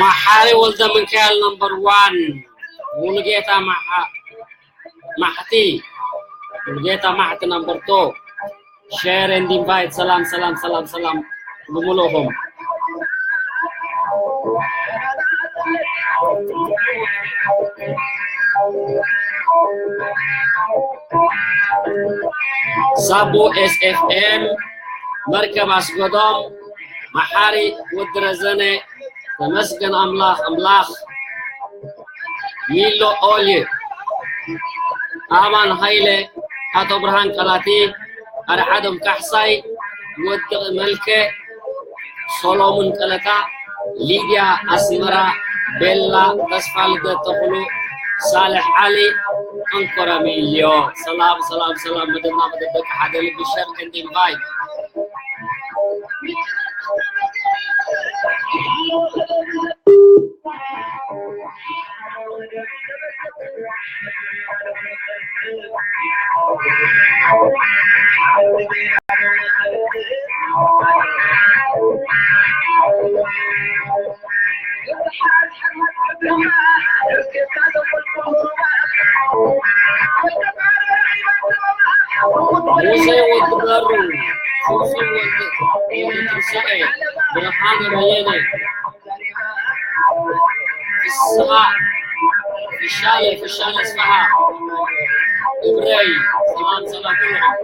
መሓሪ ወልደ ሚካኤል ነምበር ዋን። ሙሉጌታ መሓ-፣ ማሕቲ፣ ሙሉጌታ ማሕቲ ነምበር ቱ። Share and invite። ሰላም፣ ሰላም፣ ሰላም፣ ሰላም ብሙሉእኹም። ሳቦ ኤስ ኤፍ ኤም፣ መርከብ ኣስገዶም፣ መሓሪ ወዲ ረዘነ፣ ተመስገን ኣምላኽ፣ ኣምላኽ ሚሎ ኦልየ፣ ኣማን ሃይለ፣ ኣቶ ብርሃን ቀላቲ፣ ኣርዓዶም ካሕሳይ፣ ወዲ መልከ፣ ሶሎሙን ቀለታ፣ ሊድያ ኣስመራ፣ ቤላ፣ ተስፋ ልደት ተኽሉ፣ ሳልሕ ዓሊ፣ ኣንኮራ ሚልዮ። ሰላም፣ ሰላም፣ ሰላም፣ መደብና መደብ ደቂ ሓደ ልቢ። Share and invite። ሙሴ ወዲ በሩ፣ ሱሱ ወዲ፣ ወዲ ትንሳኤ፣ ብርሃነ በየነ፣ ፍስሃ፣ ፍሻለ፣ ፍሻለ ኣስፍሃ፣ እብረይ፣ ሰላም፣ ሰላም ኩልኹም።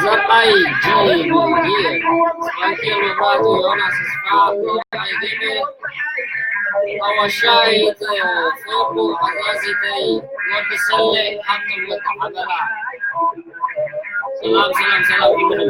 ዘርኣይ ጂ፣ ራንኬል መብራህቱ፣ ዮናስ ኣስፋ፣ ሮማይ ገበ፣ ኣዋሻይት፣ ፌቡ፣ ኣዛዚተይ፣ ወዲ ሰሌ፣ ሃብቶም ወዲ ሓበራ። ሰላም፣ ሰላም፣ ሰላም ይሁን።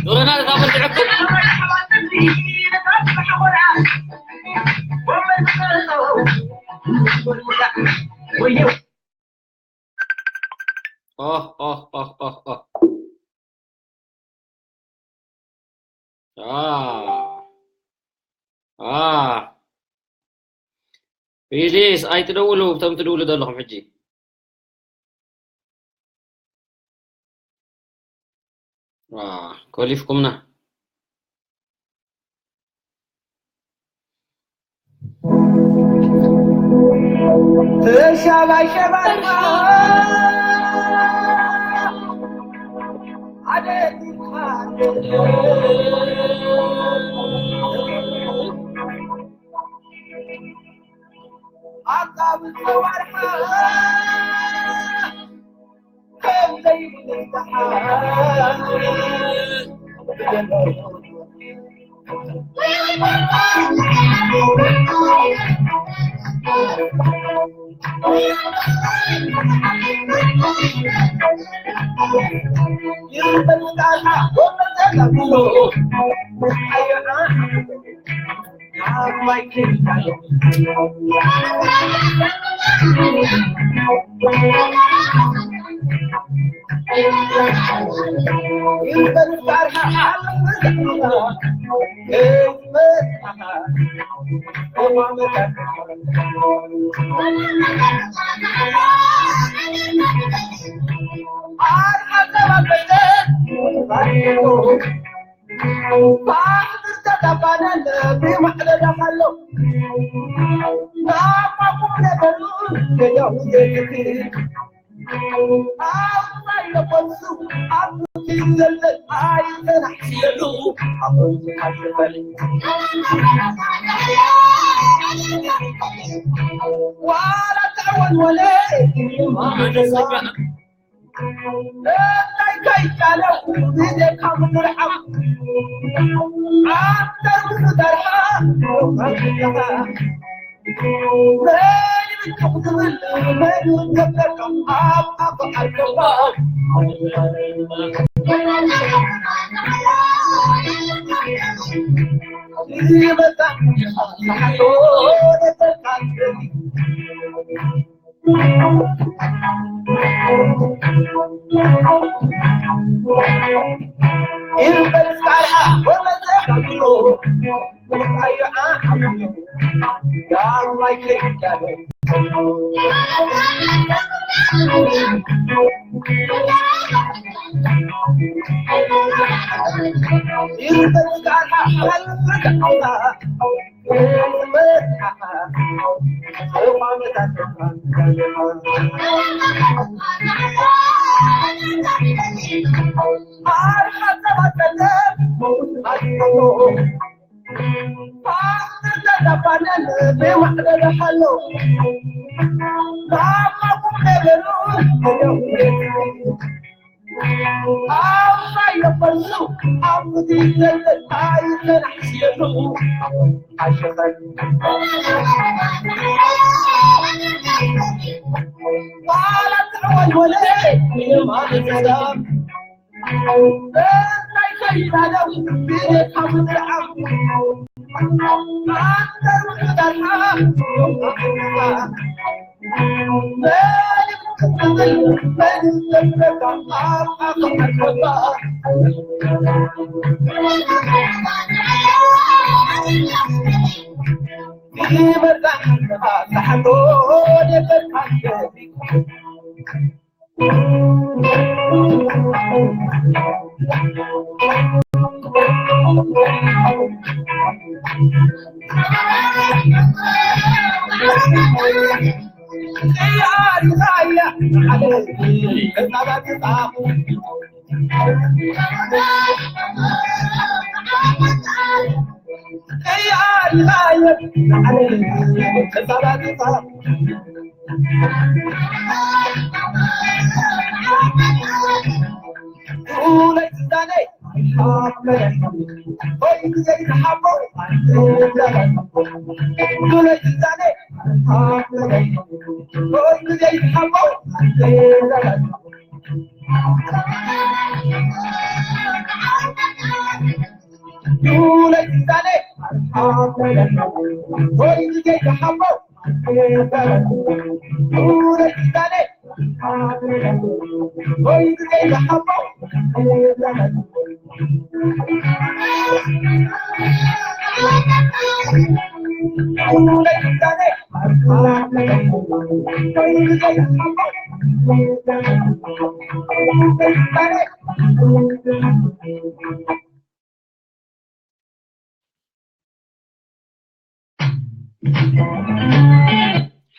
ዞረና እዛ በልዕኩም። ኦህ፣ ኦህ፣ ኦህ፣ ኦህ፣ ኦህ። አ። አ። ፕሊዝ ኣይትደውሉ፣ እቶም ትድውሉ ዘለኹም ሕጂ። አ፣ ኮሊፍኩምና። ተሻባሸባ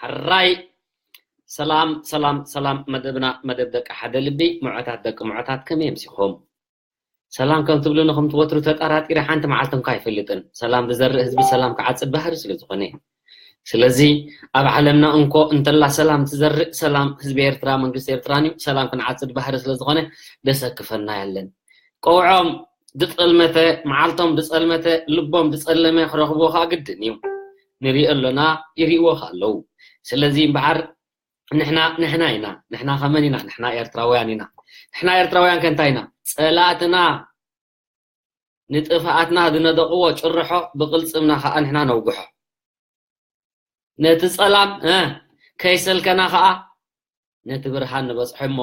ሕራይ። ሰላም ሰላም ሰላም፣ መደብና መደብ ደቂ ሓደ ልቢ፣ ምዑታት ደቂ ምዑታት፣ ከመይ ኣምሲኹም? ሰላም ከም ትብሉኒ ከም ትወትሩ ተጠራጢረ ሓንቲ መዓልቲ እንኳ ኣይፈልጥን። ሰላም ዝዘርእ ህዝቢ ሰላም ክዓጽድ ባህሪ ስለ ዝኾነ። ስለዚ ኣብ ዓለምና እንኮ እንተላ ሰላም ትዘርእ፣ ሰላም ህዝቢ ኤርትራ መንግስቲ ኤርትራን እዩ። ሰላም ክንዓጽድ ባህሪ ስለ ዝኾነ ደሰክፈና የለን። ቀውዖም ዝጸልመተ፣ መዓልቶም ዝጸልመተ፣ ልቦም ዝጸለመ ክረኽብዎ ከኣ ግድን እዩ። ንሪኦ ኣሎና፣ ይሪእዎ ከኣ ኣለዉ። ስለዚ እምበኣር ንሕና ንሕና ኢና። ንሕና ከመን ኢና? ንሕና ኤርትራውያን ኢና። ንሕና ኤርትራውያን ከ እንታይ ኢና? ጸላእትና ንጥፍኣትና ዝነደቕዎ ጭርሖ ብቕልጽምና ከኣ ንሕና ነውግሖ። ነቲ ጸላም እ ከይሰልከና ከኣ ነቲ ብርሃን ንበጽሖ እሞ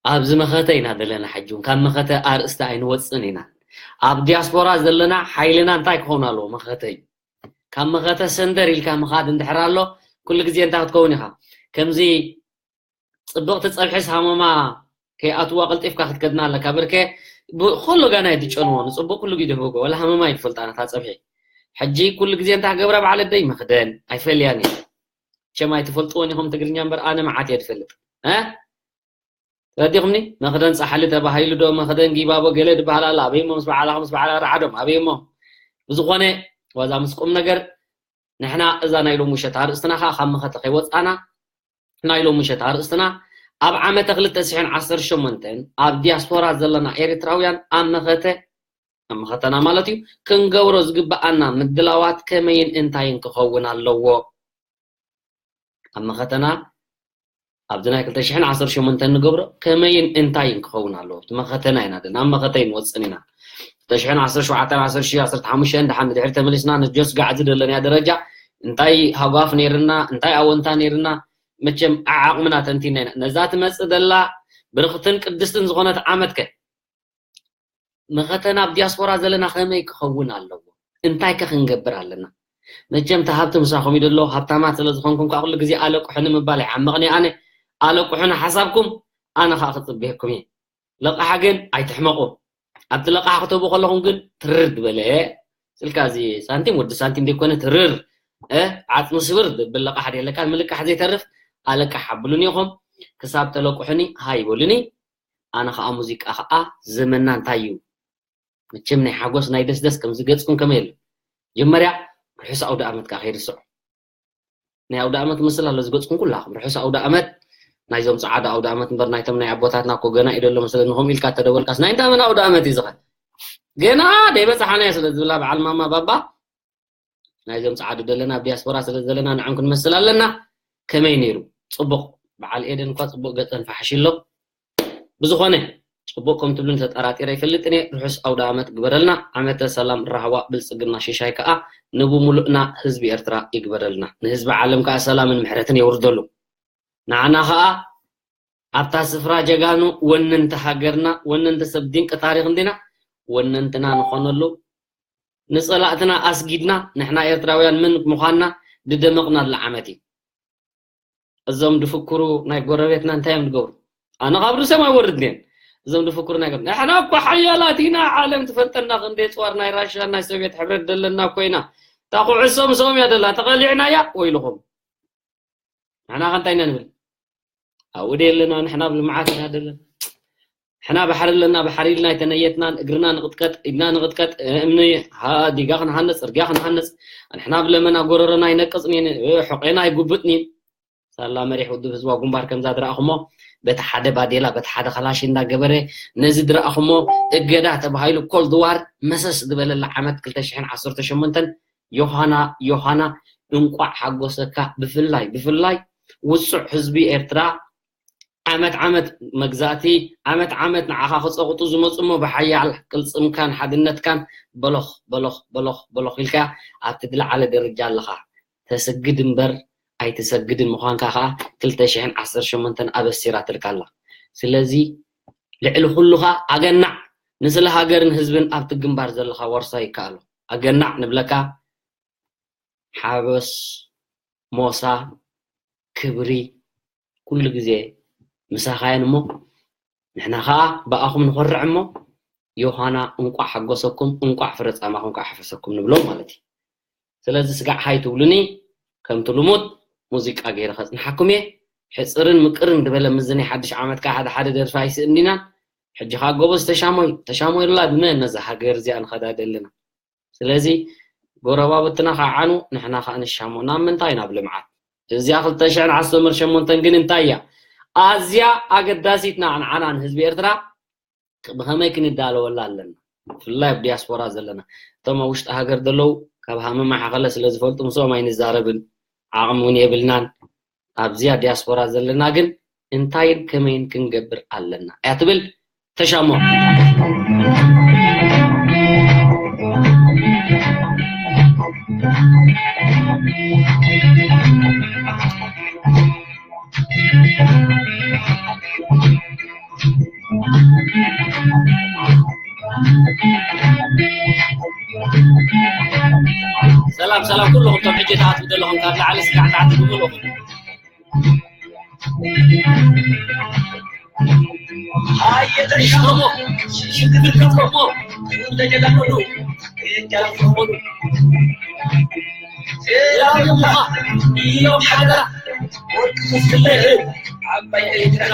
ኣብዚ መኸተ ኢና ዘለና። ሕጂ እውን ካብ መኸተ ኣርእስቲ ኣይንወጽእን ኢና። ኣብ ዲያስፖራ ዘለና ሓይልና እንታይ ክኸውን ኣለዎ? መኸተ እዩ። ካብ መኸተ ሰንደር ኢልካ ምኻድ እንድሕር ኣሎ፣ ኩሉ ግዜ እንታይ ክትከውን ኢኻ? ከምዚ ጽብቕቲ ጸብሒስ ሃመማ ከይኣትዋ ቀልጢፍካ ክትከድና ኣለካ። ብርከ ብ-፣ ኩሉ ጋና እዩ ትጨንዎ፣ ንጽቡቕ ኩሉ ግዜ ህበጎ፣ ወላ ሃመማ እዩ ትፈልጣ ነታ ጸብሒ። ሕጂ ኩሉ ግዜ እንታይ ክገብራ በዓል ኣደይ መኽደን ኣይፈልያን እየ። ቸም ኣይትፈልጥዎን ኢኹም ትግርኛ እምበር ኣነ መዓት እየ ዝፈልጥ። እ? ተረዲኹምኒ? መኽደን ጻሕሊ ተባሂሉ ዶ መኽደን ጊባቦ ገለ ዝበሃል ኣሎ። ኣበይ እሞ ምስ በዓላ ምስ በዓላ ረዓዶም ኣበይ እሞ? ብዝኾነ ዋዛ ምስ ቁም ነገር ንሕና እዛ ናይ ሎሚ ምሸት ኣርእስትና ከኣ ካብ መኸተ ከይወጻና ናይ ሎሚ ምሸት ኣርእስትና ኣብ ዓመተ ክልተ ሽሕን ዓሰርተ ሸሞንተን ኣብ ዲያስፖራ ዘለና ኤርትራውያን ኣብ መኸተ ኣብ መኸተና ማለት እዩ ክንገብሮ ዝግብኣና ምድላዋት ከመይን እንታይን ክኸውን ኣለዎ? ኣብ መኸተና ኣብዚ ናይ ክልተ ሽሕን ዓሰርተ ሸሞንተን ንገብሮ ከመይን እንታይን ክኸውን ኣለዎ? እቲ መኸተና ኢና ዘለና፣ ኣብ መኸተ ኣይንወጽን ኢና። ክልተ ሽሕን ዓሰርተ ሸውዓተን፣ ዓሰርተ ሽሕን፣ ዓሰርተ ሓሙሽተን ደሓን ንድሕሪ ተመሊስና ንጆስ ጋዕዚ ዘለናያ ደረጃ እንታይ ሃጓፍ ነይርና፣ እንታይ ኣወንታ ነይርና፣ መቸም ዓዓቕምና ተንቲና ኢና። ነዛ ትመጽእ ዘላ ብርኽትን ቅድስትን ዝኾነት ዓመት ከ መኸተና ኣብ ዲያስፖራ ዘለና ከመይ ክኸውን ኣለዎ? እንታይ ከ ክንገብር ኣለና? መቸም እቲ ሃብቲ ምሳኹም እዩ ዘሎ። ሃብታማት ስለ ዝኾንኩም ከዓ ኩሉ ግዜ ኣለቅሑኒ ምባል ይዓምቕኒ። ኣነ ኣለቅሑኒ ሓሳብኩም ኣነ ከዓ ክጽበየኩም እየ። ለቃሕ ግን ኣይትሕመቑ። ኣብቲ ለቃሕ ክትህቡ ከለኹም ግን ትርር ዝበለ ስልካ እዚ ሳንቲም ወዲ ሳንቲም ዘይኮነ ትርር እ ዓጽሚ ስብር ዝብል ለቃሕ ደለካን ምልቃሕ ዘይተርፍ ኣለቃሕ ኣብሉኒ ኢኹም። ክሳብ ተለቅሑኒ ሃይ በሉኒ። ኣነ ከዓ ሙዚቃ ከዓ ዘመንና እንታይ እዩ? መቸም ናይ ሓጎስ ናይ ደስደስ ከም ዝገጽኩም ከመይ ኣሎ? መጀመርያ ርሑስ ኣውደ ኣመት ከዓ ከይርስዑ። ናይ ኣውደ ኣመት ምስል ኣሎ ዝገጽኩም ኩላኹም። ርሑስ ኣውደ ኣመት ናይዞም ጸዓዱ ኣውደ ኣመት እምበር ናይቶም ናይ ኣቦታትና እኮ ገና እዩ ዘሎ መሰለኒ። ከምኡ ኢልካ ተደወልካስ ናይ እንዳ መን ኣውደ ኣመት እዩ ዝኸ? ገና ደይበጻሓናዮ ስለ ዝብላ በዓል ማማ ባባ ናይዞም ጸዓዱ ዘለና ኣብ ዲያስፖራ ስለ ዘለና ንዖም ክንመስል ኣለና። ከመይ ነይሩ? ጽቡቕ። በዓል ኤደን እኳ ጽቡቕ ገጸን ፋሕሽ ኣሎ። ብዝኾነ ጽቡቕ ከም ትብሉን ተጠራጢረ ኣይፈልጥን እየ። ርሑስ ኣውደ ኣመት ግበረልና። ዓመተ ሰላም፣ ራህዋ፣ ብልጽግና፣ ሽሻይ ከኣ ንብሙሉእና ህዝቢ ኤርትራ ይግበረልና። ንህዝቢ ዓለም ከኣ ሰላምን ምሕረትን የውርደሉ። ንዓና ኸኣ ኣብታ ስፍራ ጀጋኑ ወነንቲ ሃገርና፣ ወነንቲ ሰብ ድንቂ ታሪኽ እንዲና፣ ወነንትና ንኾነሉ፣ ንጸላእትና ኣስጊድና፣ ንሕና ኤርትራውያን ምን ምዃንና ድደመቕናሉ ዓመት እዩ። እዞም ድፍክሩ ናይ ጎረቤትና እንታይ እዮም ድገብሩ? ኣነ ካብ ርእሶም ኣይወርድን እየን። እዞም ድፍክሩ ናይ ጎረቤት፣ ንሕና እኮ ሓያላት ኢና፣ ዓለም ትፈልጠና፣ ክንደይ ጽዋር ናይ ራሻ ናይ ሶቪየት ሕብረት ደለና እኮ ኢና። እታ ኩዕሶ ምስኦም እያ ደላ፣ ተቐሊዕናያ ወይልኹም። ንሕና ከ እንታይ ኢና ንብል? ኣብኡ ደ ኣለና፣ ንሕና ኣብ ልምዓት ኢና ደለና። ንሕና ባሕሪ ኣለና፣ ባሕሪ ኢልና ኣይተነየትናን፣ እግርና ንቕጥቀጥ፣ ኢድና ንቕጥቀጥ፣ እምኒ፣ ሃ፣ ዲጋ ክንሃንጽ፣ ጽርግያ ክንሃንጽ፣ ንሕና ኣብ ለመና ጎረሮና ኣይነቅጽን ኢና፣ እ፣ ሕቖና ኣይጉብጥን ኢና። ሳላ መሪሕ ውድብ ህዝባዊ ግንባር ከምዛ ድረኣኹሞ፣ በቲ ሓደ ባዴላ፣ በቲ ሓደ ከላሽ እንዳገበረ፣ ነዚ ድረኣኹሞ እገዳ ተባሂሉ ኮልድ ዋር መሰስ ዝበለላ ዓመት ክልተ ሽሕን ዓሰርተ ሸሞንተን ዮሃና፣ ዮሃና፣ እንቋዕ ሓጎሰካ። ብፍላይ፣ ብፍላይ ውጹዕ ህዝቢ ኤርትራ ዓመት ዓመት መግዛእቲ፣ ዓመት ዓመት ንዓኻ ክጸቕጡ ዝመጹ እሞ ብሓያል ቅልጽምካን ሓድነትካን በሎኽ፣ በሎኽ፣ በሎኽ፣ በሎኽ ኢልካ ኣብቲ ዝለዓለ ደረጃ ኣለኻ። ተስግድ እምበር ኣይትሰግድን ምዃንካ ከኣ ክልተ ሽሕን ዓሰርተ ሸሞንተን ኣበሲራትልካ ኣላ። ስለዚ ልዕሊ ኩሉ ከኣ ኣገናዕ ንስለ ሃገርን ህዝብን ኣብቲ ግንባር ዘለኻ ዋርሳይ ይከኣሎ። ኣገናዕ ንብለካ። ሓጎስ፣ ሞሳ፣ ክብሪ ኩሉ ግዜ ምሳኻ እየን እሞ ንሕና ኸኣ ብኣኹም ንኾርዕ እሞ ዮሃና እንቋዕ ሓጎሰኩም፣ እንቋዕ ፍረ ጻማኹም ከኣ ሓፈሰኩም ንብሎም ማለት እዩ። ስለዚ ስጋዕ ሃይ ትብሉኒ፣ ከምቲ ልሙድ ሙዚቃ ገይረ ከጽንሓኩም እየ። ሕጽርን ምቅርን ዝበለ ምስዚ ናይ ሓድሽ ዓመት ከኣ ሓደ ሓደ ደርፊ ኣይስእን ዲና። ሕጂ ከኣ ጎበዝ ተሻሞይ፣ ተሻሞይ ኣላ ድመ ነዛ ሃገር እዚኣ ንኸዳ ደለና። ስለዚ ጎረባብትና ከዓኑ ንሕና ከኣ ንሻሞ። ናብ ምንታይ? ናብ ልምዓት። እዚኣ ክልተ ሽሕን ዓሰርተ ሸሞንተን ግን እንታይ እያ? ኣዝያ ኣገዳሲት ንዓና ንህዝቢ ኤርትራ ብኸመይ ክንዳለወላ ኣለና? ብፍላይ ኣብ ዲያስፖራ ዘለና። እቶም ኣብ ውሽጢ ሃገር ዘለዉ ካብ ሃመማ ሓኸለ ስለ ዝፈልጡ ምስኦም ኣይንዛረብን። ዓቕሚ እውን የብልናን። ኣብዚኣ ዲያስፖራ ዘለና ግን እንታይን ከመይን ክንገብር ኣለና እያ ትብል። ተሻሞ። ሰላም ሰላም ኩልኹም፣ እቶም ሕጂ ትኣትዉ ዘለኹም ካብ ላዕሊ ስጋዕ ታሕቲ ብምልኡ። ኣይተሻሞ፣ ሽግር ከሞ፣ ተጀላመሉ፣ ተጀላመሉ። ሰላም ይብሉኻ፣ ኢሎም ሓደራ፣ ወርቂ ተስፍለ፣ ዓባይ ኤርትራ።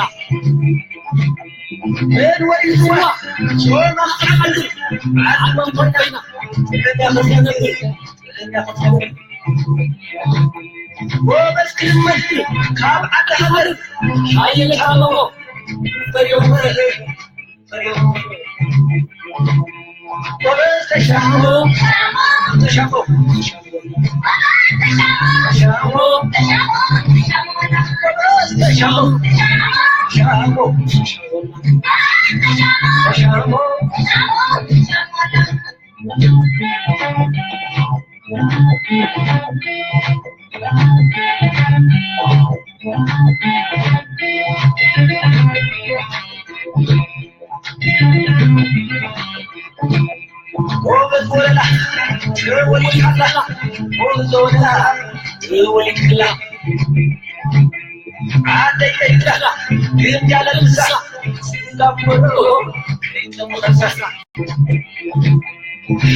መን ወሪስዋ፣ ሾማ ዓንዱ፣ ዓንዱ ኮይና፣ ኮይና፣ ጎበዝ ክልመድ ካብ ዓዲ ሃገር ሓይሊ ኣለዎ። ፈርዮም፣ ፈርዮም። ጎበዝ ተሻሞ፣ ተሻሞ፣ ተሻሞ። ጎበዝ ተሻሞ፣ ተሻሞ፣ ተሻሞ። ጎበዝ ወለላ፣ ትወሊድካላ፣ ጎበዝ ወለላ፣ ትወሊድካላ። ዓደይ ኤርትራ፣ ግምጃ ለብሳ፣ ስንጋፖሮ፣ ከይጠምቐሳ።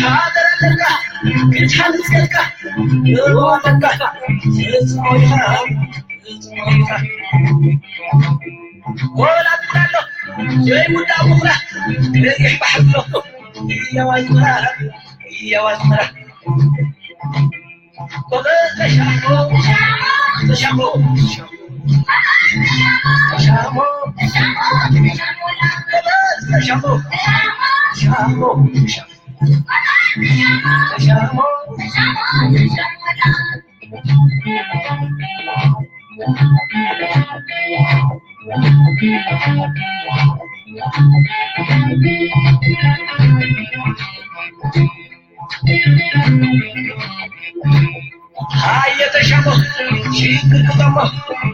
ሃገር ኣለካ፣ ክትሓንጽ ከልካ፣ ንርዋ ኣለካ፣ ተጽዕኖ ኢኻ፣ ተጽዕኖ ኢኻ። ወላ ትብላ ኣሎ፣ ዘይውዳእ ምኹራ፣ ገዚሕ ባሕሪ ኣሎ፣ ህያው ኣስመራ፣ ህያው ኣስመራ። ሃየ ተሻሞ፣ ሽግር ክጠሞ፣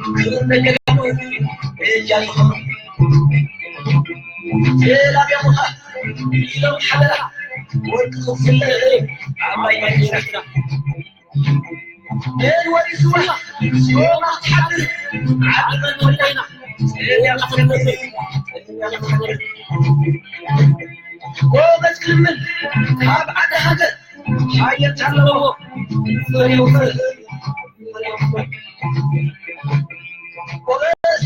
ክብር ደገ እጃ ይኹኑ። ሌላ ቢያሙኻ ኢሎም ሓደራ ወርቂ ክፍለ ዓባይ ማይ ክሽራክራ። ሌል ወዲስዋ ዮማ ትሓድር ዓዲ መን ወዳይና። ጸልያ ክፍለ ጸልያ ክፍለ። ጎበዝ ክልምን ካብ ዓዲ ሃገር ሓየት ኣለዎ። ፍሬው ፍሬ። ጎበዝ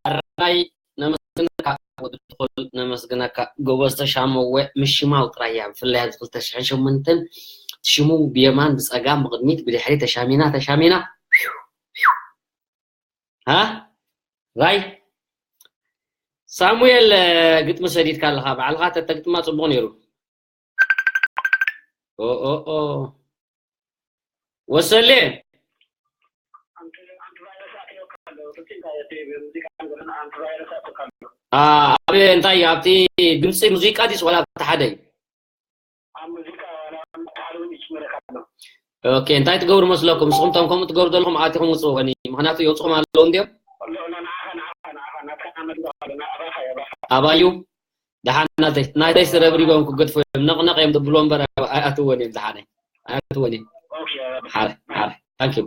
ሕራይ ነመስግነካ ወዲ ትኹል ነመስግነካ ጎበዝ ተሻመወ ምሽማው ጥራይ እያ ብፍላይ ኣብዚ ክልተ ሽሕን ሸሞንተን ሽሙ ብየማን ብጸጋም ብቕድሚት ብድሕሪ ተሻሚና ተሻሚና ሃ ራይ ሳሙኤል ግጥሚ ሰዲድካ ኣለኻ ባዕልኻ ተተግጥማ ጽቡቕ ነይሩ ኦኦኦ ወሰሌ ኣብ እንታይ ኣብቲ ድምፂ ሙዚቃ ዲስ ዋላ ኣብቲ ሓደ እዩ ኦኬ እንታይ ትገብሩ መስለኩም ንስኹም ቶም ከምኡ ትገብሩ ዘለኹም ኣቲኹም ውፅኡ ወኒ ምክንያቱ የውፅኹም ኣለዉ እንዲዮም ኣባዩ ደሓን ናተይ ናተይ ስረብሪቦም ክገድፎ እዮም ነቕነቕ እዮም ዝብልዎ እምበር ኣይኣትወን እዮም ዝሓነይ ኣይኣትወን እዮም ሓረ ሓረ ታንኪዩ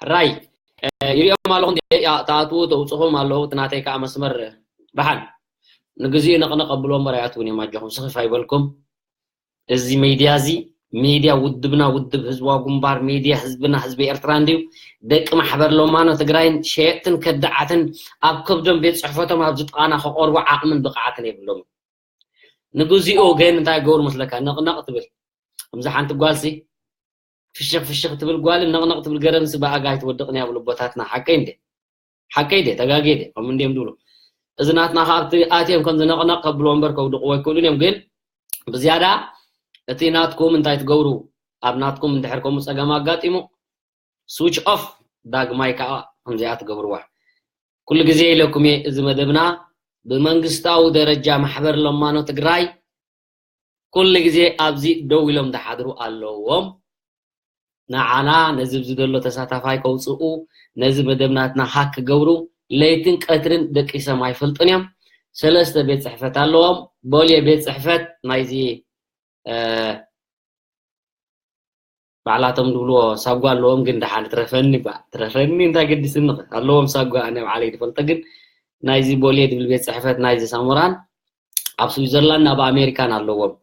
ሕራይ ይሪኦም ኣለኹ ተኣትዉ ተውፅኹም ኣለዉ እቲ ናተይ ከዓ መስመር ደሓን ንግዚኡ ነቕነቕ ኣብልዎ እምበር ኣይኣትውን እዮም ኣጆኹም ስኽፍ ኣይበልኩም እዚ ሜድያ እዚ ሜድያ ውድብና ውድብ ህዝባዊ ግንባር ሜድያ ህዝብና ህዝቢ ኤርትራ እንድዩ ደቂ ማሕበር ሎማኖ ትግራይን ሸየጥትን ከዳዓትን ኣብ ከብዶም ቤት ፅሕፈቶም ኣብዚ ጥቓና ከቆርቡ ዓቕምን ብቕዓትን የብሎም ንግዚኡ ግን እንታይ ገብሩ መስለካ ነቕነቕ ትብል ከምዚ ሓንቲ ጓልሲ ፍሽኽ ፍሽኽ ትብል ጓልን ነቕነቕ ትብል ገረንሲ ብኣጋ ኣይትወድቕን እያ ብልቦታትና ሓቀይ እንዴ ሓቀይ ድየ ተጋግየ ድየ ከምኡ እንድዮም ዝብሉ እዚ ናትና ካብቲ ኣትዮም ከም ዝነቕነቕ ከብልዎ እምበር ከውድቕዎ ኣይክእሉን እዮም። ግን ብዝያዳ እቲ ናትኩም እንታይ ትገብሩ? ኣብ ናትኩም እንድሕር ከምኡ ጸገም ኣጋጢሙ፣ ስዊች ኦፍ፣ ዳግማይ ከዓ ከምዚኣ ትገብርዋ። ኩሉ ግዜ ኢለኩም እየ፣ እዚ መደብና ብመንግስታዊ ደረጃ ማሕበር ለማኖ ትግራይ ኩሉ ግዜ ኣብዚ ደው ኢሎም ዝሓድሩ ኣለዎም። ንዓና ነዚ ኣብዚ ዘሎ ተሳታፋይ ከውፅኡ፣ ነዚ መደብ ናትና ሃክ ክገብሩ ለይትን ቀትርን ደቂሶም ኣይፈልጡን እዮም። ሰለስተ ቤት ፅሕፈት ኣለዎም። ቦሌ ቤት ፅሕፈት ናይዚ ባዕላቶም ዝብልዎ ሳጓ ኣለዎም። ግን ደሓን ትረፈኒ ባ ትረፈኒ እንታይ ገዲስኒ? ኣለዎም ሳጓ፣ ኣነ ባዕለይ ዝፈልጦ። ግን ናይዚ ቦሌ ዝብል ቤት ፅሕፈት ናይዚ ሳሞራን ኣብ ስዊዘርላንድ ኣብ ኣሜሪካን ኣለዎም።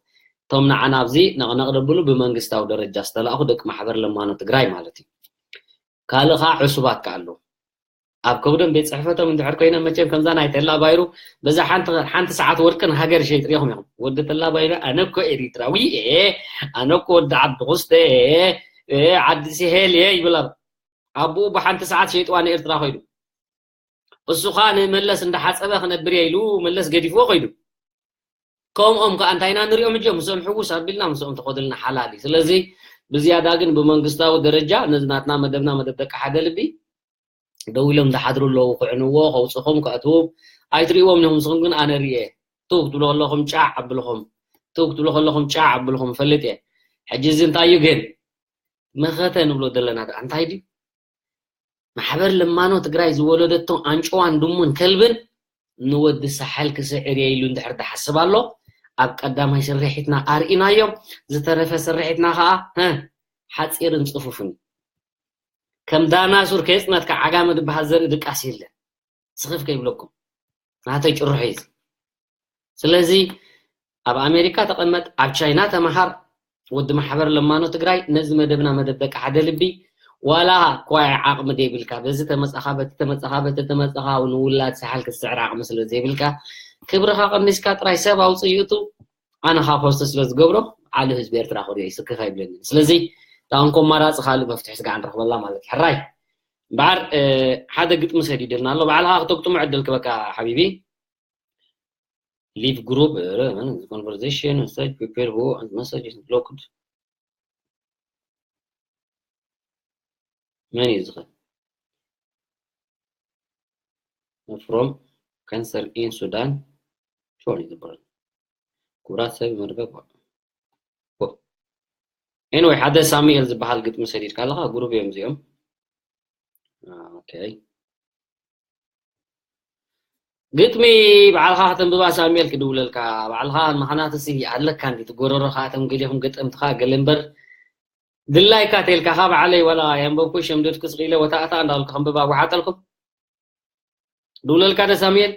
እቶም ንዓና ኣብዚ ነቕነቕ ደብሉ ብመንግስታዊ ደረጃ ዝተላእኹ ደቂ ማሕበር ለማኖ ትግራይ ማለት እዩ። ካልእ ከዓ ዕሱባት ከዓ ኣለዉ። ኣብ ከብዶም ቤት ፅሕፈቶም እንድሕር ኮይኖም መቸም ከምዛ ናይ ተላ ባይሩ በዛ ሓንቲ ሓንቲ ሰዓት ወርቂ ንሃገር ሸይጥ ሪኹም ኢኹም። ወዲ ተላ ባይሩ ኣነ እኮ ኤሪትራዊ እየ፣ ኣነ እኮ ወዲ ዓዲ ኩስተ እየ፣ ዓዲ ሲሄል እየ ይብል ኣሎ። ኣቦኡ ብሓንቲ ሰዓት ሸይጥዋ ንኤርትራ ኮይዱ። እሱ ኸኣ ንመለስ እንዳሓጸበ ክነብር እየ ኢሉ መለስ ገዲፍዎ ከይዱ። ከምኦም ከኣ እንታይ ኢና ንሪኦም ሕጂ? ምስኦም ሕውስ ኣቢልና ምስኦም ተኸዱልና ሓላል እዩ። ስለዚ ብዝያዳ ግን ብመንግስታዊ ደረጃ ነዚ ናትና መደብና መደብ ደቂ ሓደ ልቢ ደው ኢሎም ዝሓድሩ ኣለዉ። ክዕንዎ፣ ከውጽኹም፣ ከእትዉ ኣይትርእዎም ኢኹም። ንስኹም ግን ኣነ ርእየ። ትው ክትብሉ ከለኹም ጫዕ ኣብልኹም። ትው ክትብሉ ከለኹም ጫዕ ኣብልኹም እፈልጥ እየ። ሕጂ እዚ እንታይ እዩ ግን? መኸተ ንብሎ ዘለና ደኣ እንታይ ድዩ? ማሕበር ለማኖ ትግራይ ዝወለደቶ ኣንጭዋን ድሙን ከልብን ንወዲ ሳሕል ክስዕር እየ ኢሉ እንድሕር ዝሓስብ ኣሎ፣ ኣብ ቀዳማይ ስርሒትና ኣርኢናዮ። ዝተረፈ ስርሒትና ከዓ፣ ሀ፣ ሓፂርን ፅፉፍን እዩ። ከም ዳናሱር ከየፅነትካ ዓጋመ ዝበሃል ዘርኢ ድቃስ የለን። ስኽፍ ከይብለኩም። ናተይ ጭርሖ እዩ እዚ። ስለዚ ኣብ ኣሜሪካ ተቐመጥ፣ ኣብ ቻይና ተመሃር፣ ወዲ ማሕበር ለማኖ ትግራይ፣ ነዚ መደብና መደብ ደቂ ሓደ ልቢ፣ ዋላ ኳይ ዓቕሚ ዘይብልካ፣ በዚ ተመጻኻ፣ በቲ ተመጻኻ፣ በቲ ተመጻኻ፣ ንውላድ ሰሓል ክትስዕር ዓቕሚ ስለ ዘይብልካ፣ ክብርኻ ቀኒስካ ጥራይ ሰብ ኣውጽእ ይእቱ፣ ኣነ ካብ ሆስት ስለ ዝገብሮ፣ ዓሊ ህዝቢ ኤርትራ ክሪኦ ይስክፍ ኣይብለንን። ስለዚ፣ እታ እንኮ ኣማራጺ ካልእ መፍትሒ ስጋዕ ንረኽበላ ማለት እዩ። ሕራይ፣ እምበኣር፣ እ፣ ሓደ ግጥሚ ሰዲድልና ኣሎ፣ ባዕልኻ ክተግጥሞ ዕድል ክበካ ሓቢቢ። Leave group, እ፣ conversation, message, prepare who and message is blocked. መን እዩ ዝኸ? From cancer in Sudan. ሾን እዩ ዝበሃል። ክቡራት ሰብ መርበብ። Anyway፣ ሓደ ሳሙኤል ዝበሃል ግጥሚ ሰዲድካ ኣለኻ፣ ግሩፕ እዮም እዚኦም። ኦኬ። ግጥሚ ባዕልኻ ከተንብባ ሳሙኤል ክድውለልካ፣ ባዕልኻ ምኽንያት ሲ ኣለካ እንዲ ትጎረሮ ከኣ እቶም ገሊኹም ገጠምትኻ ገለ እምበር ድላይካ ተልካ ካብ ባዕለይ ዋላ የንበብኩ ሸምደድኩ ስቕ ኢለ ወታእታ እንዳልኩ ከንብባ ወሓጠልኩም። ድውለልካ ደ ሳሙኤል?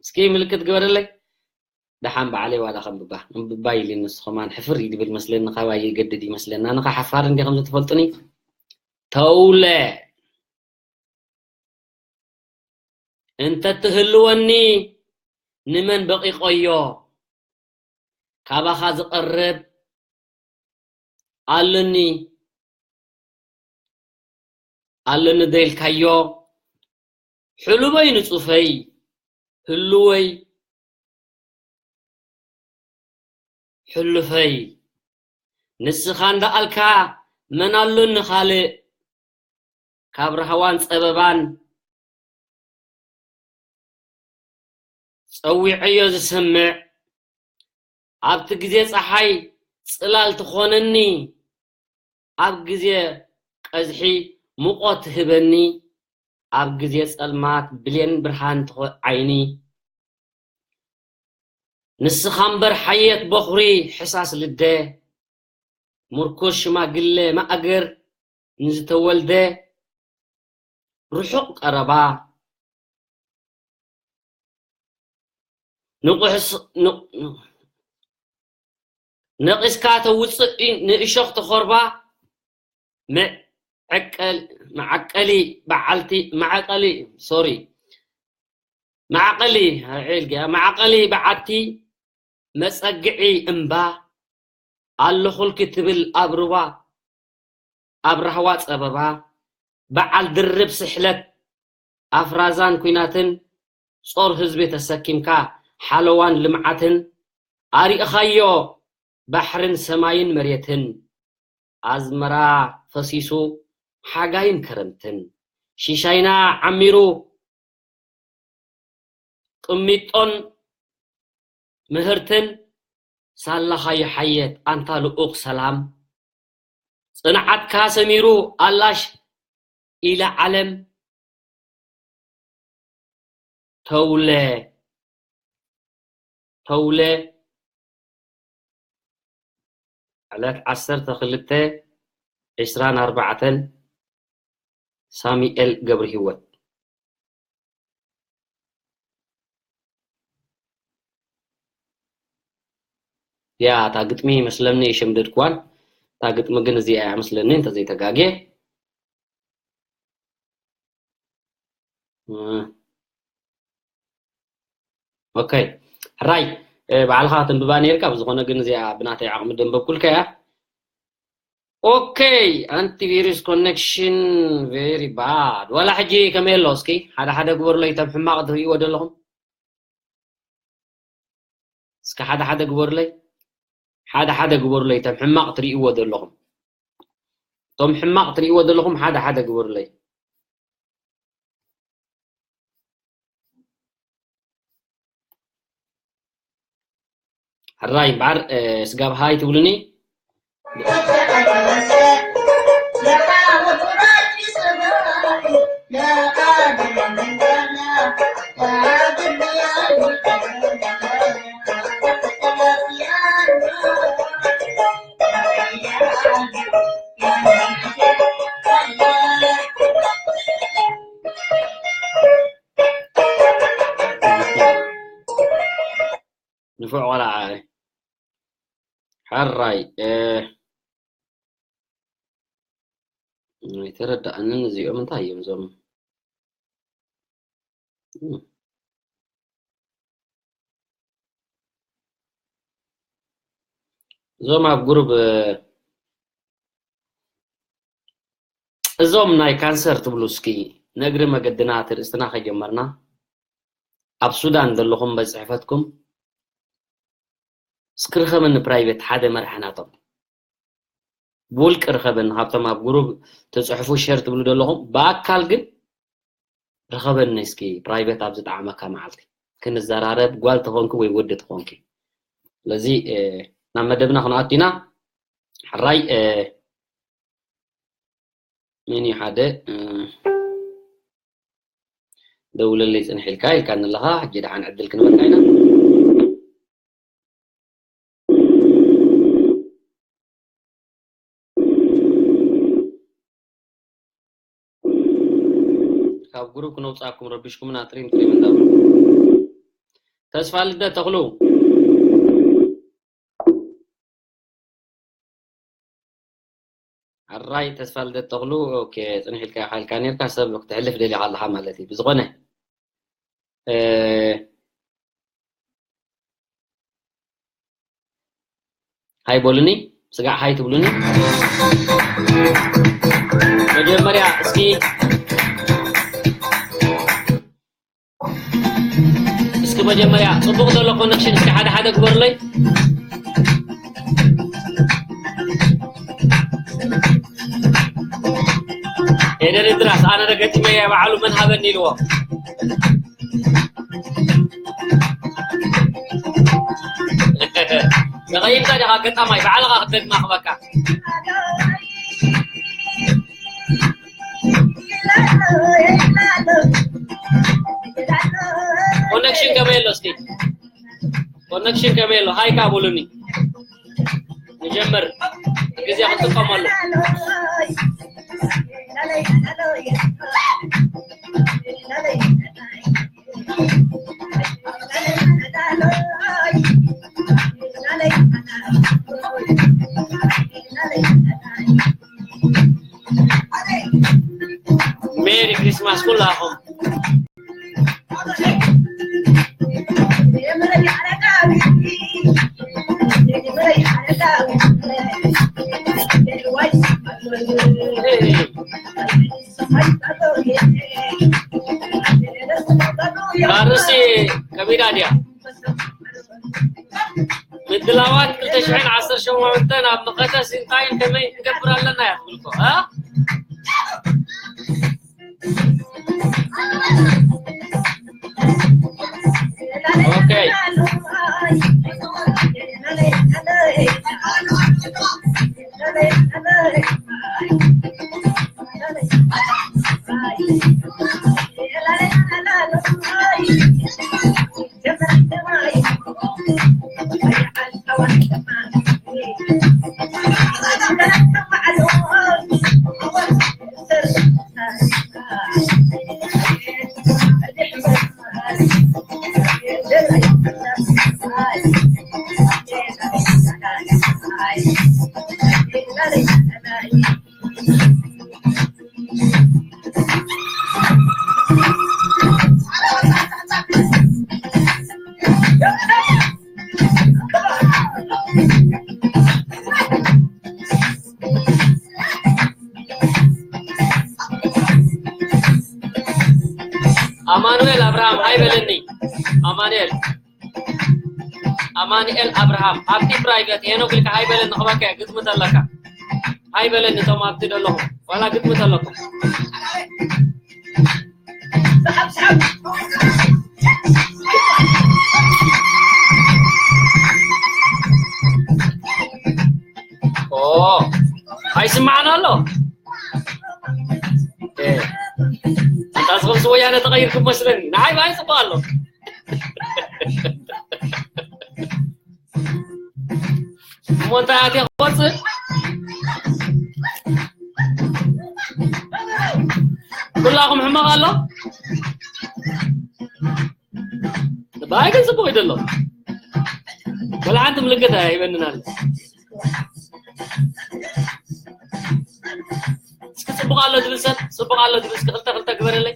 እስኪ ምልክት ግበረለይ። ደሓን ባዕለይ ዋላ ከንብባ፣ እንብባ ኢሉ ንሱ ከማን ሕፍር እዩ ድብል መስለኒ፣ ካባይ ይገድድ ይመስለኒ። ኣነ ኸ ሓፋር እንዲ ከምዚ ትፈልጡኒ? ተውለ፣ እንተ ትህልወኒ ንመን በቒቖዮ? ካባኻ ዝቐርብ ኣሉኒ፣ ኣሉኒ ደልካዮ፣ ሕሉበይ ንጹፈይ፣ ህልወይ፣ ሕሉፈይ። ንስኻ እንዳኣልካ መን ኣሉኒ ካልእ? ካብ ራህዋን ጸበባን ጸዊዐዮ ዝሰምዕ፣ ኣብቲ ግዜ ጸሓይ ጽላል ትኾነኒ፣ ኣብ ግዜ ቀዝሒ ሙቐት ትህበኒ፣ ኣብ ግዜ ጸልማት ብሌን ብርሃን ትኾ-፣ ዓይኒ። ንስኻ እምበር ሓየት በኹሪ ሕሳስ ልደ፣ ምርኩስ ሽማግለ ማእገር ንዝተወልደ ርሑቕ ቀረባ፣ ንቑሕስ-፣ ንቕ-፣ ነቒስካ ተውፅእ ኢ-፣ ንእሾኽ ተኾርባ፣ መዐቀል-፣ መዓቀሊ በዓልቲ፣ መዓቀሊ፣ ሶሪ፣ መዓቀሊ፣ ዒል ገያ፣ መዓቀሊ በዓቲ፣ መጸግዒ እምባ፣ ኣለኹልኪ ትብል ኣብ ሩባ፣ ኣብ ራህዋ ጸበባ፣ በዓል ድርብ ስሕለት፣ ኣፍራዛን ኲናትን፣ ጾር ህዝቢ ተሰኪምካ ሓለዋን ልምዓትን ኣሪእኻዮ ባሕርን ሰማይን መሬትን ኣዝመራ ፈሲሱ ሓጋይን ከረምትን ሽሻይና ዓሚሩ ቅሚጦን ምህርትን ሳላኻ ይሓየት ኣንታ ልኡኽ ሰላም ጽንዓትካ ሰሚሩ ኣላሽ ኢለ ዓለም ተውለ ተውለ ዕለት ዓሰርተ ክልተ ዕስራን ኣርባዕተን ሳሙኤል ገብረሂወት። ያ እታ ግጥሚ መስለኒ የሸምደድክዋን እታ ግጥሚ ግን እዚኣ እያ መስለኒ እንተዘይተጋግየ። ኦኬ ሕራይ ባዕልኻ ተንብባ ነርካ ብዝኾነ ግን እዚኣ ብናተይ ዓቕሚ ደንበብኩልካ እያ። ኦኬ ኣንቲቪሩስ ኮኔክሽን ቨሪ ባድ ዋላ ሕጂ ከመይ ኣሎ እስኪ ሓደ ሓደ ግበሩለይ ተም ሕማቕ ትርእይዎ ዘለኹም እስኪ ሓደ ሓደ ግበሩለይ ሓደ ሓደ ግበሩለይ ተም ሕማቕ ትርእይዎ ዘለኹም ቶም ሕማቕ ትርእይዎ ዘለኹም ሓደ ሓደ ግበሩለይ ሕራይ እምበኣር ስጋብ ሃይ ትብሉኒ ንፉዕ ቆልዓ ሕራይ ኣይተረዳእንን እዚኦም እንታይ እዮም እዞም እዞም ኣብ ጉሩብ እዞም ናይ ካንሰር ትብሉ እስኪ ንእግሪ መገድና ትርእስትና ከጀመርና ኣብ ሱዳን ዘለኹም በጽሕፈትኩም እስኪ ርኸበኒ ፕራይቬት ሓደ መርሒ ናቶም ብውልቂ ርኸበኒ ካብቶም ኣብ ጉሩብ ትጽሕፉ ሸር ትብሉ ዘለኹም ብኣካል ግን ርኸበኒ እስኪ ፕራይቬት ኣብ ዝጠዓመካ መዓልቲ ክንዘራረብ ጓል ተኾንኪ ወይ ወዲ ተኾንኪ ስለዚ ናብ መደብና ክንኣቱ ኢና ሕራይ ምን ሓደ ደውለለይ ጽንሕ ኢልካ ኢልካ ንለኻ ሕጂ ደሓን ዕድል ክንበካ ኢና ካብ ግሩፕ ክነውፃኩም ረቢሽኩምና ትሪም ትሪም እንዳበሉ ተስፋ ልደ ተኽሉ ኣራይ ተስፋ ልደት ተኽሉ ኦኬ ጽንሕ ኢልካ ኢኻ ኢልካ ነርካ ሰብ ክትሕልፍ ደሊኻ ኣለኻ ማለት እዩ ብዝኾነ ሃይ በሉኒ ስጋዕ ሃይ ትብሉኒ መጀመርያ እስኪ እስኪ መጀመርያ ጽቡቕ ዘሎ ኮነክሽን እስኪ ሓደ ሓደ ግበሩለይ ኤደን እንድራስ ኣነ ረገጢመያ ባዕሉ መን ሃበኒ ኢልዎ ተቐይምካ ዲኻ ገጣማይ ባዕልኻ ክትደግማ ክበካ ኮነክሽን ከመይ ኣሎ እስኪ ኮነክሽን ከመይ ኣሎ ሃይካ በሉኒ ንጀምር ግዜ ክንጥቀመሉ ሜሪ ክሪስማስ ኩላኹም ካርሲ ከቢዳ ድያ? ምድላዋት ክልተ ሽሕን ዓሰርተ ሸሞንተን ኣብ መኸተስ እንታይ ከመይ ክንገብር ኣለና እያ ትብል እኮ፣ እ? ኦኬ። ኣማኑኤል ኣብርሃም ሃይ በለኒ። ኣማኑኤል፣ ኣማኑኤል ኣብርሃም ኣብቲ ፕራይቬት ሄኖክ ኢልካ ሃይ በለኒ። ክበካ ግጥሚ ተለካ ሃይ በለኒ። እቶም ኣብቲ ዘለኹም ዋላ ግጥሚ ተለኩም። ኦ፣ ኣይስማዕን ኣሎ። እ፣ ኣንታ ዝኸምሲ ወያነ ተቐይርኩም መስለኒ። ንዓይ ባይ ጽቡቕ ኣሎ። እሞ እንታይ ኣትየ ክወፅእ? ኩላኹም ሕመቕ ኣሎ። ባይ ግን ጽቡቕ እዩ ዘሎ። ወላ ሓንቲ ምልክት ኣይበንን ኣሎ። እስኪ ጽቡቕ ኣሎ ዝብል ሰብ፣ ጽቡቕ ኣሎ ዝብል እስኪ ክልተ ክልተ ግበረለይ።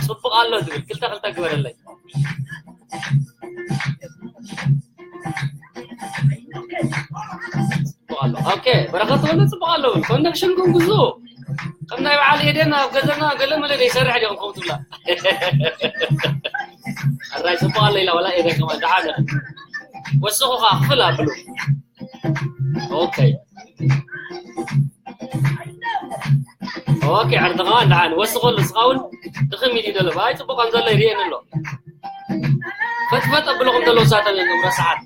ጽቡቕ ኣሎ ዝብል ክልተ ክልተ ግበረለይ። ጽቡቕ ኣሎ። ኦኬ፣ በረኸት ተወልደ ጽቡቕ ኣሎ። ኮኔክሽንኩም ግዙ። ከም ናይ በዓል ኤደን ኣብ ገዛና ገለ መለ ዘይሰርሕ ዲኹም ከምኡ ትብላ። ኣራይ ጽቡቕ ኣሎ ኢላ ወላ ኤደን ከማን ደሓን። ወስኹ ኸዓ ክፍል ኣብሉ። ኦኬ። ኦኬ፣ ዓርዲ ኸማን ደሓን። ወስኹ ኣሎ፣ ንስኻ እውን ድኽም ኢሉ እዩ ዘሎ። ኣይ፣ ጽቡቕ ከም ዘሎ ይርእየኒ ኣሎ። ፈጥፈጥ ኣብልኹም ዘለዉ ሳተን እዮም ረሳሓት።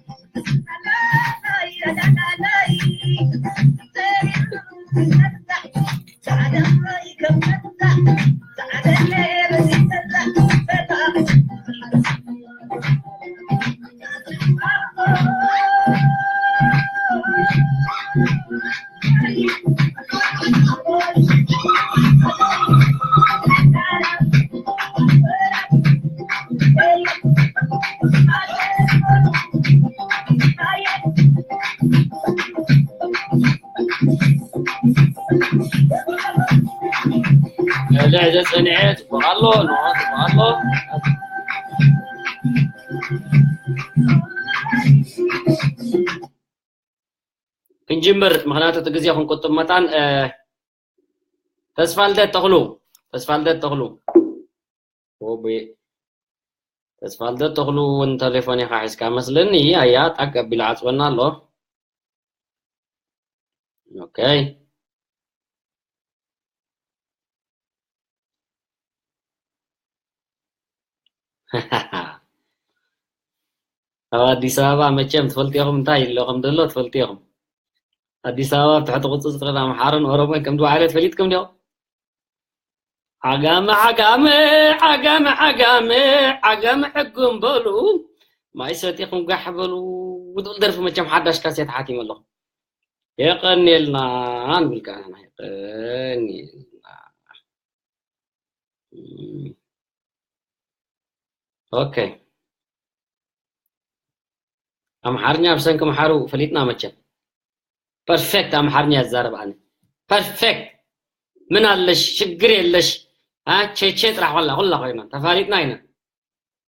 ሕዚ ሕዚ ጸኒሐ ጽቡቕ ኣሎ፣ ኖ፣ ጽቡቕ ኣሎ። ክንጅምር፣ ምኽንያቱ እቲ ግዜ ክንቁጥብ መታን፣ እ፣ ተስፋልደት ተኽሉ፣ ተስፋልደት ተኽሉ። ኦቤ፣ ተስፋልደት ተኽሉ እውን ቴሌፎን ኢኻ ሒዝካ መስለኒ። ኣያ፣ ጣቅ ኣቢሉ ዓጽወና ኣሎ። ኦኬ። ኣብ ኣዲስ ኣበባ መቸም ትፈልጡ ኢኹም እንታይ ኢሎ ከም ዘሎ ትፈልጡ ኢኹም። ኣዲስ ኣበባ ኣብ ትሕቲ ቁጽጽር ኣምሓሩን ኦሮሞን ከም ዝበዓለት ፈሊጥኩም ዲኹም? ዓጋመ፣ ዓጋመ፣ ዓጋመ፣ ዓጋመ፣ ዓጋመ ሕጉም በሉ። ማይ ሰቲኹም ጋሕ በሉ። ዝብል ደርፊ መቸም ሓዳሽ ካሴት ሓቲመ ኣለኹ። የቐንየልና ንብል ከኣ ንሕና፣ የቐንየልና። እም፣ ኦኬ። ኣምሓርኛ ብሰንኪ ኣምሓሩ ፈሊጥና መቸም። ፐርፌክት ኣምሓርኛ ዝዛረብ ኣነ። ፐርፌክት። ምን ኣለሽ? ሽግር የለሽ። አ፣ ቼቼ ጥራሕ ኮላ፣ ኩላ ኮይና። ተፋሊጥና ኢና።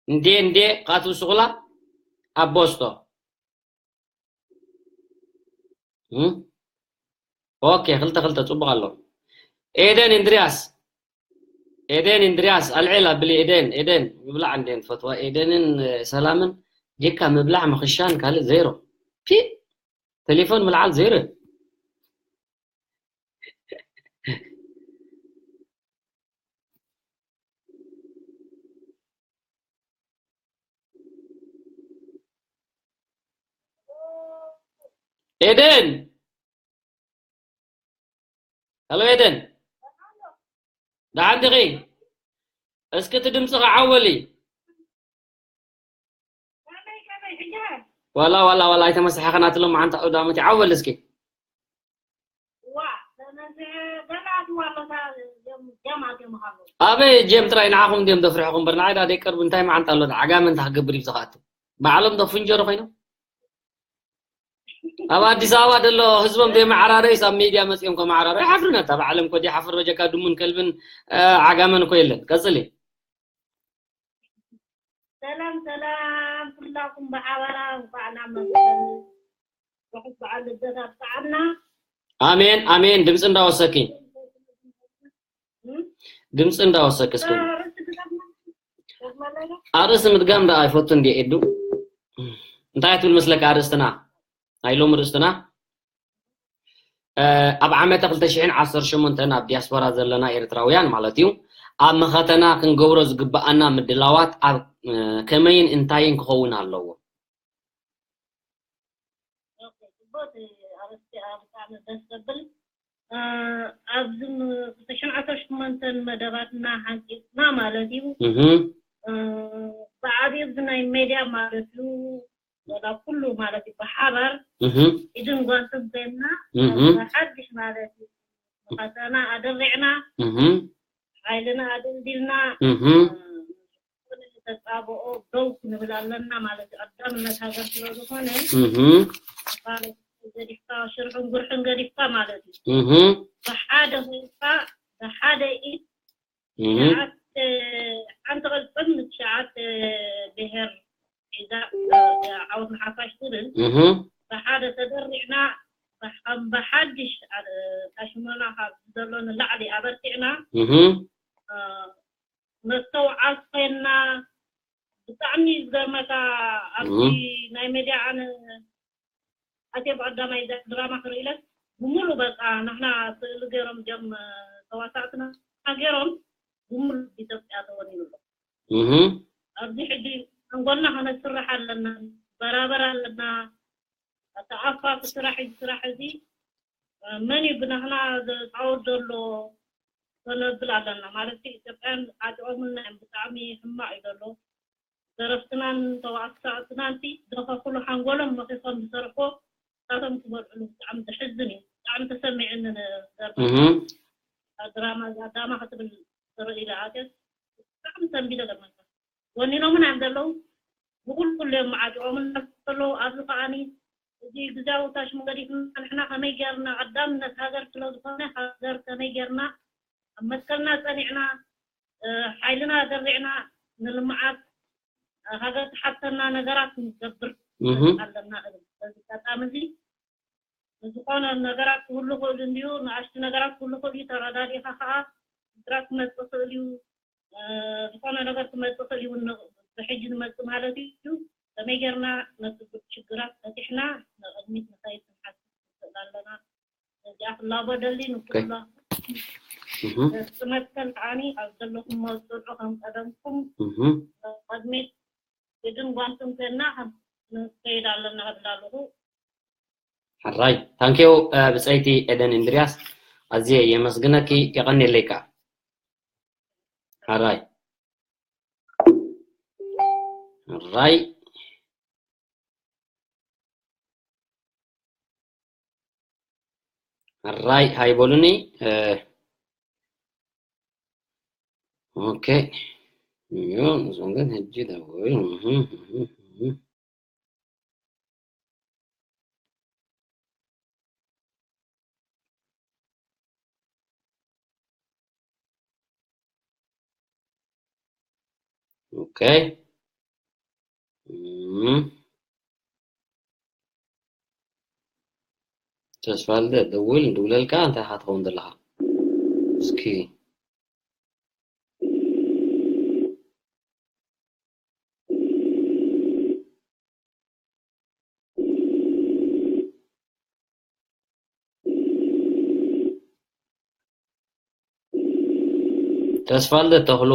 እንዴ፣ እንዴ፣ ቃቱ ስኹላ፣ ኣቦስቶ። እም? ኦኬ፣ ክልተ ክልተ ጽቡቕ ኣሎ። ኤደን እንድሪያስ፣ ኤደን እንድርያስ ኣልዒል ኣብሊ። ኤደን፣ ኤደን ምብላዕ እንዴ ንፈትዋ። ኤደንን ሰላምን ጌካ ምብላዕ ምኽሻን ካልእ ዜሮ። ፒ፣ ቴሌፎን ምልዓል ዜሮ። ኤደን፣ ሄሎ ኤደን፣ ደሓን ዲኺ? እስኪ እቲ ድምፅኺ ዓወሊ። ዋላ ዋላ ዋላ ኣይተመሳሓኸናትሎም መዓንታ ቀዳሞት ይዓወል እስኪ። ኣበይ ጀም ጥራይ ንዓኹም እንዲዮም ዘፍርሕኹም እምበር ንዓይ ዳ ደይቀርቡ እንታይ መዓንታ ኣሎ? ዓጋመ እንታይ ክገብር እዩ ዝኸኣቱ? ባዕሎም ዶ ፍንጀሮ ኮይኖም? ኣብ ኣዲስ ኣበባ ዘሎ ህዝቦም ዘይመዓራረዩስ ኣብ ሚድያ መፂኦም ከመዓራረዩ ይሓፍሩና። እታ ባዕሎም ኮዲ ሓፍር በጀካ ድሙን ከልብን ዓጋመን እኮ የለን። ቀፅሊ። ሰላም ሰላም ኩላኩም ብሓባራ እንኳዕ ናብ መስቀል ርሑስ በዓል ልደት ኣብፅዓና። ኣሜን ኣሜን። ድምፂ እንዳወሰኪ ድምፂ እንዳወሰኪ እስኪ ኣርእስቲ ምድጋም ዳ ኣይፈቱ እንዲ ኤዱ እንታይ ትብል መስለካ ኣርእስትና ናይ ሎሚ ርእስትና ኣብ ዓመተ ክልተ ሽሕን ዓሰርተ ሸሞንተን ኣብ ዲያስፖራ ዘለና ኤርትራውያን ማለት እዩ ኣብ መኸተና ክንገብሮ ዝግብኣና ምድላዋት ኣብ ከመይን እንታይን ክኸውን ኣለዎ። ኣብዚ ክልተ ሽሕን ዓሰርተ ሸሞንተን መደባትና ሓንፂፅና ማለት እዩ። ብዓብዩ እዚ ናይ ሜድያ ማለት እዩ ወላ ኩሉ ማለት እዩ ብሓባር ኢድን ጓንትን ኮይንና ሓድሽ ማለት እዩ መኸተና ኣደሪዕና ሓይልና ኣደልዲልና ተፃብኦ ደው ክንብል ኣለና ማለት እዩ። ቀዳምነት ሃገር ስለ ዝኾነ ገዲፍካ ሽርሕን ጉርሕን ገዲፍካ ማለት እዩ። ብሓደ ኮይንካ ብሓደ ኢድ ትሽዓተ ሓንቲ ቅልፅም ትሽዓተ ብሄር ሒዛ ዓወት ንሓፋሽ ትብል ብሓደ ተደሪዕና ብሓድሽ ታሽመና ካብ ዘሎ ንላዕሊ ኣበርቲዕና መስተውዓል ኮይና ብጣዕሚ ዝገርመካ ኣብዚ ናይ ሜድያ ኣነ ኣትየ ብቀዳማይ እዛ ድራማ ክርኢ ኢለ ብምሉ በቃ ንሕና ስእሊ ገይሮም ጀም ተዋሳእትና ገይሮም ብምሉ ኢትዮጵያ ተወኒኑ ኣሎ። ኣብዚ ሕጂ ሓንጎልና ከነስርሕ ኣለና፣ በራበር ኣለና። ኣታ ኣፋ ስራሕ እዚ ስራሕ እዚ መን እዩ ብናህና ዝፃወት ዘሎ ከነብል ኣለና ማለት እዩ። ኢትዮጵያን ዓጢቖምልና እዮም ብጣዕሚ ሕማቕ እዩ ዘሎ። ደረፍትናን ተዋሳእትናን ሲ ደኸፍሉ ሓንጎሎም መኺኾም ዝሰርሕዎ ንሳቶም ክበልዕሉ ብጣዕሚ ዘሕዝን እዩ። ብጣዕሚ ተሰሚዕኒ ገርመካ ድራማ እዛ ዳማ ክትብል ትርኢ ኢለ ኣትየስ ብጣዕሚ ሰንቢደ ገርመካ ወኒኖምን እዮም ዘለዉ። ብኩሉ ኩሉ እዮም መዓጢቖምና ዘለዉ። ኣብዚ ከዓኒ እዚ ግዝያዊ ታሽሙ ገዲፍና ንሕና ከመይ ጌርና ቀዳምነት ሃገር ስለ ዝኾነ ሃገር ከመይ ጌርና ኣብ መትከልና ጸኒዕና ሓይልና ደሪዕና ንልምዓት ሃገር ትሓተና ነገራት ክንገብር ኣለና እብል። በዚ ኣጋጣሚ እዚ ንዝኾነ ነገራት ክህሉ ክእል እንድዩ፣ ንኣሽቱ ነገራት ክህሉ ክእል እዩ። ተረዳዲእካ ከዓ ስድራ ክመፅእ ክእል እዩ። ዝኾነ ነገር ክመፅእ ክእል እዩ። ብሕጂ ዝመፅእ ማለት እዩ። ከመይ ጌርና ነቲ ሽግራት ፈቲሕና ንቕድሚት ንኸይድ ክንሓስብ ንኽእል ኣለና። እዚኣ ክላቦ ደሊ ንኩላ መትከል ከዓኒ ኣብ ዘለኩም መፅዑ ከም ቀደምኩም ቅድሚት ግድን ጓንትን ኮይና ንከይድ ኣለና ክብል ኣለኹ። ሕራይ ታንኪዩ ብፀይቲ ኤደን እንድርያስ ኣዝየ የመስግነኪ የቐንየለይ ከዓ። ሕራይ ሕራይ ሕራይ ሃይ በሉኒ። ኦኬ እዩ ንዞም ግን ሕጂ ደውል ኦኬ ተስፋ ልደ ደውል እንደውለልካ እንታይ ኢኻ ትኸውን ዘለኻ እስኪ ተስፋልደት ተኽሉ።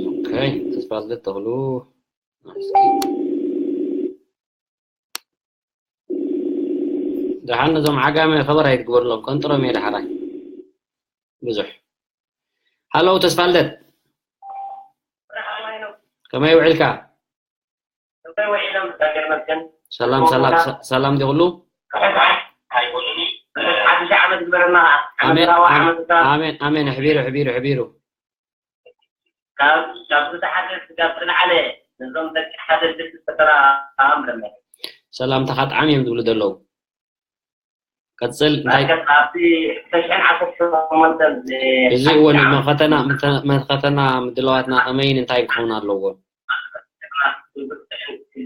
ኦኬ፣ ተስፋልደት ተኽሉ። ደሓን ነዞም ዓጋመ ከበር ኣይትግበርሎም፣ ቀንጥሮም እየ ደሓራይ። ብዙሕ። ሃሎ ተስፋልደት፣ ከመይ ውዒልካ? ሰላም፣ ሰላም፣ ሰ-፣ ሰላም ዲኹሉ? ሓድሽ ዓመት ግበረና። ኣሜን፣ ዓመታዊ ኣሜን፣ ዓመት ኣሜን፣ ኣሜን። ኣሕቢሩ፣ ኣሕቢሩ፣ ኣሕቢሩ። ካብ፣ ካብ ዝተሓተ ስጋብ ዝለዓለ ነዞም ደቂ ሓደ ልቢ ፈጠራ ኣምረና። ሰላምታኻ ጥዓም እዮም ዝብሉ ዘለዉ። ቀጽል፣ እንታይ? ማርከስ ኣብቲ ክልተ ሽሕን ዓሰርተ ሸሞንተን ዝ-፣ እዚ እወ፣ ንመኸተና፣ ምተ-፣ መኸተና ምድላዋትና ከመይን እንታይ ክኸውን ኣለዎ?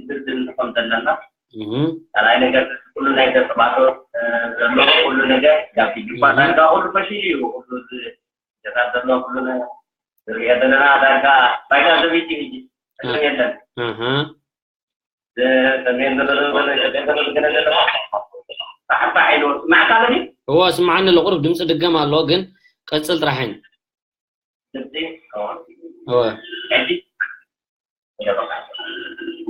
ዝብል ከም ዘለና። እህ። ካልኣይ ነገር፣ ኩሉ ናይ ገጽ ባዶ፣ እ፣ ዘሎ ኩሉ ነገር፣ ያው፣ እህ። ዳርጋ ኩሉ ፈሺሉ እዩ። ኩሉ እዚ ገዛ ዘሎ ኩሉ ነ-፣ ዝሪኦ ዘለና ዳርጋ ባይታ ዘቢት እዩ እንጂ። እህ። የለን። እህ። ሰሜን ዘሎ፣ ሰሜን ዘሎ፣ ሰሜን ዘሎ፣ ሰሜን ዘሎ። ፋሕ ፋሕ ኢሉ። ስማዕካ ኣለኒ? እወ፣ ስማዓኒ ኣሎ። ቁሩብ ድምፂ ድገም ኣሎ፣ ግን ቀፅል ጥራሕን። ድምፂ? እወ። እወ። ሕጂ?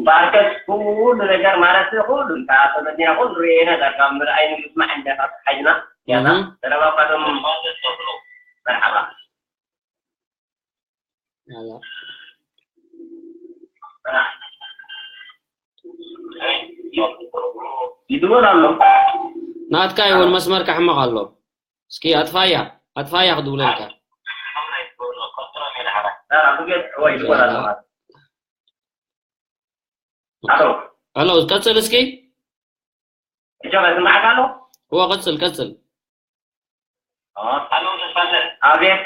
ማርከስ ኩሉ ነገር ማለት ኩሉ፣ እንታ ተመዲና ኩሉ ርኤና፣ ዳርጋ ምርኣይ ንምስማዕ እንደ ካብ ሓጅና፣ ያና፣ እህ። ዘረባ እኳ ቶም መርሓባ። ያላ። ይድወል ኣሎ። ናትካ ይኹን መስመርካ ሕማቕ ኣሎ። እስኪ ኣጥፋያ፣ ኣጥፋያ ክድውለልካ። አ፣ ብጌት፣ ወይ፣ ይድወል ኣሎ። ያላ። ኣሎ። ኣሎ፣ ቀጽል እስኪ። እጆ፣ ስማዕካ ኣሎ? እወ፣ ቀጽል፣ ቀጽል። ኦ፣ ኣሎ፣ ተስፋልደት። ኣቤት።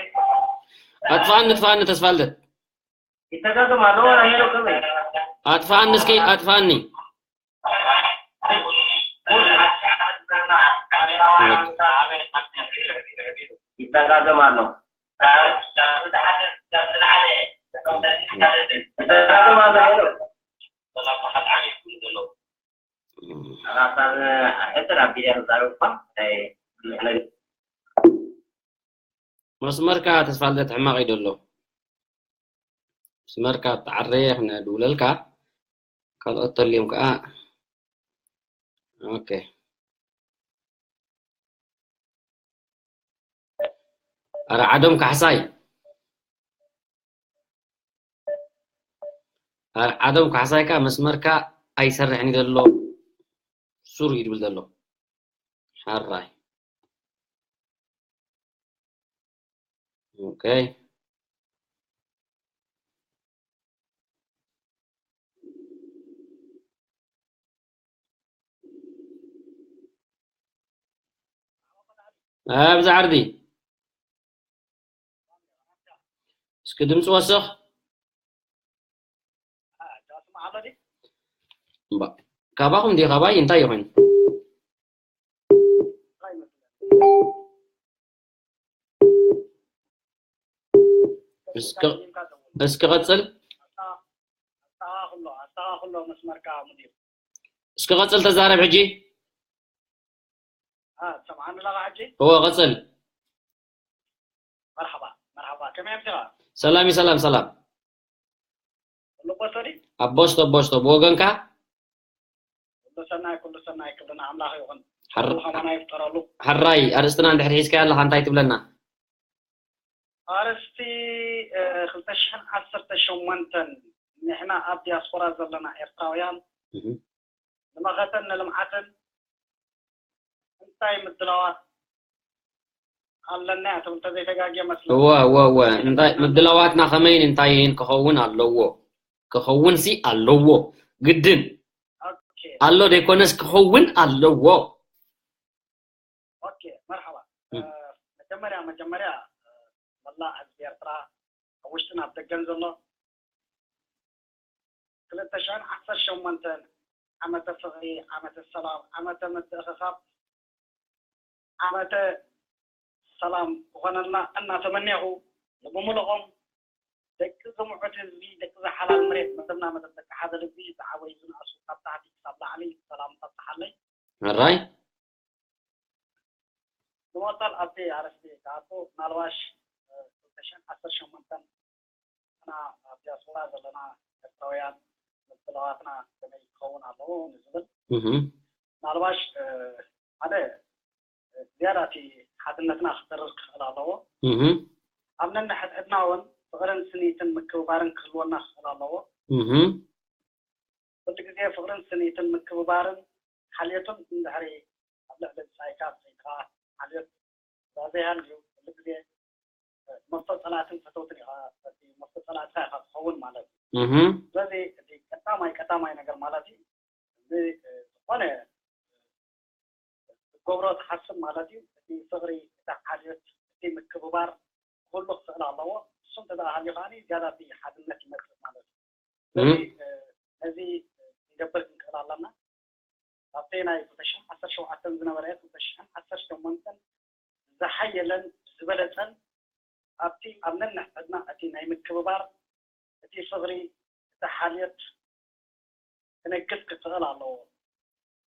ኣጥፋኣኒ፣ ኣጥፋኣኒ፣ ተስፋልደት። ይተጋገም ኣሎ፣ ወላ ሄሎ ከመይ? ኣጥፋኣኒ እስኪ፣ ኣጥፋኣኒ። ይተጋገም ኣሎ። ይተጋገም ኣሎ፣ ሄሎ። ራሳን ሕጽር ኣቢለ ክዛረብ እኳ ናይ ብዙሕ ነገር። መስመርካ ተስፋልደት ሕማቕ እዩ ዘሎ። መስመርካ ተዓረየ ክነድውለልካ። ካልኦት ተልዮም ከኣ። ኦኬ። ኣረ ዓዶም ካሕሳይ። ኣረ ዓዶም ካሕሳይ ከኣ መስመርካ ኣይሰርሕን እዩ ዘሎ። ሱር እዩ ድብል ዘሎ። ሓራይ። ኦኬ። ኣብዚ ዓርዲ እስኪ ድምፂ ወስኽ። እምባ፣ ካባኹም ድዩ? ካባይ እንታይ ይኾን? እስኪ፣ እስኪ ቀጽል። ኣስተኻኽሎ፣ ኣስተኻኽሎ መስመርካ ሙዲር። እስኪ ቀጽል፣ ተዛረብ ሕጂ። አ፣ ትሰምዓኒ ኣለኻ ሕጂ? እወ፣ ቀጽል። መርሓባ፣ መርሓባ። ከመይ ኣምሲኻ? ሰላም እዩ፣ ሰላም፣ ሰላም። ኩሉ ቦስቶ ድዩ? ኣብ ቦስቶ፣ ቦስቶ። ብወገንካ? ኩሉ ሰናይ፣ ኩሉ ሰናይ፣ ክብሪ ንኣምላኽ ይኹን። ሓር-፣ ኩሉ ከማና ይፍጠረሉ። ሓራይ፣ ኣርእስትና እንድሕር ሒዝካዮ ኣለኻ፣ እንታይ ትብለና? ኣርእስቲ፣ እ፣ ክልተ ሽሕን ዓሰርተ ሸሞንተን ንሕና ኣብ ዲያስፖራ ዘለና ኤርትራውያን እህ። ንመኸተን ንልምዓትን እንታይ ምድላዋት ኣለና እያ ትብል ተዘይተጋግየ መስለኒ። እወ፣ እወ፣ እወ። እንታይ ምድላዋትና ከመይን እንታይን ክኸውን ኣለዎ? ክኸውን ሲ ኣለዎ። ግድን። ኦኬ። ኣሎ ደይኮነስ ክኸውን ኣለዎ። ኦኬ፣ መርሓባ። እም። እ፣ መጀመርያ፣ መጀመርያ፣ እ፣ መላእ ህዝቢ ኤርትራ ኣብ ውሽጥን ኣብ ደገን ዘሎ ክልተ ሽሕን ዓሰርተ ሸሞንተን ዓመተ ፍቕሪ፣ ዓመተ ሰላም፣ ዓመተ ምትእኽኻብ፣ ዓመተ ሰላም ክኾነልና እናተመኔኹ፣ ንብምልኦም ደቂ ዝምዑት ህዝቢ፣ ደቂ ዝሓላል መሬት፣ መደብና መደብ ደቂ ሓደ ልቢ፣ ዝዓበዩ ዝነኣሱ ካብ ታሕቲ ክሳብ ላዕሊ ሰላም ኣብጽሓለይ። ሕራይ ዝመጣል ኣብቲ ኣርእስቲ ክኣቱ ምናልባሽ ክልተ ሽሕን ዓሰርተ ሸሞንተን ንሕና ኣብ ዲያስፖራ ዘለና ኤርትራውያን ምድላዋትና ከመይ ክኸውን ኣለዎ ንዝብል ምናልባሽ ሓደ ዝያዳ እቲ ሓድነትና ክተርር ክኽእል ኣለዎ። ኣብ ነንሕድሕድና እውን ፍቕርን ስኒትን ምክብባርን ክህልወና ክኽእል ኣለዎ። ኩሉ ግዜ ፍቕርን ስኒትን ምክብባርን ሓልዮትን እንድሕሪ ኣብ ልዕሊ ብጻይካ ብጻይካ ሓልዮት ዘይሃልዩ ኩሉ ግዜ መፍቶ ጸላእትን ፈተውትን ኢኻ መፍቶ ጸላእትኻ ኢኻ ትኸውን ማለት እዩ። ስለዚ እቲ ቀዳማይ ቀዳማይ ነገር ማለት እዩ ዝኾነ ክትገብሮ ትሓስብ ማለት እዩ። እቲ ፍቕሪ፣ እታ ሓልዮት፣ እቲ ምክብባር ክህሉ ክኽእል ኣለዎ። እሱ እንተ ደኣ ሃልዩ ከዓኒ ዝያዳ እቲ ሓድነት ይመጽእ ማለት እዩ። ስለዚ ነዚ ክንገብር ክንክእል ኣለና። ኣብቲ ናይ ክልተ ሽሕን ዓሰርተ ሸውዓተን ዝነበረ ክልተ ሽሕን ዓሰርተ ሸሞንተን ዝሓየለን ዝበለጸን ኣብቲ ኣብ ነንሕድሕድና እቲ ናይ ምክብባር እቲ ፍቕሪ እቲ ሓልዮት ክነግስ ክኽእል ኣለዎ።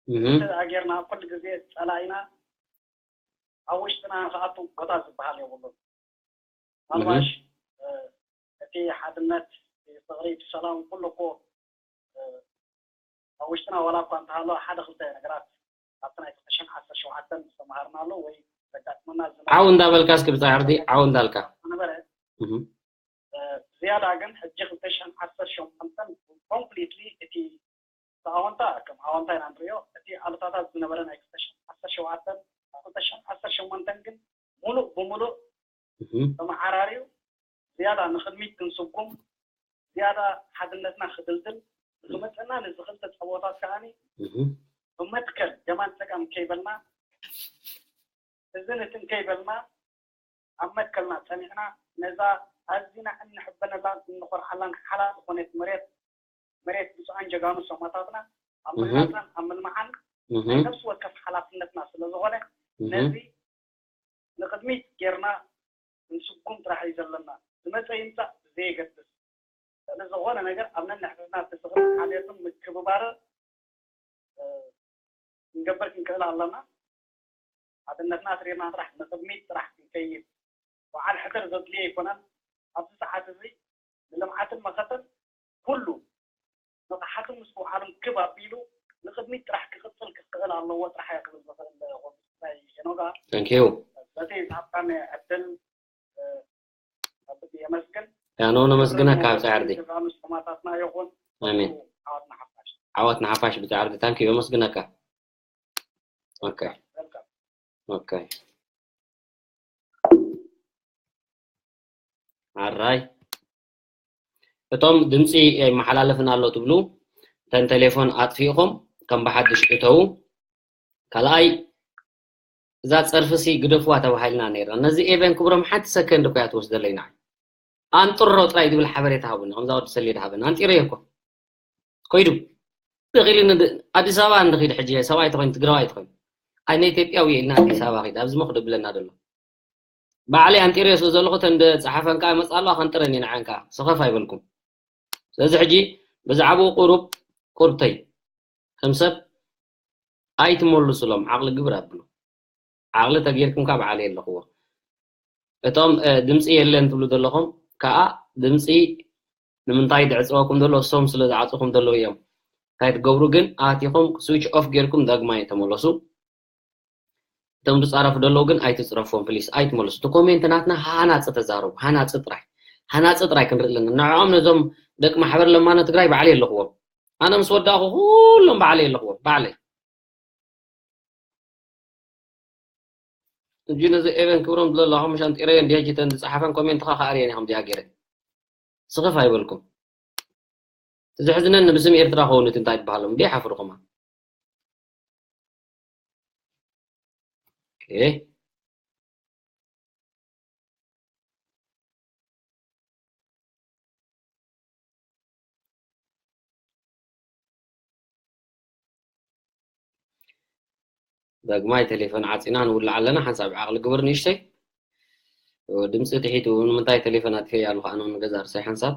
እዚ ደኣ ጌርና ኩሉ ግዜ ጸላኢና ኣብ ውሽጥና ንኽኣቱ ቦታ ዝበሃል የብሉን። ምናልባሽ እቲ ሓድነት፣ ፍቕሪ፣ እቲ ሰላም ኩሉ እኮ ኣብ ውሽጥና ዋላ እኳ እንተሃለወ ሓደ ክልተ ነገራት ኣብቲ ናይ ክልተ ሽሕን ዓሰርተ ሸውዓተን ዝተምሃርናሉ ወይ ዘጋጥመና ዝነበረ ዓው እንዳበልካ እስኪ ብጻይ ዕርዲ ዓው እንዳልካ ዝነበረ ዝያዳ ግን ሕጂ ክልተ ሽሕን ዓሰርተ ሸሞንተን ኮምፕሊትሊ እቲ ኣወንታ ከም ኣወንታ ኢና ንሪኦ። እቲ ኣሉታታት ዝነበረ ናይ ክልተ ሽሕን ዓሰርተ ሸውዓተን ክልተ ሽሕን ዓሰርተ ሸሞንተን ግን ሙሉእ ብሙሉእ ተመዓራርዩ ዝያዳ ንቕድሚት ክንስጉም ዝያዳ ሓድነትና ክድልድል ንክመፀና ንዚ ክልተ ፀቦታት ከዓኒ ብመትከል የማን ፀጋም ከይበልና እዝን እትን ከይበልና ኣብ መትከልና ፀኒዕና ነዛ ኣዚና እንሕበነላን እንኾርዓላን ሓላል ዝኾነት መሬት መሬት ብፁዓን ጀጋኑ ሰማእታትና ኣብ ምህናፃን ኣብ ምልማዓን ናይ ነፍሲ ወከፍ ሓላፍነትና ስለ ዝኾነ ነዚ ንቕድሚት ጌርና ክንስጉም ጥራሕ እዩ ዘለና። ዝመፀ ይምፃእ ብዘየገድስ ልዕሊ ዝኾነ ነገር ኣብ ነንሕድሕድና እቲ ፍቕርን ሓልዮትን ምክብባርን ክንገብር ክንክእል ኣለና። ሓድነትና ኣትሪርና ጥራሕ ንቕድሚት ጥራሕ ክንከይድ በዓል ሕደር ዘድልዮ ኣይኮነን። ኣብዚ ሰዓት እዚ ንልምዓትን መኸተን ኩሉ ንቕሓትን ምስትውዓልን ክብ ኣቢሉ ንቕድሚት ጥራሕ ክቕፅል ክኽእል ኣለዎ ጥራሕ እየ ክብል ዝኽእል ኮሚሽነር ሄኖጋ። Thank you። በቲ ዝሃብካኒ ዕድል ከልቢ የመስግን። ያኖ ነመስግነካ ኣብ ጻዕርዲ። ጀጋኑ ሰማእታትና ይኹን። ኣሜን። ዓወት ንሓፋሽ። ዓወት ንሓፋሽ ብጻዕርዲ። Thank you። የመስግነካ። Okay። Welcome። Okay። ኣራይ እቶም ድምፂ ይመሓላለፍን ኣሎ ትብሉ እተን ቴሌፎን ኣጥፊእኹም ከም ብሓድሽ እተዉ። ካልኣይ እዛ ፀርፊ ሲ ግደፍዋ ተባሂልና ነይርና። ነዚ ኤቨን ክብሮም ሓንቲ ሰከንድ እኮ እያ ትወስደለይ ንዓይ። ኣንጥሮ ጥራይ ዝብል ሓበሬታ ሃቡኒ። ከምዛ ወዲ ሰሌ ድሃበኒ ኣንጢረዮ እኮ። ኮይዱ ደኺሉ ንድ- ኣዲስ ኣበባ እንድኺድ ሕጂ ሰብኣይ ተኮይኑ ትግራዋይ ተኮይኑ ኣይ ናይ ኢትዮጵያዊ ኢልና ኣዲስ ኣበባ ኺድ ኣብዚ ሞ ክደብለና ዘሎ ባዕለይ ኣንጢረዮ ስለ ዘለኹ ተን ደ- ጸሓፈን ከኣ መጽእ ኣለዋ ከንጥረን እየ ንዓን ከኣ ሰኸፍ ኣይበልኩም። ስለዚ ሕጂ ብዛዕባኡ ቁሩብ ቁርብተይ ከም ሰብ ኣይትመልሱሎም፣ ዓቕሊ ግብር ኣብሉ። ዓቕሊ ተጌርኩም ካብ ዓሊ ኣለኽዎ። እቶም ድምፂ የለን ትብሉ ዘለኹም ከዓ ድምፂ ንምንታይ ድዕፅወኩም ዘሎ እሶም ስለ ዝዓፅኹም ዘለዉ እዮም። እንታይ ትገብሩ ግን ኣቲኹም ስዊች ኦፍ ጌርኩም ዳግማይ ተመለሱ። እቶም ዝፃረፉ ዘለዉ ግን ኣይትፅረፎም ፕሊስ ኣይትመልሱ። እቲ ኮሜንት ናትና ሃናፂ ተዛረቡ። ሃናፂ ጥራይ ሃናፂ ጥራይ ክንርኢ ኣለና። ንዕኦም ነዞም ደቂ ማሕበር ለማኖ ትግራይ ባዕለይ ኣለኽዎም። ኣነ ምስ ወዳእኹ ኩሎም ባዕለይ ኣለኽዎም ባዕለይ። እንጂ ነዚ ኤቨን ክብሮም ዝለለኹም ምሽ ኣንጢረዮ እንዲ ሕጂ ተን ዝፀሓፈን ኮሜንትኻ ከኣርየን ኢኹም ዚኣ ገይረ ስኽፍ ኣይበልኩም። እቲ ዘሕዝነኒ ብስም ኤርትራ ከውኑት እንታይ ይበሃሎም እንዲ ሓፍርኹማ። ዳግማይ ቴሌፎን ዓፂና ንውላዕ ኣለና። ሓንሳብ ዓቕሊ ግበር ንእሽተይ። ድምፂ ትሒቱ ንምንታይ ቴሌፎን ኣጥፊአ ኣለኹ ኣነ ንገዛ ርሳይ ሓንሳብ።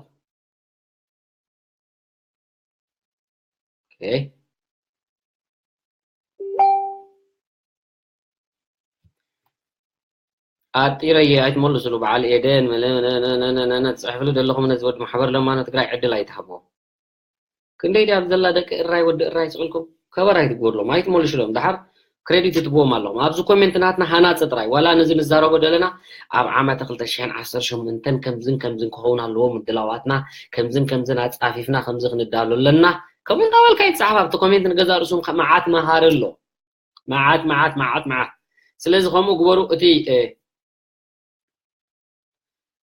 ኦኬ። ኣጢረየ ኣይትመልስሉ። በዓል ኤደን መለ መለ መለ መለ መለ ትጽሕፍሉ ዘለኹም ነዚ ወዲ ማሕበር ለማኖ ትግራይ ዕድል ኣይትሃቦ። ክንደይ ድያ ኣብ ዘላ ደቂ እራይ ወዲ እራይ ስቕልኩም ከበር ኣይትግበርሎም፣ ኣይትመልሽሎም። ደሓር ክሬዲት ትብዎም ኣለኹም። ኣብዚ ኮሜንት ናትና ሃናፂ ጥራይ፣ ዋላ ነዚ ንዛረቦ ዘለና ኣብ ዓመተ ክልተ ሽሕን ዓሰርተ ሸሞንተን ከምዝን ከምዝን ክኸውን ኣለዎ ምድላዋትና፣ ከምዝን ከምዝን ኣፃፊፍና ከምዚ ክንዳሎ ኣለና። ከምኡ እንዳበልካ ይትፅሓፍ ኣብቲ ኮሜንት፣ ንገዛ ርእሱም ከ-፣ መዓት መሃሪ ኣሎ። መዓት፣ መዓት፣ መዓት፣ መዓት። ስለዚ ከምኡ ግበሩ። እቲ፣ እ፣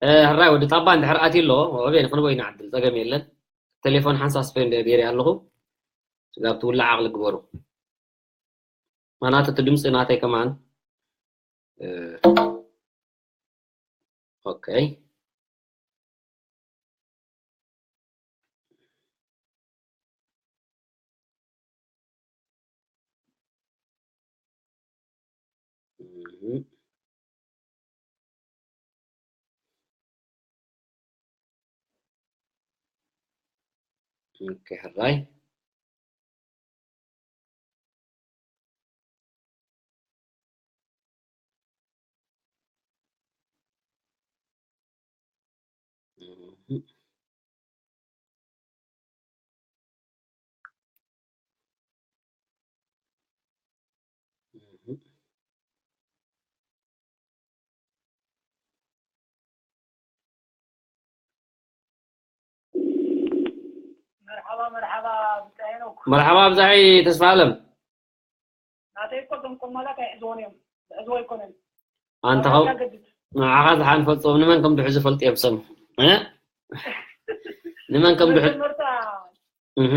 እ፣ ሕራይ ወዲ ጣባ እንድሕር ኣትዩ ኣሎ፣ ኣበየ ክንቦ ኢና ዕድል፣ ጸገም የለን። ቴሌፎን ሓንሳብ ስፔን ገይረ ኣለኹ። ስጋብ ትውላዕ ዓቕሊ ግበሩ። ማናቱ እቲ ድምፂ ናተይ ከማን፣ እ፣ ኦኬ። እህ። ኦኬ፣ ሕራይ። እህ። እህ። መርሓባ፣ መርሓባ፣ ብጻይ ሄኖክ። መርሓባ፣ ብጻይ ተስፋ ኣለም። ናተይ እኮ እዞም ቆማላት ኣይሕዝዎን እዮም። ዝሕዝዎ ኣይኮነን። ኣንታ ናባይ ኸው-፣ ካገድድ። ንዓኻ ዝሓን ፈልጦም ንመን ከም ድሕዙ ፈልጥ እዮም ሰም። እ? ንመን ከም ድሕዙ። መጀመርታ እህ።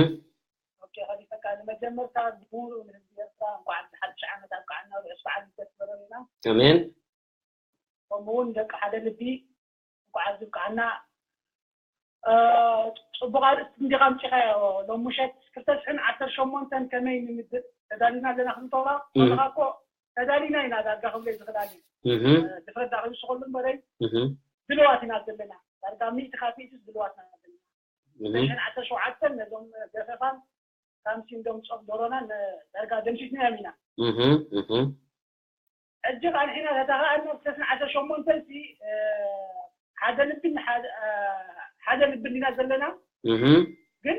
ኦኬ፣ ከሊፈካ። ንመጀመርታ ብሙሉእ ንህዝቢ ኤርትራ እንኳዕ ኣብዚ ሓድሽ ዓመት ኣብቅዓና፣ ርሑስ በዓል ልደት በረልና። ኣሜን። ከምኡ እውን ደቂ ሓደ ልቢ እንኳዕ ኣብዚ ብቅዓና። እ፣ ጽቡቕ ኣርእስቲ እንዲኻ ኣምጺኻዮ ሎም ምሸት። ክልተ ሽሕን ዓሰርተ ሸሞንተን ከመይ ንምድእ ተዳሊና ኣለና ክንብል ተላ፣ እህ። ንስኻ እኮ ተዳሊና ኢና ዳርጋ ክብሎ እዩ ዝኽእል ኣሊ። እህ። እ፣ ድፍረት ዳኣ ክውስኸሉ እምበረይ፣ እህ። ድልዋት ኢና ዘለና። ዳርጋ ሚእቲ ካብ ሚእቲ ድልዋት ኢና ዘለና። እህ። ክልተ ሽሕን ዓሰርተ ሸውዓተን ነዞም ገፈፋን ሳምሲን ዶም ጾም ዶሮና ን-፣ ዳርጋ ደምሲስናዮም ኢና። እህ፣ እህ። ሕጂ ኸኣ ንሕና ተተኻእልና ክልተ ሽሕን ዓሰርተ ሸሞንተን ሲ፣ እ፣ ሓደ ልቢ ን-፣ ሓደ፣ እ፣ ሓደ ልቢ እንዲና ዘለና። እህ። ግን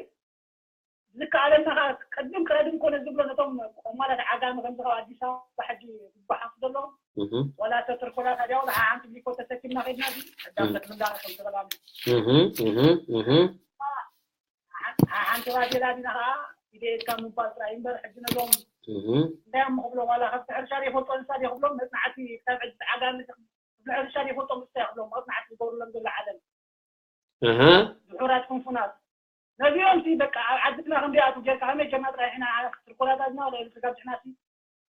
ዝከኣለና ኸኣ ቅድም ቅረድም ኮነ ዝብሎ ነቶም ቆማላት ዓጋመ ከምዚ ካብ ኣዲስ ኣበባ ሕጂ ዝጓሓፉ ዘለዉ። እህ። ዋላ ተትርኮላ ታዲያ ዋላ ሓንቲ ብሊኮ ተሰኪምና ኸድና ሲ፣ ሕጂ ኣብ እህ። ተክምንዳ ከም ዝኸዳሉ። እህ፣ እህ፣ እህ። ሓንቲ ባዴላ ዲና ኸዓ ኢደ ኢድካ ምባል ጥራይ እምበር፣ ሕጂ ነዞም እህ። እንታይ እሞ ክብሎም፣ ዋላ ካብቲ ሕርሻ ዘይፈልጦ እንስሳ ድየ ክብሎም፣ መጽናዕቲ ክሳብ ሕጂ ተዓጋሚ ክብሎ፣ ሕርሻ ዘይፈልጦም እንስሳ እየ ክብሎም፣ መጽናዕቲ ዝገብሩሎም ዘሎ ዓለም። እህ። ድሑራት ፍንፉናት። ነዚኦም ሲ በቃ ኣብ ዓድና ክንደይ ኣቱ ጌርካ፣ ከመይ ጌርና ጥራይ ሕና ትርኮላታትና ወላ ኤሌክትሪክ ኣብዚሕና ሲ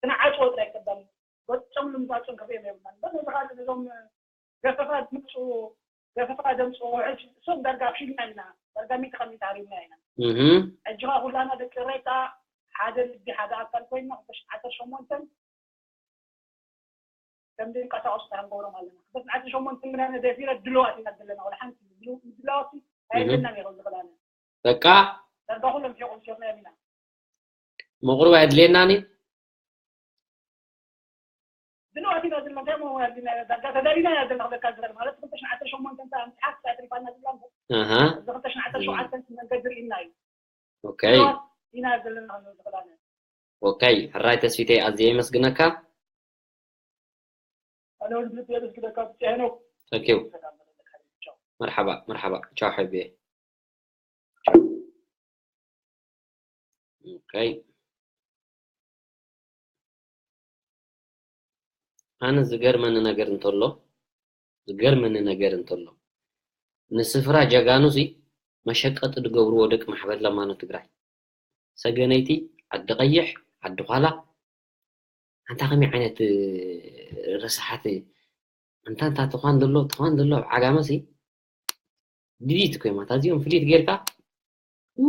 ክንዓጽዎ ጥራይ ቀዳም። ገጾም ንምጻጹን ክርእዮም የብልናን። በዚ ካልእ ነዞም ገፈፋ ድምፁ፣ ገፈፋ ደምፁ ውሕጅ፣ እሶም ዳርጋ ኣፍሺልና ኢና፣ ዳርጋ ሚእቲ ካብ ሚእቲ ሃሪምና ኢና። እህ። ሕጂ ኸኣ ኩላና ደቂ ኤረይ ከኣ ሓደ ልቢ፣ ሓደ ኣካል ኮይንና፣ ክልተ ሽሕን ዓሰርተ ሸሞንተን ከም ዘይንቀሳቐሱ ከኣ ንገብሮም ኣለና። ክልተ ሽሕን ዓሰርተ ሸሞንተን ግና ነደፊረ ድሉዋት ኢና ዘለና፣ ወላ ሓንቲ ድሉ-፣ ምድላዋት እህ። ኣየድልየናን እዩ፣ ከምዚ ክላለ። በቃ። ዳርጋ ኩሎም ሒቑ ዝሸርናዮም ኢና። መቑርብ ኣየድልየናን እዩ። ድልዋት ኢና ዘለና፣ እንታይ እሞ ኣድሊና ኢና? ዳርጋ ተዳሊና ኢና ዘለና፣ ክብለካ ዝኽእል ማለት፣ ክልተ ሽሕን ዓሰርተ ሸሞንተን እንተ ኣምጽሓ፣ ክሳዕ ትሪፋና ዝብላ እምበር። ኣሃ። እዚ ክልተ ሽሕን ዓሰርተ ሸውዓተን መንገዲ ርኢና እዩ። ኦኬ። ድልዋት ኢና ዘለና፣ ክንብል ዝኽእል ኣነ። ኦኬ፣ ሕራይ ተስፊተይ፣ ኣዝየ የመስግነካ። ኣነ እውን ብልቢ የመስግነካ፣ ብጻይ ሄኖክ። Thank you። ሰላም በለለካ። ቻው። መርሓባ፣ መርሓባ። ቻው፣ ሓቢበይ። ኦኬ። ኣነ ዝገርመኒ ነገር እንተሎ፣ ዝገርመኒ ነገር እንተሎ፣ ንስፍራ ጀጋኑሲ መሸቀጢ ዝገብርዎ ደቂ ማሕበር ለማኖ ትግራይ። ሰገነይቲ፣ ዓዲ ቀይሕ፣ ዓዲ ኳላ፣ ኣንታ ከመይ ዓይነት፣ እ፣ ረሳሓት፣ ኣንታ፣ ኣንታ ተዃን ዘሎ፣ ተዃን ዘሎ ኣብ ዓጋመሲ ድሊት እኮ እዮም። ኣታ እዚኦም ፍሊት ጌርካ፣ ው፣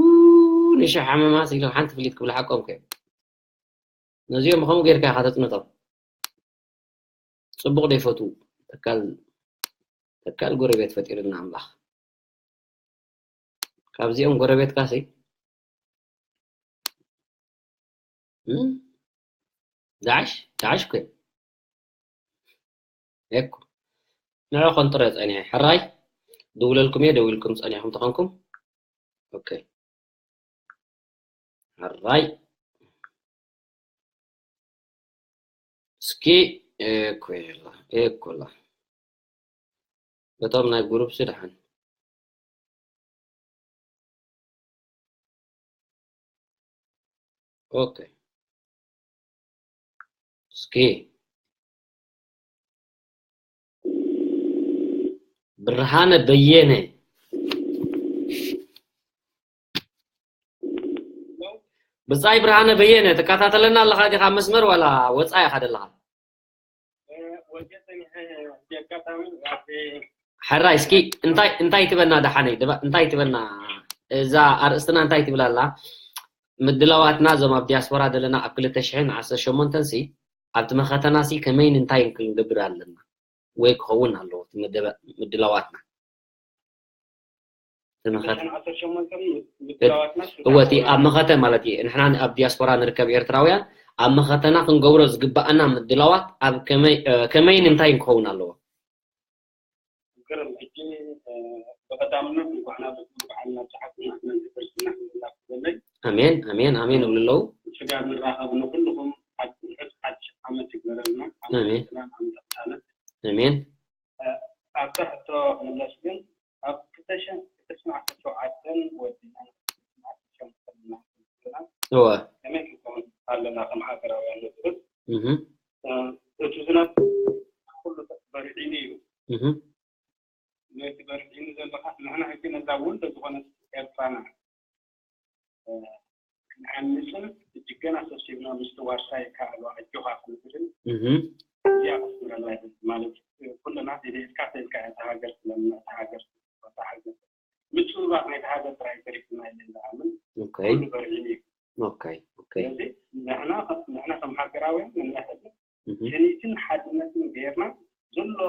ንሽሕ ሓመማስ ኢሎም ሓንቲ ፍሊት ክብሉ ሓቆም እኮ እዮም። ነዚኦም ብኸምኡ ጌርካ ኢኻ ተጽንቶም። ጽቡቕ ዶ ይፈትዉ? ተካል፣ ተካል ጎረቤት ፈጢርና ኣምላኽ። ካብዚኦም ጎረቤትካሲ፣ እም? ዳዕሽ፣ ዳዕሽ እኮ እዮም። እኮ ንዕኹም ጥረ ጸኒሐ። ሕራይ፣ ድውለልኩም እየ፣ ደዊልኩም ጸኒሕኩም ተኾንኩም። ኦኬ። ሕራይ። እስኪ፣ ኤኮላ፣ ኤኮላ። በቶም ናይ ግሩፕ ሲ ደሓን። ኦኬ። እስኪ ብርሃነ በየነ። ብጻይ ብርሃነ በየነ፣ ትከታተለና ኣለኻ ዲኻ መስመር ዋላ ወጻኢ ኢኻ ዘለኻ? ሕራይ፣ እስኪ እንታይ፣ እንታይ ትበና ደሓነይ? ድባ-፣ እንታይ ትበና? እዛ ኣርእስትና እንታይ ትብል ኣላ? ምድላዋትና እዞም ኣብ ዲያስፖራ ዘለና ኣብ ክልተ ሽሕን ዓሰርተ ሸሞንተን ሲ ኣብቲ መኸተና ሲ ከመይን እንታይ ክንገብር ኣለና? ወይ ክኸውን ኣለዎ እቲ መደበ-፣ ምድላዋትና? እቲ መኸተ-፣ እወ፣ እቲ ኣብ መኸተ ማለት እዩ። ንሕና ኣብ ዲያስፖራ ንርከብ ኤርትራውያን ኣብ መኸተና ክንገብሮ ዝግባኣና ምድላዋት ኣብ ከመይ፣ እ፣ ከመይን እንታይን ክኸውን ኣለዎ? ግርም። ሕጂ፣ እ፣ ብቐዳምነት እንኳዕ ናብ፣ እንኳዕ ናብ ዝሓቁና ኣሕመድ ክርስትና ክብላ ዘለይ። ኣሜን፣ ኣሜን፣ ኣሜን እብሉ ኣለዉ። ስጋ ንራኸብ ንኩልኹም ሓድ፣ ውሑድ ሓድሽ ዓመት ይግበረልና። ኣሜን። ዓመት ሰላም፣ ዓመት ቅሳነት። ኣሜን። እ፣ ኣብታ ሕቶ ክምለስ ግን ኣብ ክልተ ሽሕን ዓሰርተ ሸውዓተን ወዲና እወ። ከመይ ክንከውን ኣለና ከም ሃገራውያን ንዝብል፣ እህ። እ፣ እቲ ዝናብ ኩሉ በርዒኑ እዩ። እህ። ነቲ በርዒኑ ዘሎ ኻስ ንሕና ሕጂ ነዛ ውልዶ ዝኾነት ኤርትራና፣ እ፣ ክንሃንጽን እጅገና ሰብሲብና ምስቲ ዋርሳይ ከኣሉ ኣጆኻ ክንብልን እህ። እዚኣ ከስምረና ይብል። ማለት ኩልና ኢደ ኢድካ ተልካ እታ ሃገር ስለምና እታ ሃገር እታ ሃገር ምጽብባቕ ናይቲ ሃገር ጥራይ ተሪፍና ኢለ ዝኣምን ኦኬ። ኩሉ በርዒኑ እዩ። ኦኬ፣ ኦኬ። ስለዚ ንሕና ከም፣ ንሕና ከም ሃገራውያን ነናሕድና እህ። ስኒትን ሓድነትን ጌርና ዘሎ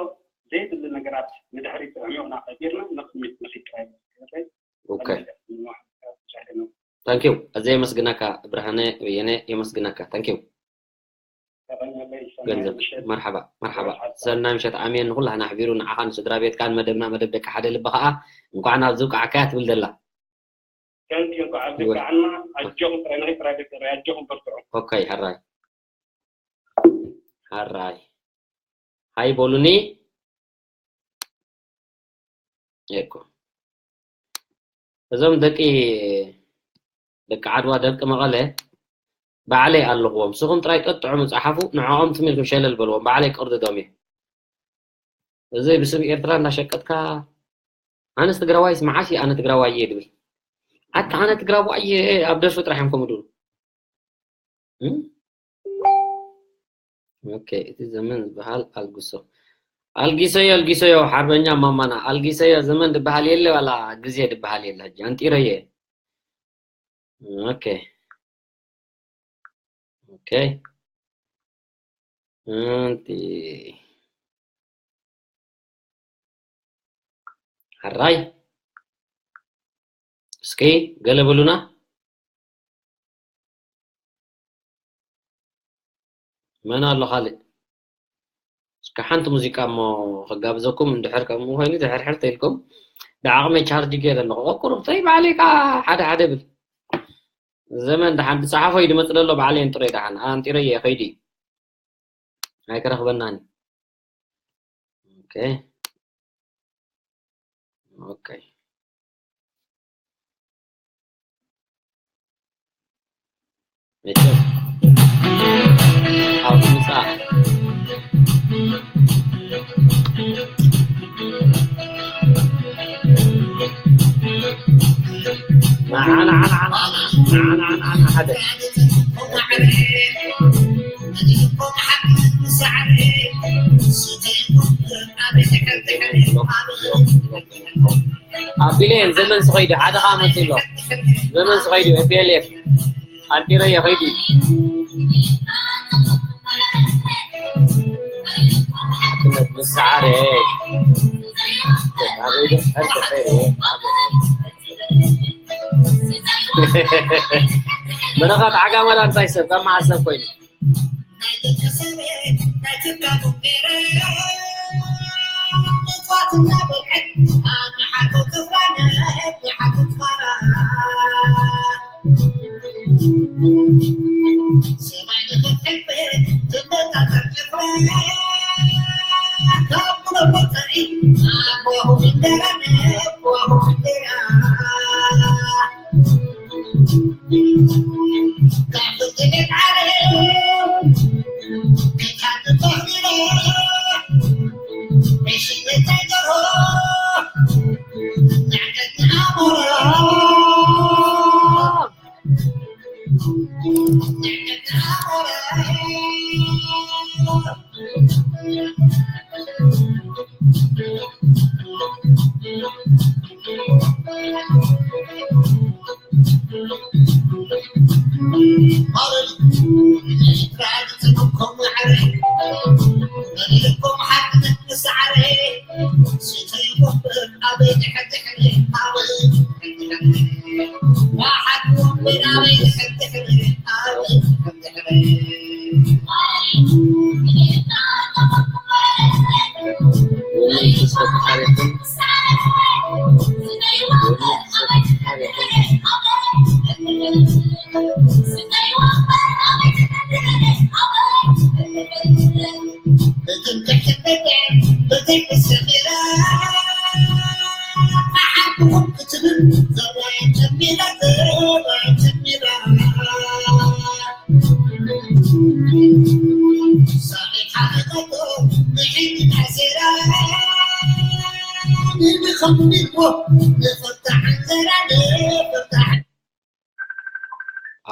ዘይድሊ ነገራት ንድሕሪት ኣዕሚቑና ቀቢርና ንቕድሚት ንኺድ ጥራይ ዝገብር ኦኬ። ቀሊል እዩ። Thank you። ኣዘ የመስግነካ ብርሃነ በየነ የመስግነካ። Thank you። ገንዘብ። መርሓባ፣ መርሓባ። ሰናይ ምሸት ኣሜን። ንኹላህና ኣሕቢሩ ንዓኻን ስድራ ቤትካን መደብና መደብ ደቂ ሓደ ልቢ ኸኣ እንኳዕ ናብዚ ብቃዕካያ ትብል ዘላ። Thank you፣ እንኳዕ ኣብዚብቃዓና። ኣጆኹም ጥራይ፣ ንኺድ ጥራይ ደቂ ኤረይ፣ ኣጆኹም በርትዑ። ኦኬ፣ ሕራይ። ሕራይ። ሃይ በሉኒ። እኮ። እዞም ደቂ፣ ደቂ ዓድዋ፣ ደቂ መቐለ ባዕለይ ኣለኹዎም። ንስኹም ጥራይ ጠጥዑ መጽሓፉ፣ ንዕኦም ትም ኢልኩም ሸለል በልዎም። ባዕለይ ቅርድዶም እየ። እዚ ብስም ኤርትራ እንዳሸቀጥካ፣ ኣነስ ትግራዋይስ መዓስ እየ ኣነ ትግራዋይ እየ ድብል? ኣታ ኣነ ትግራዋይ እየ ኣብ ደርፊ ጥራሕ እዮም ከምኡ ድብሉ። እም? ኦኬ፣ እቲ ዘመን ዝበሃል ኣልግሶ። ኣልጊሰዮ፣ ኣልጊሰዮ፣ ሓርበኛ ማማና፣ ኣልጊሰዮ፣ ዘመን ድበሃል የለ ዋላ ግዜ ድበሃል የለ፣ ሕጂ ኣንጢረዮ። ኦኬ። ኦኬ። ኣንቲ ሕራይ። እስኪ ገለ በሉና። መን ኣሎ ካልእ? እስኪ ሓንቲ ሙዚቃ እሞ ክጋብዘኩም፣ እንድሕር ከምኡ ኮይኑ ድሕርሕር ተኢልኩም፣ ብዓቕመይ ቻርጅ ገይረ ኣለኹ። ቁሩብ ተይ ባዕለይ ከዓ ሓደ ሓደ ብል። ዘመን ደሓን ዝጸሓፎ እዩ ድመጽእ ዘሎ፣ ባዕለይ እንጥረይ ደሓን፣ ኣንጢረይ እየ፣ ከይዱ እዩ። ኣይክረኽበናን እዩ። ኦኬ። ኦኬ። መቸም ኣብ ምጻእ ንዓ፣ ንዓ፣ ንዓ፣ ንዓ፣ ንዓ፣ ንዓ፣ ንዓ፣ ሓደ። ኣቢለየን ዘመን ስኸይዱ ሓደ ኸዓ መፂ ኣሎ። ዘመን ስኸይዱ ኤፍ ኤል ኤፍ ኣንጢረየ ኸይዱ። ሓድነት ምስ ሰዓረ። በረኸት ዓጋመ ዳ እንታይ ሰብ ካብ መዓስ ሰብ ኮይኑ?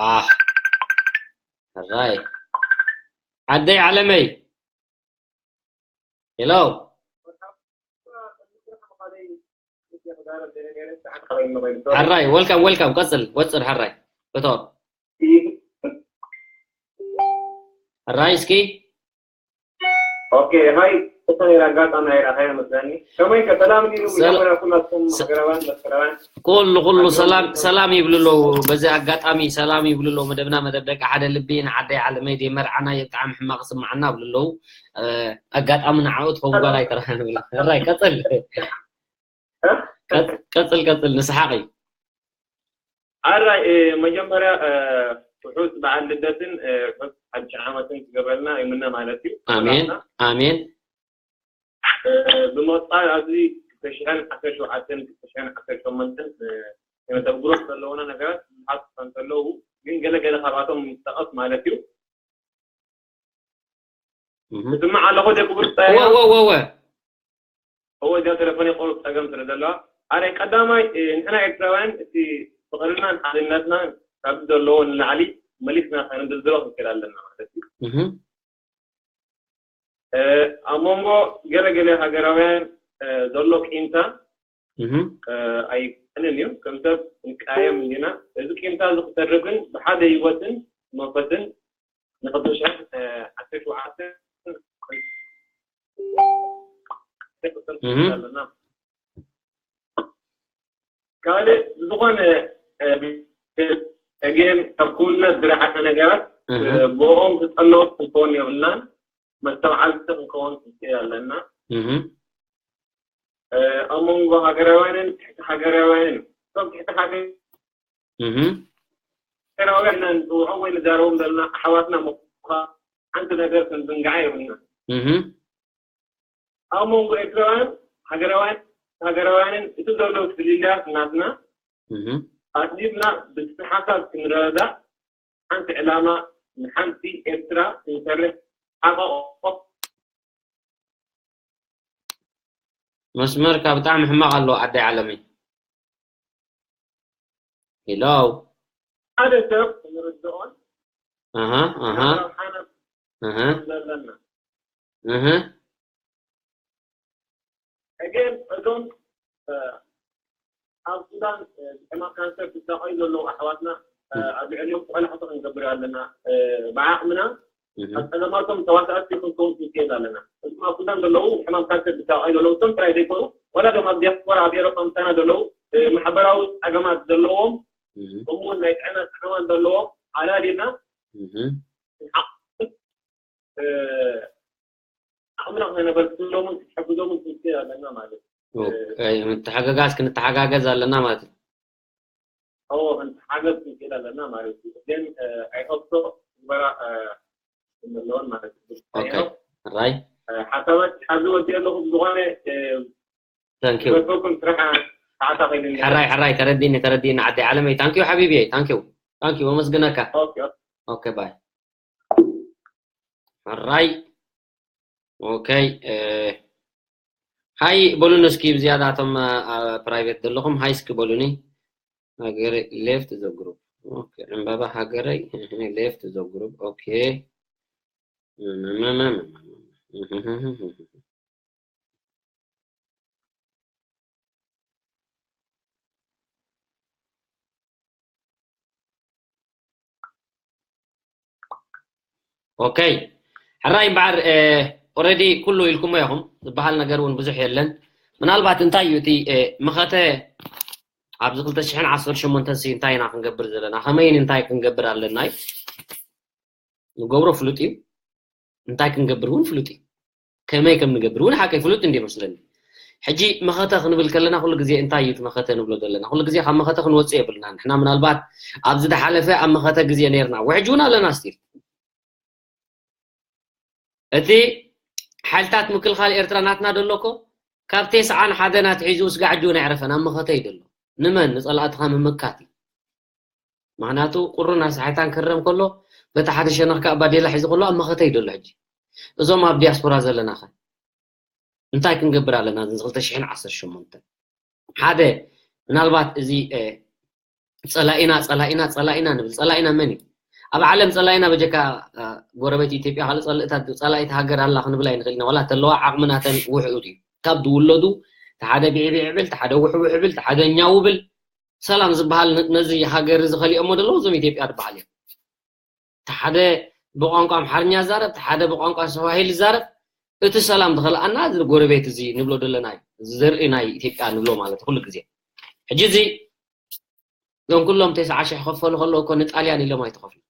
ኣህ፣ ሕራይ ዓደይ ዓለመይ። ሄሎ። ሕራይ፣ ወልካም፣ ወልካም። ቀጽል፣ ወጽር፣ ሕራይ። ፍቶር። ሕራይ፣ እስኪ። ኦኬ፣ ሃይ፣ እተን ኢላ ኣጋጣሚ ኣይረኣኻያ መስለኒ። ከመይ ከ፣ ሰላም ድዩ? ሰላ-፣ መጀመርያ ኩላትኩም ሰ-፣ ሃገራውያን፣ መስከረውያን። ኩሉ፣ ኩሉ ኣጆኹም ሰላም፣ ይብሉ። ሰላም ይብሉ ኣለዉ። በዚ ኣጋጣሚ ሰላም ይብሉ ኣለዉ። መደብና መደብ ደቂ ሓደ ልቢ፣ ንዓደይ ዓለመይ ድየ መርዓና እየ፣ ብጣዕሚ ሕማቕ ስምዓና ይብሉ ኣለዉ። እ፣ ኣጋጣሚ ንዓኡ ትኸውን ጓል ኣይተረኸበን ይብላ። ሕራይ፣ ቀጽል። እ? ቀጽ-፣ ቀጽል፣ ቀጽል፣ ንስሓቕ እዩ። ኣራይ፣ እ፣ መጀመርያ፣ እ፣ ርሑስ በዓል ልደትን፣ እ፣ ርሑስ ሓድሽ ዓመትን ክገብረልና ይምነ ማለት እዩ። ኣሜን፣ ሰላምና። ኣሜን። እ፣ ብምቕጻል ኣብዚ ክልተ ሽሕን ዓሰርተ ሸውዓተን፣ ክልተ ሽሕን ዓሰርተ ሸሞንተን፣ እ፣ ነተግብሮ ዘለውና ነገራት ብዙሓት እኳ እንተለዉ፣ ግን ገለ ገለ ካብኣቶም ንጠቐስ ማለት እዩ። እህ። ትስማዕ ኣለኹ ደ ክቡር እወ፣ ጸሃያ? እወ፣ እወ፣ እወ። እወ፣ እዚኣ ተለፎነይ ቁሩብ ጸገም ስለ ዘለዋ። ኣረ፣ ቀዳማይ፣ እ፣ ንሕና ኤርትራውያን እቲ ፍቕርናን ሓድነትናን ካብዚ ዘለዎ ንላዕሊ መሊስና ከነንድልድሎ ክንክእል ኣለና ማለት እዩ። እህ። እ፣ ኣብ መንጎ ገለ ገለ ሃገራውያን፣ እ፣ ዘሎ ቂምታ፣ እህ። እ፣ ኣይቀንን እዩ። ከም ሰብ ክንቀያየም እንዲና። እዚ ቂምታ እዚ ክተርፍን ብሓደ ህይወትን መንፈስን ንኽልተ ሽሕን ዓሰርተ ሸውዓተን እህ። ኣለና። ካልእ ዝኾነ፣ እ፣ ግን ካብ ክውንነት ዝረሓቐ ነገራት፣ እህ። እ፣ ብኦም ክጸለወት ክንከውን የብልናን። መስተውዓልቲ ክንከውን ክንክእል ኣለና። እህ። እ፣ ኣብ መንጎ ሃገራውያንን ትሕቲ ሃገራውያንን፣ እቶም ትሕቲ ሃገር-፣ እህ። ሃገራውያን ንጽውዖም ወይ ንዛረቦም ዘለና ኣሕዋትና ምዃ-፣ ሓንቲ ነገር ክንዝንግዓ የብልና። እህ። ኣብ መንጎ ኤርትራውያን ሃገራውያን፣ ሃገራውያንን እቲ ዘሎ ፍልልያት ናትና እህ። ኣጽቢብና ብስነ ሓሳብ ክንረዳእ፣ ሓንቲ ዕላማ ንሓንቲ ኤርትራ ክንሰርሕ ሓቐቆ። መስመርካ ብጣዕሚ ሕማቕ ኣሎ ኣደይ ዓለመይ። ሄሎ። ሓደ ሰብ ክንርድኦን ኣሃ፣ ኣሃ። ረብሓና ኣሃ። ዘለና። ኣሃ። Again፣ እዞም፣ እ፣ ኣብ ሱዳን፣ እ፣ ብሕማም ካንሰር ዝሳቐዩ ዘለዉ ኣሕዋትና፣ እ፣ እም። ኣብ ልዕሊኦም ቆላሕታ ክንገብር ኣለና። እ፣ ብዓቕምና እህ። ኣብ ጸገማቶም ተዋሳእቲ ክንከውን ክንክእል ኣለና። እዞም ኣብ ሱዳን ዘለዉ ሕማም ካንሰር ዝሳቐዩ ዘለዉ እቶም ጥራይ ዘይኮኑ፣ ወላ እዞም ኣብ ዲያስፖራ፣ ኣብ ኤውሮጳ ምሳና ዘለዉ፣ እ፣ ማሕበራዊ ጸገማት ዘለዎም፣ እህ። ከምኡውን ናይ ጥዕና ጸገማት ዘለዎም ኣላሊና እህ። ክንሓ-፣ እ፣ ንሕና ክነበርክተሎምን ክትሕግዞምን ክንክእል ኣለና ማለት እዩ። ኦኬ፣ ምትሕግጋዝ ክንተሓጋገዝ ኣለና ማለት እዩ። እዎ፣ ክንተሓገዝ ክንክእል ኣለና ማለት እዩ። ግን ኣይኸብቶ ትግበራ ኣለዎን ማለት እዩ። ራይ ሓሳባት ሓዚ ወዲ ኣለኹ ብዝኾነ ታንኪዩ ዝበልኩም ስራሕ ሰዓታ ከይልኒ ሕራይ ሕራይ ተረዲኒ ተረዲኒ ዓዲ ዓለመይ ታንኪዩ ሓቢቢ ታንኪዩ ታንኪዩ ወመስግነካ ኦኬ ባይ ሕራይ ኦኬ ሃይ በሉኒ እስኪ ብዝያዳ እቶም ፕራይቬት ዘለኹም ሃይ እስኪ በሉኒ ሃገረይ left the group ዕምበባ ሃገረይ left the group okay okay ሕራይ እምበዓር already ኩሉ ኢልኩሞ ኢኹም ዝበሃል ነገር እውን ብዙሕ የለን ምናልባት እንታይ እዩ እቲ መኸተ ኣብዚ ክልተ ሽሕን ዓሰርተ ሸሞንተን ሲ እንታይ ኢና ክንገብር ዘለና ከመይን እንታይ ክንገብር ኣለና እዩ ንገብሮ ፍሉጥ እዩ እንታይ ክንገብር እውን ፍሉጥ እዩ ከመይ ከም ንገብር እውን ሓቀይ ፍሉጥ እንዲ መስለኒ ሕጂ መኸተ ክንብል ከለና ኩሉ ግዜ እንታይ እዩ መኸተ ንብሎ ዘለና ኩሉ ግዜ ካብ መኸተ ክንወፅእ የብልና ንሕና ምናልባት ኣብዚ ዝሓለፈ ኣብ መኸተ ግዜ ነርና ውሕጅ እውን ኣለና ስቲል እቲ ሓይልታት ምክልኻል ኤርትራ ናትና ደሎ እኮ ካብ ቴስዓን ሓደን ኣትሒዙ ስጋዕ ሕጂ እውን ኣይዕረፈን ኣብ መኸተ እዩ ደሎ ንመን ንፀላእትኻ ምምካት እዩ ምኽንያቱ ቁርን ኣስሓይታን ክረም ከሎ በቲ ሓደ ሸነኽ ከዓ ባዴላ ሒዙ ከሎ ኣብ መኸተ እዩ ደሎ ሕጂ እዞም ኣብ ዲያስፖራ ዘለና ኸ እንታይ ክንገብር ኣለና እዚ ክልተ ሽሕን ዓሰርተ ሸሞንተን ሓደ ምናልባት እዚ ፀላኢና ፀላኢና ፀላኢና ንብል ፀላኢና መን እዩ ኣብ ዓለም ፀላኢና በጀካ ጎረቤት ኢትዮጵያ ካልእ ፀላኢት ሃገር ኣላ ክንብል ኣይንኽእል ኢና ዋላ ተለዋ ዓቕሚ ናተን ውሕኡ እዩ ካብ ዝውለዱ ተሓደ ብዕብዕ ብል ተሓደ ውሕውሕ ብል ተሓደ ኛው ብል ሰላም ዝበሃል ነዚ ሃገር እዚ ከሊኦሞ ደለዉ እዞም ኢትዮጵያ ዝበሃል እዮም ተሓደ ብቋንቋ ኣምሓርኛ ዛረብ ተሓደ ብቋንቋ ስዋሂል ዛረብ እቲ ሰላም ዝኸልኣና እዚ ጎረቤት እዚ ንብሎ ዘለና እዩ ዘርኢ ናይ ኢትዮጵያ ንብሎ ማለት ኩሉ ግዜ ሕጂ እዚ እዞም ኩሎም ተስዓ ሽሕ ከፈሉ ከለዉ እኮ ንጣልያን ኢሎም ኣይተኸፍሉ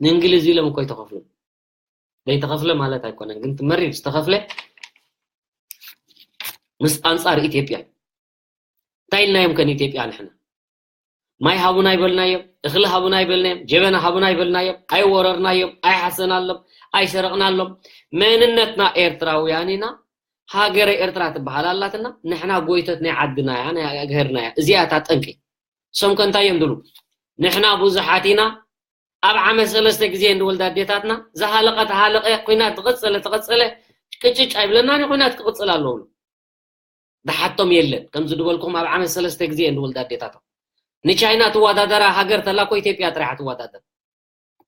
ንእንግሊዝ ኢሎም እኮ ኣይተኸፍሉ ዘይተኸፍለ ማለት ኣይኮነን ግን ትመሪር ዝተኸፍለ ምስ ኣንፃር ኢትዮጵያ እንታይ ኢልናዮም ከን ኢትዮጵያ ንሕና ማይ ሃቡና ይበልናዮም እኽሊ ሃቡና ይበልናዮም ጀበና ሃቡና ይበልናዮም ኣይወረርናዮም ኣይሓሰናሎም ኣይሰረቕናሎም መንነትና ኤርትራውያን ኢና ሃገረ ኤርትራ ትበሃል ኣላትና ንሕና ጎይቶት ናይ ዓድና እያ ናይ ኣግህርና እያ እዚኣ እታ ጠንቂ ሶም ከንታይ እዮም ድሉ ንሕና ብዙሓት ኢና ኣብ ዓመት ሰለስተ ግዜ እንድወልዳ ኣዴታትና ዝሃለቐ ተሃለቐ ኩናት ተቐጸለ ተቐጸለ ቅጭጭ ኣይብለናን ኩናት ክቕጽል ኣለዎ ዝሓቶም የለን ከምዚ ዝበልኩም ኣብ ዓመት ሰለስተ ግዜ እንድወልዳ ኣዴታቶም ንቻይና ትወዳደራ ሃገር ተላ እኮ ኢትዮጵያ ጥራሕ ትወዳደር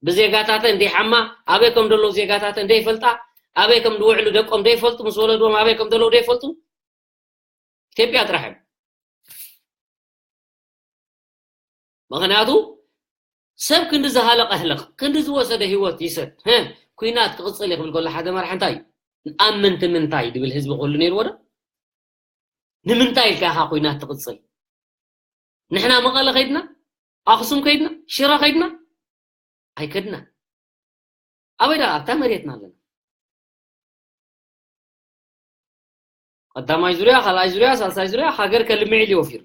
ብዜጋታተን ደይሓማ ኣበይ ከም ዘለዉ ዜጋታተን ደይፈልጣ ኣበይ ከም ዝውዕሉ ደቆም ደይፈልጡ ምስ ወለድዎም ኣበይ ከም ዘለዉ ደይፈልጡ ኢትዮጵያ ጥራሕ እዮም ምኽንያቱ ሰብ ክንዲ ዝሃለቀ ህለቅ ክንዲ ዝወሰደ ህይወት ይሰድ ኩናት ክቅፅል ይክብል ከሎ ሓደ መራሕ እንታይ እዩ ኣብ ምንቲ ምንታይ ድብል ህዝቢ ክህሉ ነይርዎ ዶ ንምንታይ ኢልካ ኢኻ ኩናት ትቅፅል ንሕና መቐለ ከይድና ኣክሱም ከይድና ሽረ ከይድና ኣይከድና ኣበይ ዳ ኣብታ መሬትና ኣለና ቀዳማይ ዙርያ ካልኣይ ዙርያ ሳልሳይ ዙርያ ሃገር ከልምዕ ኢሉ ወፊሩ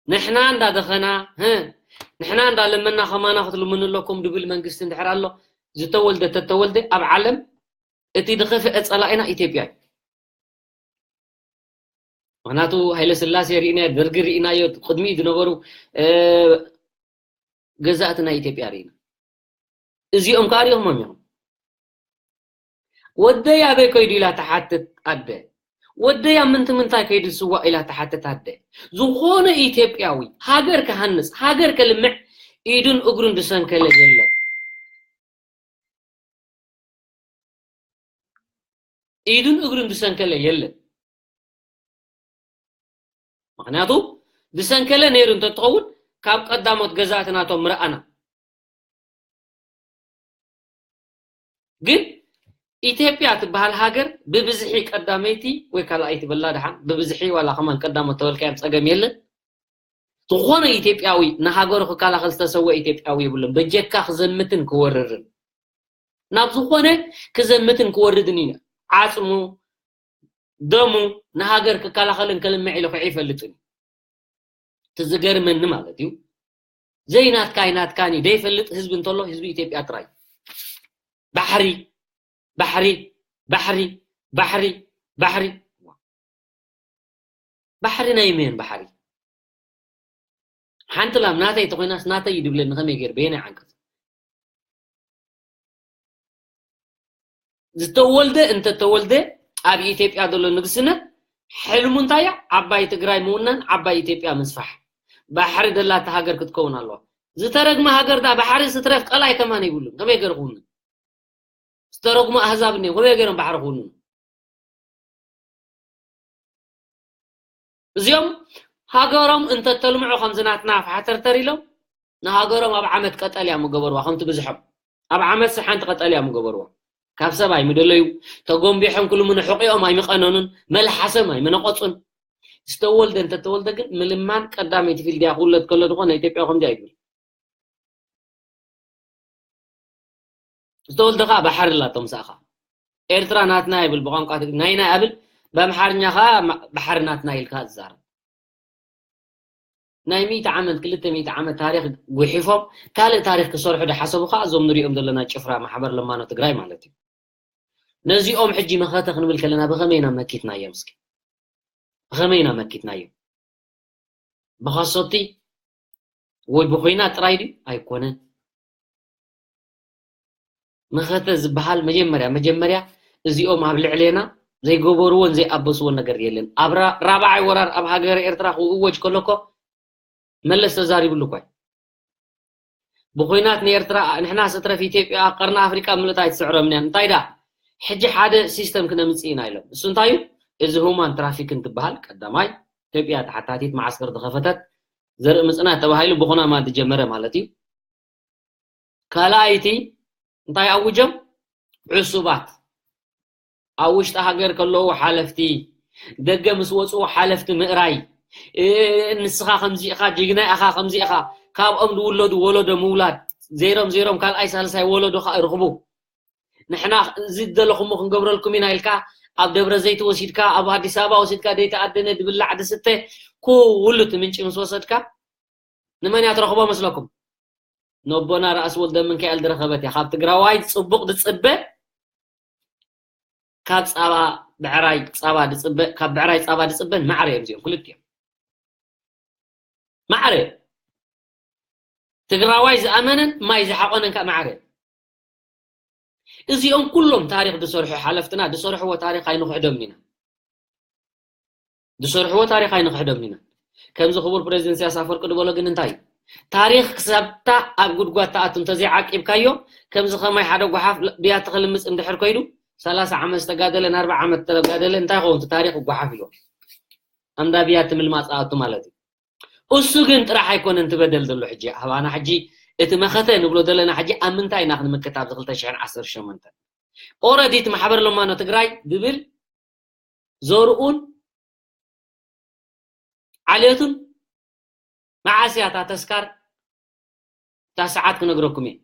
ንሕና እንዳደኸና ንሕና እንዳለመና ከማና ክትልምኑ ኣለኩም ድብል መንግስቲ እንድሕር ኣሎ ዝተወልደ ተተወልደ ኣብ ዓለም እቲ ዝኸፍአ ፀላኢና ኢትዮጵያ እዩ ምክንያቱ ሃይለ ስላሴ ርኢናዮ ደርጊ ርኢናዮ ቅድሚኡ ዝነበሩ ገዛእቲ ናይ ኢትዮጵያ ርኢና እዚኦም ከዓ ሪኦሞም እዮም ወደይ ኣበይ ከይዱ ኢላ ትሓትት ኣደ ወደይ ኣብ ምንቲ ምንታይ ከይዱ ዝስዋእ ኢላ ትሓትት ኣደ ዝኾነ ኢትዮጵያዊ ሃገር ክሃንፅ ሃገር ከልምዕ ኢዱን እግሩን ዝሰንከለ የለን ኢዱን እግሩን ዝሰንከለ የለን ምክንያቱ ዝሰንከለ ነይሩ እንተትኸውን ካብ ቀዳሞት ገዛእቲ ናቶም ምርኣና ግን ኢትዮጵያ ትበሃል ሃገር ብብዝሒ ቀዳመይቲ ወይ ካልኣይቲ በላ ድሓን ብብዝሒ ዋላ ከማን ቀዳሞት ተበልካዮም ፀገም የለን ዝኾነ ኢትዮጵያዊ ንሃገሩ ክከላኸል ዝተሰወ ኢትዮጵያዊ የብሉን በጀካ ክዘምትን ክወርርን ናብ ዝኾነ ክዘምትን ክወርድን እዩ። ዓጽሙ፣ ደሙ ንሃገር ክከላኸልን ከልምዕ ኢሉ ክዒ ይፈልጥን እዩ። እቲ ዝገርመኒ ማለት እዩ፣ ዘይናትካ ኣይናትካን እዩ ዘይፈልጥ ህዝቢ እንተሎ ህዝቢ ኢትዮጵያ ጥራይ። ባሕሪ፣ ባሕሪ፣ ባሕሪ፣ ባሕሪ፣ ባሕሪ። ባሕሪ ናይ መን ባሕሪ? ሓንቲ ላም ናተይ ተኾይናስ ናተይ እዩ ድብለኒ ከመይ ገይር በየናይ ዓንቀጽ? ዝተወልደ እንተተወልደ ኣብ ኢትዮጵያ ዘሎ ንግስነት ሕልሙ እንታይ እያ? ዓባይ ትግራይ ምውናን ዓባይ ኢትዮጵያ ምስፋሕ። ባሕሪ ደላታ ሃገር ክትከውን ኣለዋ። ዝተረግመ ሃገር ዳ ባሕሪ ስትረፍ ቀላይ ከማን ይብሉን ከመይ ገይሩ ክውንን? ዝተረጉሙ ኣህዛብ እኒኦም ከመይ ገይሮም ባሕሪ ክውንኑ? እዚኦም ሃገሮም እንተተልምዑ ከምዚ ናትና ፋሕተርተር ኢሎም ንሃገሮም ኣብ ዓመት ቀጠልያ ምገበርዋ ከምቲ ብዝሖም ኣብ ዓመት ሓንቲ ቀጠልያ ምገበርዋ። ካብ ሰብ ኣይምደለዩ፣ ተጎንቢሖም ክልምኑ ሕቂኦም ኣይምቐነኑን መልሓሶም ኣይምነቐጹን። ዝተወልደ እንተተወልደ ግን ምልማን ቀዳመይቲ ፊልድ እያ። ክውለድ ከሎ ዝኾነ ኢትዮጵያ ከምዚ ኣይብል። ዝተወልደ ከዓ ባሕሪ ኣላቶ ምሳኻ። ኤርትራ ናትና ይብል ብቋንቋ ትግርኛ ናይና ይብል፣ ብኣምሓርኛ ከዓ ማ- ባሕሪ ናትና ኢልካ ትዛረብ። ናይ ሚእቲ ዓመት ክልተ ሚእቲ ዓመት ታሪክ ጉሒፎም ካልእ ታሪክ ክሰርሑ ዝሓሰቡ ከዓ እዞም ንሪኦም ዘለና ጭፍራ ማሕበር ለማኖ ትግራይ ማለት እዩ። ነዚኦም ሕጂ መኸተ ክንብል ከለና ብኸመይ ኢና መኪትናዮም? እስኪ ብኸመይ ኢና መኪትናዮም? ብኸሶቲ ወይ ብኹናት ጥራይ ድዩ? ኣይኮነን። መኸተ ዝበሃል መጀመርያ መጀመርያ እዚኦም ኣብ ልዕሌና ዘይገበርዎን ዘይኣበስዎን ነገር የለን። ኣብ ራ- ራብዓይ ወራር ኣብ ሃገረ ኤርትራ ክእወጅ ከሎ እኮ መለስ ተዛሪብሉ እኳ እዩ። ብኹናት ንኤርትራ ንሕና ስትረፍ ኢትዮጵያ ቀርኒ ኣፍሪቃ ምልእታ ኣይትስዕሮም እያ። እንታይ ዳ ሕጂ ሓደ ሲስተም ክነምጽእ ኢና ኢሎም። እሱ እንታይ እዩ? እዚ ሁማን ትራፊክን ትበሃል ቀዳማይ ኢትዮጵያ ተሓታቲት መዓስከር ዝኸፈተት ዘርኢ ምጽናት ተባሂሉ ብኹናማ ዝጀመረ ማለት እዩ። ካልኣይቲ እንታይ ኣውጀም? ዕሱባት ኣብ ውሽጢ ሃገር ከለዉ ሓለፍቲ፣ ደገ ምስ ወፅኡ ሓለፍቲ ምእራይ። እ፣ ንስኻ ከምዚ ኢኻ፣ ጅግና ኢኻ፣ ከምዚ ኢኻ። ካብኦም ዝውለዱ ወለዶ ምውላድ፣ ዘይሮም ዘይሮም ካልኣይ ሳልሳይ ወለዶ ከዓ ይርኽቡ። ንሕና እዚ ዝደለኹሞ ክንገብረልኩም ኢና ኢልካ ኣብ ደብረ ዘይት ወሲድካ፣ ኣብ ኣዲስ ኣበባ ወሲድካ፣ ዘይተኣደነ ድብላዕ ድስተ ኩሉ እቲ ምንጪ ምስ ወሰድካ፣ ንመን እያ ትረኽቦ መስለኩም? ነቦና ራእሲ ወልደ ሚካኤል ዝረኸበት እያ። ካብ ትግራዋይ ፅቡቕ ዝፅበ፣ ካብ ፃባ ብዕራይ ፃባ ዝፅበ፣ ካብ ብዕራይ ፃባ ዝፅበን ማዕረ እዮም እዚኦም ክልቲኦም። ማዕረ ትግራዋይ ዝኣመነን ማይ ዝሓቆነን ከዓ ማዕረ። እዚኦም ኩሎም ታሪክ ዝሰርሑ ሓለፍትና ዝሰርሕዎ ታሪክ ኣይንኽሕዶም ኢና። ዝሰርሕዎ ታሪክ ኣይንኽሕዶም ኢና። ከምዚ ክቡር ፕሬዚደንት ኢሳያስ ኣፈወርቂ ዝበሎ ግን እንታይ እዩ? ታሪክ ክሳብታ ኣብ ጉድጓድ ተኣቱ እንተዘይዓቂብካዮ፣ ከምዚ ከማይ ሓደ ጓሓፍ ለ- ብያቲ ክልምፅ እንድሕር ኮይዱ፣ ሰላሳ ዓመት ዝተጋደለን ኣርብዓ ዓመት ዝተጋደለን እንታይ ኸውን? እቲ ታሪክ ጓሓፍ እዩ። ኣንዳ ብያቲ ምልማፅ ኣቱ ማለት እዩ። እሱ ግን ጥራሕ ኣይኮነን ትበደል ዘሎ። ሕጂ ኣባና ሕጂ እቲ መኸተ ንብሎ ዘለና ሕጂ ኣብ ምንታይ ኢና ክንምክት? ኣብዚ ክልተ ሽሕን ዓሰርተ ሸሞንተን ኦረዲ እቲ ማሕበር ለማኖ ትግራይ ዝብል ዘርኡን ዓሌቱን መዓስ እያ እታ ተስካር? እታ ሰዓት ክነግረኩም እየ።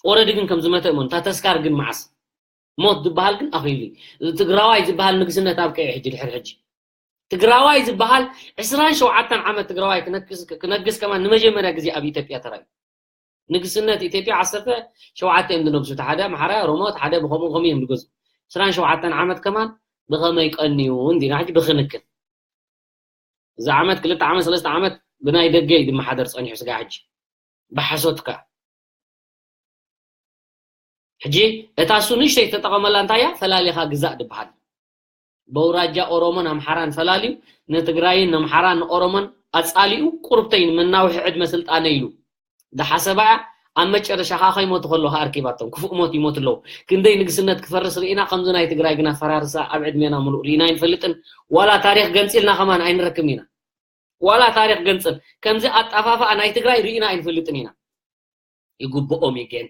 ኦረዲ ግን ከም ዝመተ እመኑ። እታ ተስካር ግን መዓስ? ሞት ዝበሃል ግን ኣኺሉ እዩ። እዚ ትግራዋይ ዝበሃል ንግስነት ኣብቂዑ ሕጂ ድሕሪ ሕጂ። ትግራዋይ ዝበሃል ዕስራን ሸውዓተን ዓመት ትግራዋይ ክነግስ ከማን ንመጀመርያ ግዜ ኣብ ኢትዮጵያ ተራእዩ። ንግስነት ኢትዮጵያ ዓሰርተ ሸውዓተ እዮም ዝነግሱ። እቲ ሓደ ኣምሓራይ ኦሮሞ፣ እቲ ሓደ ብኸምኡ ከምኡ እዮም ዝገዝኡ። ዕስራን ሸውዓተን ዓመት ከማን ብኸመይ ቀንዩ እንዲና ሕጂ ብኽንክን። እዚ ዓመት ክልተ ዓመት ሰለስተ ዓመት ብናይ ደገ እዩ ዝመሓደር ፀኒሑ ስጋ ሕጂ ብሓሶት ከ ሕጂ እታ እሱ ንእሽተይ ዝተጠቐመላ እንታይ እያ? ፈላሊኻ ግዛእ ዝበሃል። በውራጃ ኦሮሞን ኣምሓራን ፈላልዩ ንትግራይን ንኣምሓራን ንኦሮሞን ኣፃሊኡ ቁርብተይ ንመናውሒ ዕድመ ስልጣነ ኢሉ ዝሓሰባ እያ። ኣብ መጨረሻ ከዓ ከይሞቱ ከለዉ ኣርኪባቶም ክፉእ ሞት ይሞቱ ኣለዉ። ክንደይ ንግስነት ክፈርስ ርኢና፣ ከምዚ ናይ ትግራይ ግን ኣፈራርሳ ኣብ ዕድሜና ሙሉእ ርኢና ኣይንፈልጥን። ዋላ ታሪክ ገንፂልና ከማን ኣይንረክብን ኢና። ዋላ ታሪክ ገንፅል ከምዚ ኣጣፋፍኣ ናይ ትግራይ ርኢና ኣይንፈልጥን ኢና። ይግብኦም እዩ ግን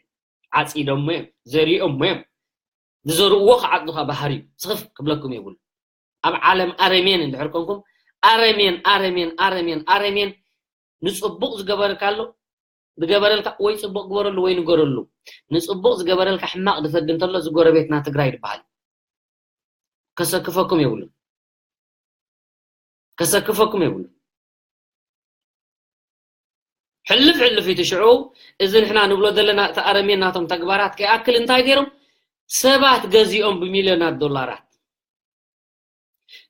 ዓፂዶሞ እዮም ዘሪኦሞ እዮም። ዝዘርእዎ ክዓፅዱ ካብ ባህሪ እዩ። ስኽፍ ክብለኩም የብሉ። ኣብ ዓለም ኣረሜን እንድሕር ኮንኩም ኣረሜን ኣረሜን ኣረሜን ኣረሜን ንፅቡቕ ዝገበርካ ኣሎ ዝገበረልካ ወይ ጽቡቕ ግበረሉ ወይ ንገረሉ። ንጽቡቕ ዝገበረልካ ሕማቕ ዝፈዲ እንተሎ፣ እዚ ጎረቤትና ትግራይ ዝበሃል ከሰክፈኩም የብሉን። ከሰክፈኩም የብሉን። ሕልፍ ሕልፍ ኢቲ ሽዑ፣ እዚ ንሕና ንብሎ ዘለና፣ እቲ ኣረሜን ናቶም ተግባራት ከይኣክል እንታይ ገይሮም? ሰባት ገዚኦም ብሚልዮናት ዶላራት።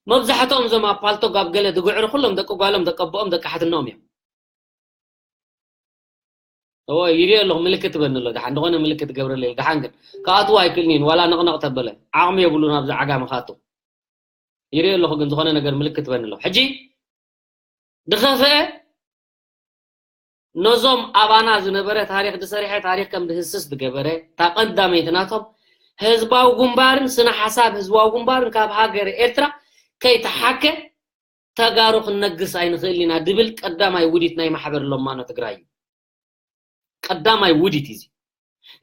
መብዛሕትኦም እዞም ኣብ ፓልቶግ ኣብ ገለ ዝግዕሩ ኩሎም ደቂ ጓሎም፣ ደቂ ኣቦኦም፣ ደቂ ሓትኖም እዮም። እዎ፣ ይሪኦ ኣለኹ፣ ምልክት ትበኒ ኣሎ። ደሓን ዝኾነ ምልክት ትገብረለይ። ደሓን ግን ክኣትዎ ኣይክእልን እዩ፣ ዋላ ነቕነቕ ተበለ። ዓቕሚ የብሉን ኣብዚ ዓጋመ ክኣትው። ይሪኦ ኣለኹ ግን ዝኾነ ነገር ምልክት ትበኒ ኣሎ። ሕጂ ድኸፍአ ነዞም ኣባና ዝነበረ ታሪኽ ዝሰርሐ፣ ታሪኽ ከም ድህስስ ዝገበረ፣ እታ ቀዳመይቲ ናቶም ህዝባዊ ግንባርን ስነ ሓሳብ ህዝባዊ ግንባርን ካብ ሃገር ኤርትራ ከይተሓከ ተጋሩ ክንነግስ ኣይንኽእልን ኢና ድብል ቀዳማይ ውዲት ናይ ማሕበር ለማኖ ትግራይ እዩ። ቀዳማይ ውዲት እዩ እዚ።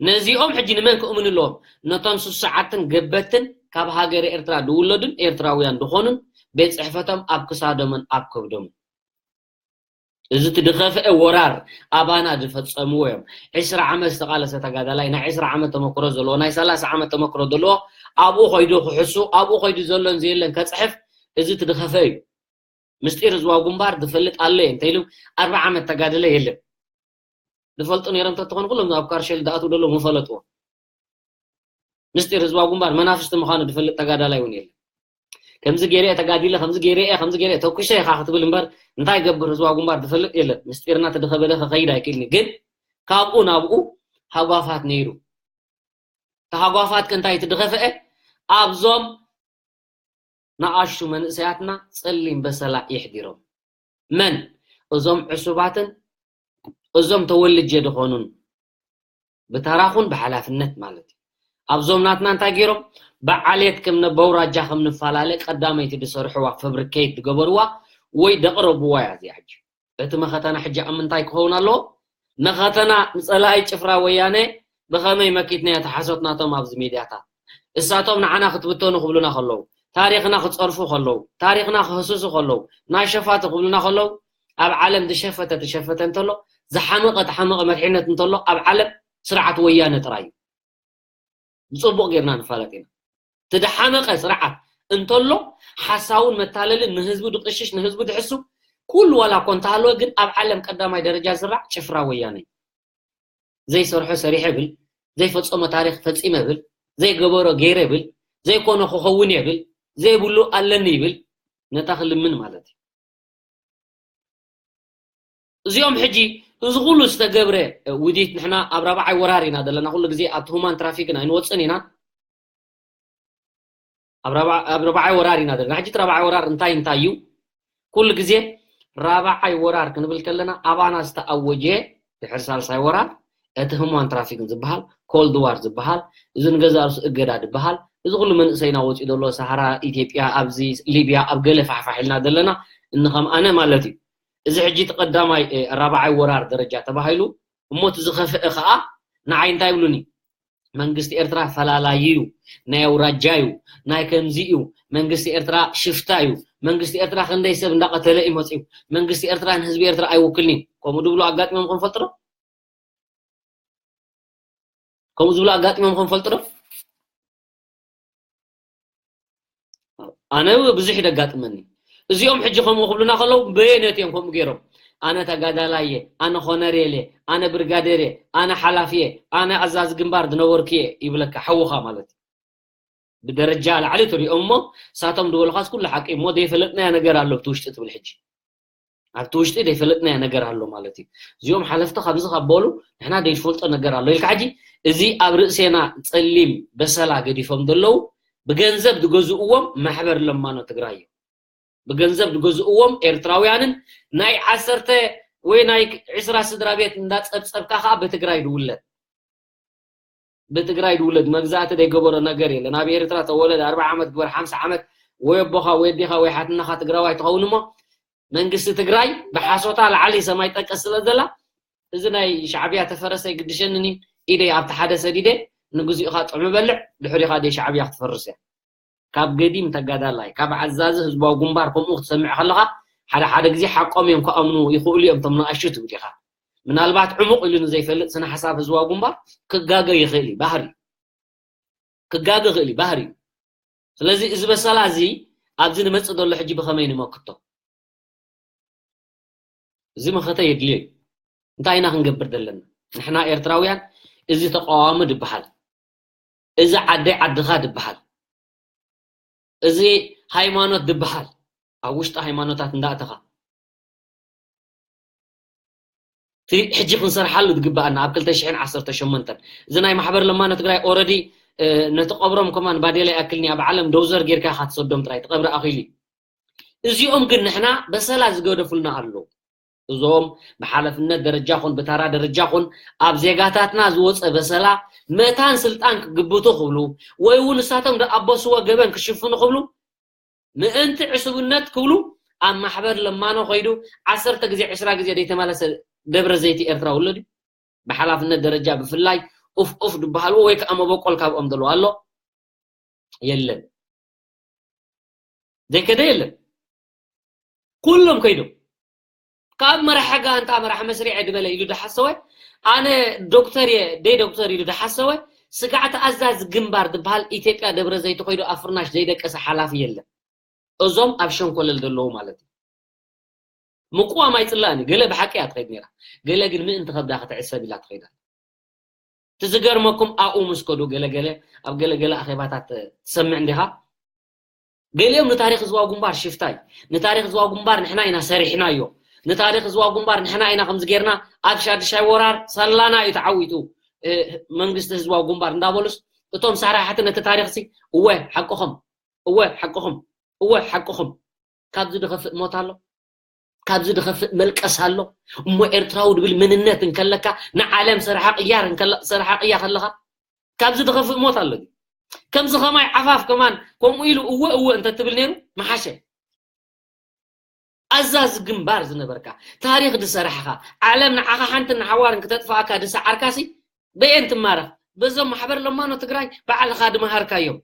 ነዚኦም ሕጂ ንመን ክእምኑ ኣለዎም? ነቶም ስሱዓትን ገበትን ካብ ሃገረ ኤርትራ ዝውለዱን ኤርትራውያን ዝኾኑን ቤት ጽሕፈቶም ኣብ ክሳዶምን ኣብ ከብዶምን። እዚ እቲ ድኸፍአ ወራር ኣባና ዝፈጸምዎ እዮም። ዕስራ ዓመት ዝተቓለሰ ተጋዳላይ፣ ናይ ዕስራ ዓመት ተመክሮ ዘለዎ፣ ናይ ሰላሳ ዓመት ተመክሮ ዘለዎ፣ ኣብኡ ኸይዱ ክሕሱ፣ ኣብኡ ኸይዱ ዘሎን ዘየለን ከጽሕፍ፣ እዚ እቲ ድኸፍአ እዩ። ምስጢር ህዝባዊ ግንባር ዝፈልጥ ኣሎ እየ እንተኢሉ፣ ኣርባዓ ዓመት ተጋደለ የለን። ዝፈልጡ ነይሮም እንተትኾኑ፣ ኩሎም ኣብ ካርሸል ዝኣትዉ ዘለዉ ምፈለጥዎ። ምስጢር ህዝባዊ ግንባር መናፍስቲ ምዃኑ ዝፈልጥ ተጋዳላይ እውን የለን። ከምዚ ገይረ እየ ተጋዲለ፣ ከምዚ ገይረ እየ፣ ከምዚ ገይረ እየ፣ ተኩሰ ኢኻ ክትብል እምበር፣ እንታይ ገብር ህዝባዊ ግንባር ዝፈልጥ የለን። ምስጢርና ተድኸበደ ከኸይድ ኣይክእልን እዩ። ግን ካብኡ ናብኡ ሃጓፋት ነይሩ። እቲ ሃጓፋት ከ እንታይ እቲ ድኸፍአ? ኣብዞም ንኣሽቱ መንእሰያትና ጸሊም በሰላ የሕዲሮም። መን? እዞም ዕሱባትን እዞም ተወልጀ ዝኾኑን ብተራኹን ብሓላፍነት ማለት እዩ። ኣብዞም ናትና እንታይ ገይሮም? ብዓሌት ከም ነ-፣ በውራጃ ከም ንፈላለ ቀዳመይቲ ዝሰርሕዋ ፈብሪኬት ዝገበርዋ ወይ ዘቕረብዋ እያ እዚኣ ሕጂ። እቲ መኸተና ሕጂ ኣብ ምንታይ ክኸውን ኣለዎ? መኸተና ንጸላኢ ጭፍራ ወያነ ብኸመይ መኪትናዮ እቲ ሓሶት ናቶም ኣብዚ ሚድያታት? እሳቶም ንዓና ክትብተኑ ክብሉና ከለዉ፣ ታሪኽና ክጸርፉ ከለዉ፣ ታሪኽና ክህስሱ ከለዉ፣ ናይ ሸፋቱ ክብሉና ከለዉ፣ ኣብ ዓለም ዝሸፈተ ትሸፈተ እንተሎ፣ ዝሓመቐ ተሓመቐ መሪሕነት እንተሎ ኣብ ዓለም ስርዓት ወያነ ጥራይ እዩ። ብጽቡቕ ጌርና ንፋለጥ ኢና። እቲ ዝሓመቐ ስርዓት እንተሎ፣ ሓሳውን መታለልን ንህዝቡ ድቕሽሽ፣ ንህዝቡ ድሕሱ፣ ኩሉ ዋላ እኮ እንተሃለወ፣ ግን ኣብ ዓለም ቀዳማይ ደረጃ ዝስራዕ ጭፍራ ወያነ እዩ። ዘይሰርሖ ሰሪሐ ብል፣ ዘይፈጸሞ ታሪኽ ፈጺመ ብል፣ ዘይገበሮ ገይረ ብል፣ ዘይኮኖ ክኸውን እየ ብል፣ ዘይብሉ ኣለኒ ይብል፣ ነታ ክልምን ማለት እዩ። እዚኦም ሕጂ እዚ ኩሉ ዝተገብረ ውዲት፣ ንሕና ኣብ ራብዓይ ወራር ኢና ዘለና። ኩሉ ግዜ ኣብቲ ሁማን ትራፊክን ኣይንወጽን ኢና። ኣብ ራብዓ-፣ ኣብ ራብዓይ ወራር ኢና ዘለና። ሕጂ እቲ ራብዓይ ወራር እንታይ እንታይ እዩ? ኩሉ ግዜ ራብዓይ ወራር ክንብል ከለና ኣባና ዝተኣወጀ ድሕሪ ሳልሳይ ወራር እቲ ህሙዋን ትራፊክን ዝበሃል፣ ኮልድ ዋር ዝበሃል፣ እዚ ንገዛ ርእሱ እገዳ ዝበሃል፣ እዚ ኩሉ መንእሰይና ወፂኡ ዘሎ ሳሃራ፣ ኢትዮጵያ፣ ኣብዚ ሊብያ፣ ኣብ ገለ ፋሕፋሕ ኢልና ዘለና እንኸም ኣነ ማለት እዩ። እዚ ሕጂ እቲ ቀዳማይ፣ እ፣ ራብዓይ ወራር ደረጃ ተባሂሉ፣ እሞ እቲ ዝኸፍአ ከዓ ንዓይ እንታይ ይብሉኒ? መንግስቲ ኤርትራ ፈላላዪ እዩ፣ ናይ ኣውራጃ እዩ፣ ናይ ከምዚ እዩ፣ መንግስቲ ኤርትራ ሽፍታ እዩ፣ መንግስቲ ኤርትራ ክንደይ ሰብ እንዳቐተለ እዩ መፂኡ፣ መንግስቲ ኤርትራ ንህዝቢ ኤርትራ ኣይውክልን እዩ። ከምኡ ዝብሉ ኣጋጢሞም ኾን ፈልጡ ዶ? ከምኡ ዝብሉ ኣጋጢሞም ኾን ፈልጡ ዶ? ኣነ ብዙሕ እዩ ደጋጥመኒ። እዚኦም ሕጂ ከምኡ ክብሉና ከለዉ በየነት እዮም ከምኡ ገይሮም? ኣነ ተጋዳላይ እየ፣ ኣነ ኮነሬል እየ፣ ኣነ ብርጋዴር እየ፣ ኣነ ሓላፊ እየ፣ ኣነ ኣዛዚ ግንባር ዝነበርኩ እየ ይብለካ ሓውኻ ማለት እዩ። ብደረጃ ላዕሊ ትሪኦም እሞ፣ እሳቶም ዝበሉኻስ ኩሉ ሓቂ እሞ፣ ዘይፈለጥናዮ ነገር ኣሎ ኣብቲ ውሽጢ ትብል ሕጂ። ኣብቲ ውሽጢ ዘይፈለጥናዮ ነገር ኣሎ ማለት እዩ። እዚኦም ሓለፍቲ ካብዚ ካብ በሉ፣ ንሕና ዘይንፈልጦ ነገር ኣሎ ኢልካ ሕጂ፣ እዚ ኣብ ርእሴና ጸሊም በሰላ ገዲፎም ዘለዉ፣ ብገንዘብ ዝገዝእዎም ማሕበር ለማኖ ትግራይ እዮም። ብገንዘብ ዝገዝእዎም ኤርትራውያንን ናይ ዓሰርተ ወይ ናይ ዕስራ ስድራ ቤት እንዳጸብጸብካ ከዓ ብትግራይ ዝውለድ፣ ብትግራይ ዝውለድ መግዛእቲ ዘይገበሮ ነገር የለን። ኣብ ኤርትራ ተወለደ ኣርብዓ ዓመት ግበር፣ ሓምሳ ዓመት፣ ወይ ኣቦኻ ወይ ኣዴኻ ወይ ሓትናኻ ትግራዋይ ትኸውን እሞ፣ መንግስቲ ትግራይ ብሓሶታ ላዕሊ ሰማይ ጠቀስ ስለ ዘላ፣ እዚ ናይ ሻዕብያ ተፈረሰ ኣይግድሸንን እዩ። ኢደይ ኣብቲ ሓደ ሰዲደ፣ ንግዚኡኻ ጥዑም በልዕ፣ ድሕሪኻ ደይ ሻዕብያ ክትፈርስ እያ። ካብ ገዲም ተጋዳላይ፣ ካብ ዓዛዚ ህዝባዊ ግንባር ከምኡ ክትሰምዕ ከለኻ፣ ሓደ ሓደ ግዜ ሓቆም እዮም ክኣምኑ ይኽእሉ እዮም እቶም ንኣሽቱ ትብል ኢኻ። ምናልባት ዕሙቕ ኢሉ ንዘይፈልጥ ስነ ሓሳብ ህዝባዊ ግንባር ክጋገ ይኽእል እዩ፣ ባህሪ ክጋገ ይኽእል እዩ፣ ባህሪ እዩ። ስለዚ እዚ በሰላ እዚ ኣብዚ ንመጽእ ዘሎ ሕጂ ብኸመይ ንመክቶ? እዚ መኸተ የድልዮ እዩ። እንታይ ኢና ክንገብር ዘለና? ንሕና ኤርትራውያን እዚ ተቃዋሚ ድበሃል፣ እዚ ዓደይ ዓድኻ ድበሃል፣ እዚ ሃይማኖት ድበሃል፣ ኣብ ውሽጢ ሃይማኖታት እንዳእተኻ እቲ ሕጂ ክንሰርሓሉ ዝግበኣና ኣብ ክልተ ሽሕን ዓሰርተ ሸሞንተን እዚ ናይ ማሕበር ለማኖ ትግራይ ኦረዲ ነቲ ቀብሮም ከማን ባዴላ ይኣክልኒ ኣብ ዓለም ደውዘር ጌርካ ኢኻ ትሰዶም ጥራይ ትቐብሪ ኣኺሉ እዩ። እዚኦም ግን ንሕና በሰላ ዝገደፉልና ኣለዉ። እዞም ብሓለፍነት ደረጃ ኹን ብታራ ደረጃ ኹን ኣብ ዜጋታትና ዝወፀ በሰላ መታን ስልጣን ክግብቱ ክብሉ ወይ እውን ንሳቶም ዝኣበስዎ ገበን ክሽፍኑ ክብሉ ምእንቲ ዕሱብነት ክብሉ ኣብ ማሕበር ለማኖ ከይዱ ዓሰርተ ግዜ ዕስራ ግዜ ዘይተመለሰ ደብረ ዘይቲ ኤርትራ ውለድ እዩ። ብሓላፍነት ደረጃ ብፍላይ ኡፍ ኡፍ ዝበሃልዎ ወይ ከዓ መበቆል ካብኦም ዘለዎ ኣሎ የለን። ዘይከደ የለን። ኩሎም ከይዶም ካብ መራሒ ጋንታ መራሒ መስሪዐ ድበለ ኢሉ ድሓሰወ ኣነ ዶክተር እየ ደይ ዶክተር ኢሉ ድሓሰወ ስጋዕቲ ኣዛዚ ግንባር ዝበሃል ኢትዮጵያ ደብረ ዘይቲ ኮይዱ ኣብ ፍርናሽ ዘይደቀሰ ሓላፊ የለን። እዞም ኣብ ሸንኮለል ዘለዉ ማለት እዩ። ምቁዋም ኣይፅላእን እዩ። ገለ ብሓቂ እያ ትኸይድ ነይራ፣ ገለ ግን ምእንቲ ከብዳ ክትዕሰብ ኢላ ትኸይዳ። ትዝገርመኩም ኣብኡ ምስ ከዱ ገለገለ ኣብ ገለገለ ኣኼባታት ትሰምዕ እንዲኻ። ገሊኦም ንታሪኽ ህዝባዊ ግንባር ሽፍታ እዩ። ንታሪኽ ህዝባዊ ግንባር ንሕና ኢና ሰሪሕናዮ። ንታሪኽ ህዝባዊ ግንባር ንሕና ኢና ከምዚ ጌርና ኣብ ሻድሻይ ወራር ሳላና እዩ ተዓዊቱ መንግስቲ ህዝባዊ ግንባር እንዳበሉስ እቶም ሰራሕቲ ነቲ ታሪኽሲ እወ ሓቅኹም እወ ሓቅኹም እወ ሓቅኹም ካብዚ ድኸፍእ ሞት ኣሎ። ካብዚ ድኸፍእ መልቀስ ኣሎ። እሞ ኤርትራዊ ድብል መንነት እንከለካ ንዓለም ሰርሓ ቅያ ከለኻ ካብዚ ድኸፍእ ሞት ኣሎ። ከምዚ ኸማይ ዓፋፍ ከማን ከምኡ ኢሉ እወ እወ እንተትብል ነይሩ መሓሸ። ኣዛዚ ግንባር ዝነበርካ ታሪኽ ድሰራሕኻ ዓለም ንዓኻ ሓንትን ንሓዋርን ክተጥፍኣካ ድሰዓርካሲ በየን ትማረኽ? በዞም ማሕበር ለማኖ ትግራይ ባዕልኻ ድመሃርካዮም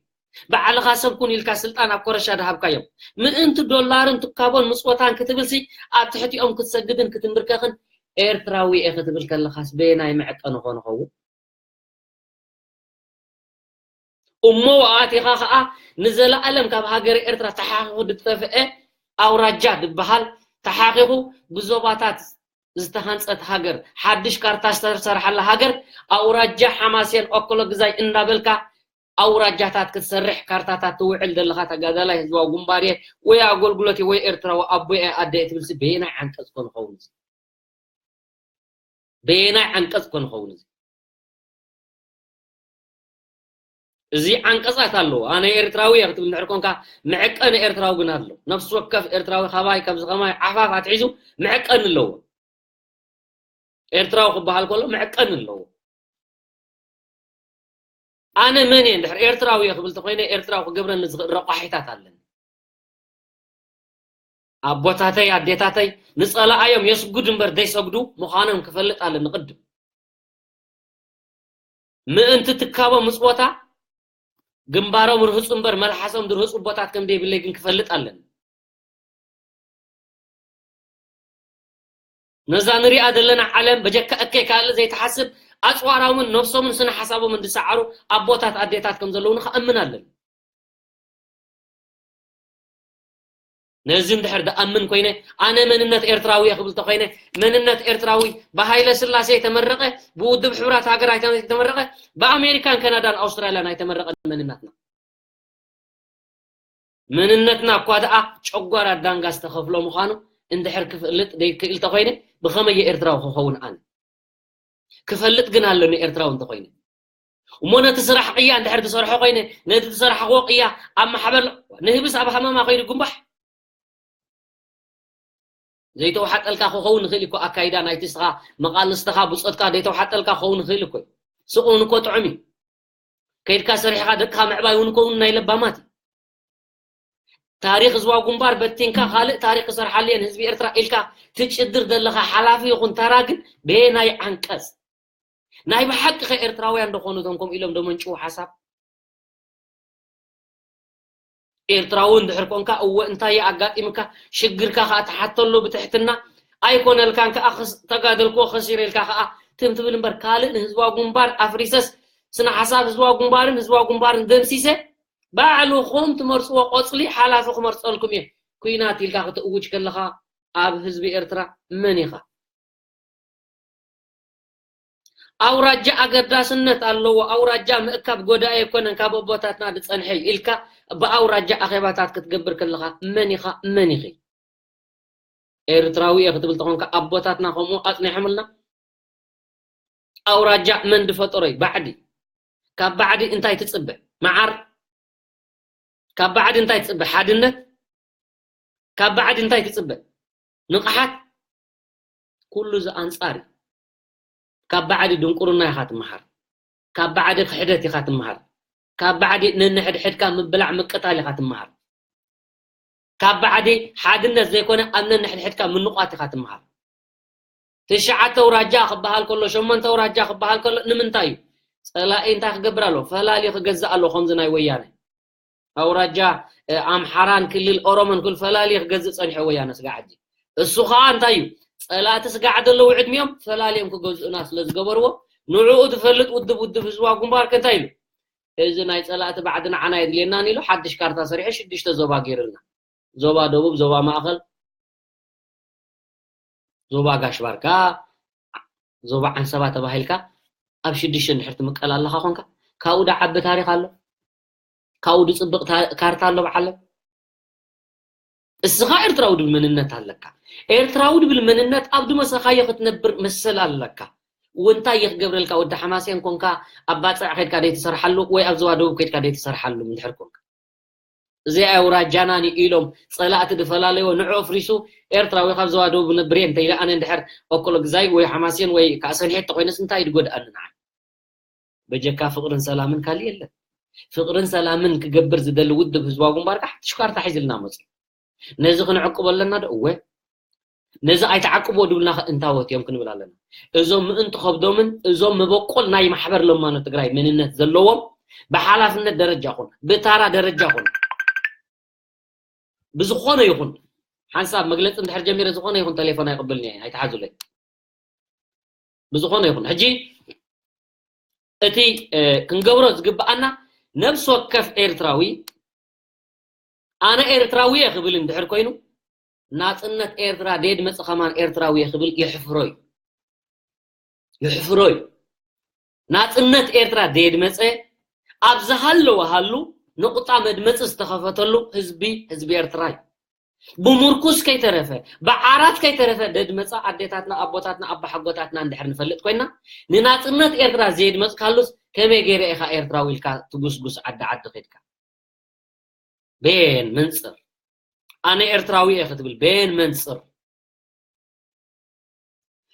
ባዕልኻ ሰብ ኩን ኢልካ ስልጣን ኣብ ኮረሻ ድሃብካዮም ምእንቲ ዶላርን ትካቦን ምፅወታን ክትብልሲ ኣብ ትሕቲኦም ክትሰግድን ክትንብርከኽን ኤርትራዊ እየ ክትብል ከለኻስ በየናይ መዕቀኒ ኮን ኸውን? እሞ ኣቲኻ ኸዓ ንዘለኣለም ካብ ሃገረ ኤርትራ ተሓኺኹ ዝጠፍአ ኣውራጃ ዝበሃል ተሓኺኹ ብዞባታት ዝተሃንፀት ሃገር ሓድሽ ካርታ ዝተሰርሓላ ሃገር ኣውራጃ ሓማሴን ኦኮሎ ግዛይ እንዳበልካ ኣውራጃታት ክትሰርሕ ካርታታት ትውዕል ዘለኻ ተጋዳላይ ህዝባዊ ግንባር እየ ወይ ኣገልግሎት እየ ወይ ኤርትራዊ ኣቦ እየ ኣደ እየ ትብልሲ በየናይ ዓንቀፅ ኮን ኸውን እዚ በየናይ ዓንቀፅ ኮን ኸውን እዚ እዚ ዓንቀፃት ኣለዎ ኣነ ኤርትራዊ እየ ክትብል እንድሕር ኮንካ መዕቀኒ ኤርትራዊ ግን ኣሎ ነፍሲ ወከፍ ኤርትራዊ ካባይ ካብዚ ከማይ ዓፋፍ ኣትሒዙ መዕቀኒ ኣለዎ ኤርትራዊ ክበሃል ከሎ መዕቀኒ ኣለዎ ኣነ መን እየ እንድሕር ኤርትራዊ እየ ክብል ተኮይነ ኤርትራዊ ክገብረኒ ዝኽእል ረቋሒታት ኣለኒ ኣቦታተይ ኣዴታተይ ንፀላኣዮም የስጉድ እምበር ዘይሰግዱ ምዃኖም ክፈልጥ ኣለኒ ቅድም ምእንቲ ትካቦ ምፅወታ ግንባሮም ርህፁ እምበር መልሓሶም ዝርህፁ ኣቦታት ከም ዘይብለይ ግን ክፈልጥ ኣለኒ ነዛ ንሪኣ ዘለና ዓለም በጀካ እከይ ካልእ ዘይትሓስብ ኣፅዋራምን ነብሶምን ስነ ሓሳቦምን ዝሰዓሩ ኣቦታት ኣዴታት ከም ዘለውኒ ከኣምን ኣለኒ ነዚ እንድሕር ደኣምን ኮይነ ኣነ መንነት ኤርትራዊ እየ ክብል ተኮይነ መንነት ኤርትራዊ ብሃይለ ስላሴ የተመረቀ ብውድብ ሕቡራት ሃገራት የተመረቀ ብኣሜሪካን ካናዳን ኣውስትራልያን ኣይተመረቀን መንነትና መንነትና እኳ ደኣ ጨጓራ ዳንጋ ዝተኸፍሎ ምዃኑ እንድሕር ክፍልጥ ደይክእል ተኾይነ ብኸመይ እየ ኤርትራዊ ክኸውን ኣነ ክፈልጥ ግን ኣለኒ ኤርትራዊ እንተኾይነ እሞ ነቲ ስራሕ ቅያ እንድሕር ዝሰርሖ ኮይነ ነቲ ዝሰራሕክዎ ቅያ ኣብ ማሕበር ንህብስ ኣብ ሃመማ ከይዱ ግንባሕ ዘይተዋሓጠልካ ክኸውን ይኽእል እኮ ኣካይዳ ናይቲ ስኻ መቓልስትኻ ብፆትካ ዘይተዋሓጠልካ ክኸውን ይኽእል እኮ ስቕ እውን እኮ ጥዑም እዩ ከይድካ ሰሪሕኻ ደቅኻ ምዕባይ እውን እኮ እውን ናይ ለባማት እዩ ታሪኽ ህዝባዊ ግንባር በቲንካ ካልእ ታሪኽ ክሰርሓሉ እየ ንህዝቢ ኤርትራ ኢልካ ትጭድር ዘለኻ ሓላፊ ይኹን ተራ ግን በየናይ ዓንቀፅ ናይ ብሓቂ ከ ኤርትራውያን ዶ ኾኑ እቶም ከምኡ ኢሎም ዶ መንጭዉ ሓሳብ ኤርትራዊ እንድሕር ኮንካ እወ እንታይ ኣጋጢምካ ሽግርካ ከዓ ተሓተሎ ብትሕትና ኣይኮነልካን ከኣ ተጋደልክዎ ከሲረ ኢልካ ከኣ ትም ትብል እምበር፣ ካልእ ንህዝባዊ ግንባር ኣፍሪሰስ ስነ ሓሳብ ህዝባዊ ግንባርን ህዝባዊ ግንባርን ደምሲሰ፣ ባዕልኹም ትመርፅዎ ቆፅሊ ሓላፊ ክመርፀልኩም እየ። ኩናት ኢልካ ክትእውጅ ከለኻ ኣብ ህዝቢ ኤርትራ መን ኢኻ? ኣውራጃ ኣገዳስነት ኣለዎ፣ ኣውራጃ ምእካብ ጎዳኢ ኣይኮነን፣ ካብ ኣቦታትና ዝጸንሐ እዩ ኢልካ ብኣውራጃ ኣኼባታት ክትገብር ከለኻ መን ኢኻ፣ መን ኢኺ? ኤርትራዊ እየ ክትብል ተኾንካ ኣቦታትና ከምኡ ኣጽኒሖምልና። ኣውራጃ መን ዝፈጠሮ እዩ? ባዕዲ። ካብ ባዕዲ እንታይ ትጽበ? መዓር። ካብ ባዕዲ እንታይ ትጽበ? ሓድነት። ካብ ባዕዲ እንታይ ትጽበ? ንቕሓት። ኩሉ እዚ ኣንጻር እዩ። ካብ ባዕዲ ድንቁርና ኢኻ ትመሃር። ካብ ባዕዲ ክሕደት ኢኻ ትመሃር። ካብ ባዕዲ ነንሕድሕድካ ምብላዕ ምቅታል ኢኻ ትመሃር። ካብ ባዕዲ ሓድነት ዘይኮነ ኣብ ነንሕድሕድካ ምንቋት ኢኻ ትመሃር። ትሽዓተ ኣውራጃ ክበሃል ከሎ፣ ሸሞንተ ኣውራጃ ክበሃል ከሎ ንምንታይ እዩ? ጸላኢ እንታይ ክገብር ኣሎ? ፈላሊ ክገዝእ ኣሎ። ከምዚ ናይ ወያነ ኣውራጃ፣ እ፣ ኣምሓራን ክልል ኦሮሞን ክብል ፈላሊ ክገዝእ ጸኒሑ ወያነ ስጋዕ ሕጂ። እሱ ኸኣ እንታይ እዩ? ጸላእቲ ስጋዕ ዘለዉ ዕድሚኦም ፈላልዮም ክገዝኡና ስለ ዝገበርዎ፣ ንዕኡ ዝፈልጥ ውድብ፣ ውድብ ህዝባዊ ግንባር ከ እንታይ ኢሉ? እዚ ናይ ጸላእቲ ባዕዲ ንዓና የድልየናን ኢሉ ሓድሽ ካርታ ሰሪሑ ሽዱሽተ ዞባ ገይሩልና። ዞባ ደቡብ፣ ዞባ ማእኸል፣ ዞባ ጋሽ ባርካ፣ ዞባ ዓንሰባ ተባሂልካ ኣብ ሽዱሽተ እንድሕር ትምቀል ኣለኻ ኾንካ፣ ካብኡ ዶ ዓቢ ታሪኽ ኣሎ? ካብኡ ዶ ጽብቕ ታ-፣ ካርታ ኣሎ ብዓለም? እስኻ ኤርትራዊ ድብል መንነት ኣለካ። ኤርትራዊ ድብል መንነት ኣብ ድመሰኻዮ ክትነብር መሰል ኣለካ። ወንታይ እየ ክገብረልካ፣ ወዲ ሓማሴን ኮንካ፣ ኣብ ባጽዕ ከድካ ደይ ትሰርሓሉ ወይ ኣብ ዞባ ደቡብ ከድካ ደይ ትሰርሓሉ እንድሕር ኮንካ። እዚ ኣውራጃናን ኢሎም ጸላእቲ ድፈላለዮ ንዑ ኣፍሪሱ ኤርትራዊ ካብ ዞባ ደቡብ ንብሬን ተይለ ኣነ እንድሕር ኦኮሎግዛይ ወይ ሓማሴን ወይ ከዓ ሰንሒት ተኾይነስ እንታይ ድጎድኣኒ ንዓይ? በጀካ ፍቕርን ሰላምን ካልእ የለን። ፍቕርን ሰላምን ክገብር ዝደሊ ውድብ ህዝባዊ ግንባር ከዓ ሽኳርታ ሒዝልና መጽኡ። ነዚ ክንዕቅቦ ኣለና ዶ? እወ። ነዚ ኣይትዓቅብዎ ድብልና ከ እንታወት እዮም ክንብል ኣለና። እዞም ምእንቲ ከብዶምን እዞም መበቆል ናይ ማሕበር ለማኖ ትግራይ መንነት ዘለዎም ብሓላፍነት ደረጃ ኹን፣ ብታራ ደረጃ ኹን፣ ብዝኾነ ይኹን ሓንሳብ መግለጺ እንድሕር ጀሚረ ዝኾነ ይኹን ቴሌፎን ኣይቕብልን እየ፣ ኣይትሓዙለይ። ብዝኾነ ይኹን ሕጂ እቲ፣ እ፣ ክንገብሮ ዝግብኣና ነብሲ ወከፍ ኤርትራዊ ኣነ ኤርትራዊ እየ ክብል እንድሕር ኮይኑ ናጽነት ኤርትራ ደየድመጽ ከማን ኤርትራዊ እየ ክብል የሕፍሮ እዩ። የሕፍሮ እዩ። ናጽነት ኤርትራ ደየድመጸ ኣብ ዝሃለወ ሃሉ ንቑጣ መድመጺ ዝተኸፈተሉ ህዝቢ፣ ህዝቢ ኤርትራ እዩ። ብምርኩስ ከይተረፈ፣ ብዓራት ከይተረፈ ደድመጻ ኣዴታትና፣ ኣቦታትና፣ ኣባሓጎታትና እንድሕር ንፈልጥ ኮይና፣ ንናጽነት ኤርትራ ዘየድመጽካሉስ ከመይ ገይረ ኢኻ ኤርትራዊ ኢልካ ትጉስጉስ ዓዲ ዓዲ ከድካ? ቤን መንጽር። ኣነ ኤርትራዊ እየ ክትብል ቤን መንጽር።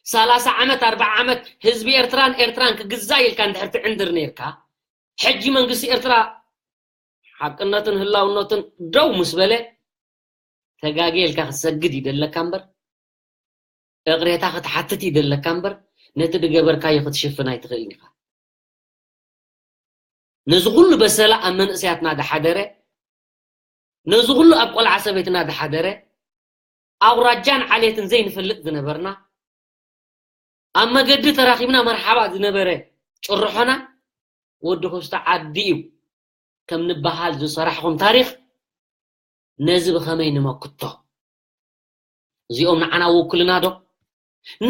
ሰላሳ ዓመት፣ ኣርብዓ ዓመት ህዝቢ ኤርትራን ኤርትራን ክግዛእ ኢልካ እንድሕር ትዕንድር ነይርካ፣ ሕጂ መንግስቲ ኤርትራ ሓቅነትን ህላውነትን ደው ምስ በለ፣ ተጋግየ ኢልካ ክትሰግድ ይደለካ እምበር፣ እቕሬታ ክትሓትት ይደለካ እምበር፣ ነቲ ድገበርካዮ ክትሽፍን ኣይትኽእልን ኢኻ። ነዚ ኩሉ በሰላ ኣብ መንእሰያትና ድሓደረ፣ ነዚ ኩሉ ኣብ ቆልዓ ሰበይትና ድሓደረ፣ ኣውራጃን ዓሌትን ዘይንፈልጥ ዝነበርና፣ ኣብ መገዲ ተራኺብና መርሓባ ዝነበረ ጭርሖና፣ ወዲ ክስቶ ዓዲ እዩ ከም ንበሃል ዝሰራሕኹም ታሪኽ፣ ነዚ ብኸመይ ንመክቶ? እዚኦም ንዓና ውክልና ዶ?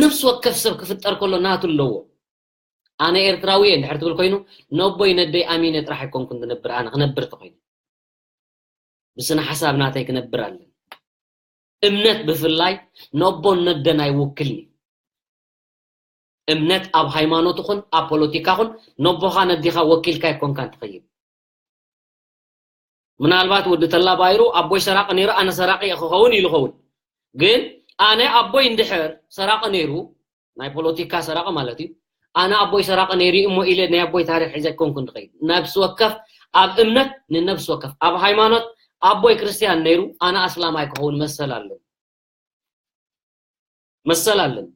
ነፍሲ ወከፍ ሰብ ክፍጠር ከሎ ናቱ ኣለዎ። ኣነ ኤርትራዊ እየ እንድሕር ትብል ኮይኑ፣ ነቦይ ነደይ ኣሚነ ጥራሕ ኣይኮንኩን ዝነብር፣ ኣነ ክነብር ተኾይኑ። ብስነ ሓሳብ ናተይ ክነብር ኣለን። እምነት ብፍላይ ነቦን ነደን ኣይውክልን እዩ። እምነት ኣብ ሃይማኖት ይኹን ኣብ ፖለቲካ ይኹን ነቦኻ ነዲኻ ወኪልካ ኣይኮንካን ትኸይድ። ምናልባት ወዲ ተላ ባይሩ ኣቦይ ሰራቂ ነይሩ፣ ኣነ ሰራቂ እየ ክኸውን ኢሉ ኸውን። ግን ኣነ ኣቦይ እንድሕር ሰራቂ ነይሩ፣ ናይ ፖለቲካ ሰራቂ ማለት እዩ፣ ኣነ ኣቦይ ሰራቂ ነይሩ እዩ እሞ ኢለ ናይ ኣቦይ ታሪኽ ሒዘ ኣይኮንኩን ዝኸይድ። ነብሲ ወከፍ ኣብ እምነት ንነብሲ ወከፍ ኣብ ሃይማኖት ኣቦይ ክርስትያን ነይሩ፣ ኣነ ኣስላማይ ክኸውን መሰል ኣለኒ። መሰል ኣለኒ።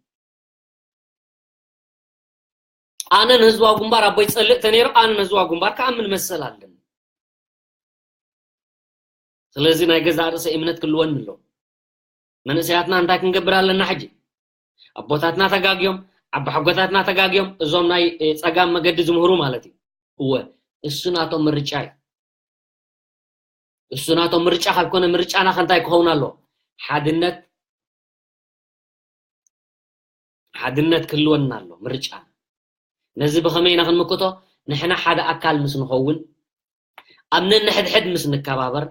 ኣነ ንህዝባዊ ግንባር ኣቦይ ጸልእ ተነይሩ፣ ኣነ ንህዝባዊ ግንባር ክኣምን መሰል ኣለኒ። ስለዚ ናይ ገዛእ ርእሰይ እምነት ክልወኒ ኣሎ። መንእሰያትና እንታይ ክንገብር ኣለና ሕጂ? ኣቦታትና ተጋግዮም፣ ኣቦሓጎታትና ተጋግዮም፣ እዞም ናይ ጸጋም መገዲ ዝምህሩ ማለት እዩ። እወ፣ እሱ ናቶም ምርጫ እዩ። እሱ ናቶም ምርጫ ካብ ኮነ ምርጫና ከንታይ ክኸውን ኣሎ? ሓድነት ሓድነት ክህልወና ኣሎ ምርጫ። ነዚ ብኸመይ ኢና ክንምክቶ? ንሕና ሓደ ኣካል ምስ ንኸውን፣ ኣብ ነንሕድሕድ ምስ ንከባበር፣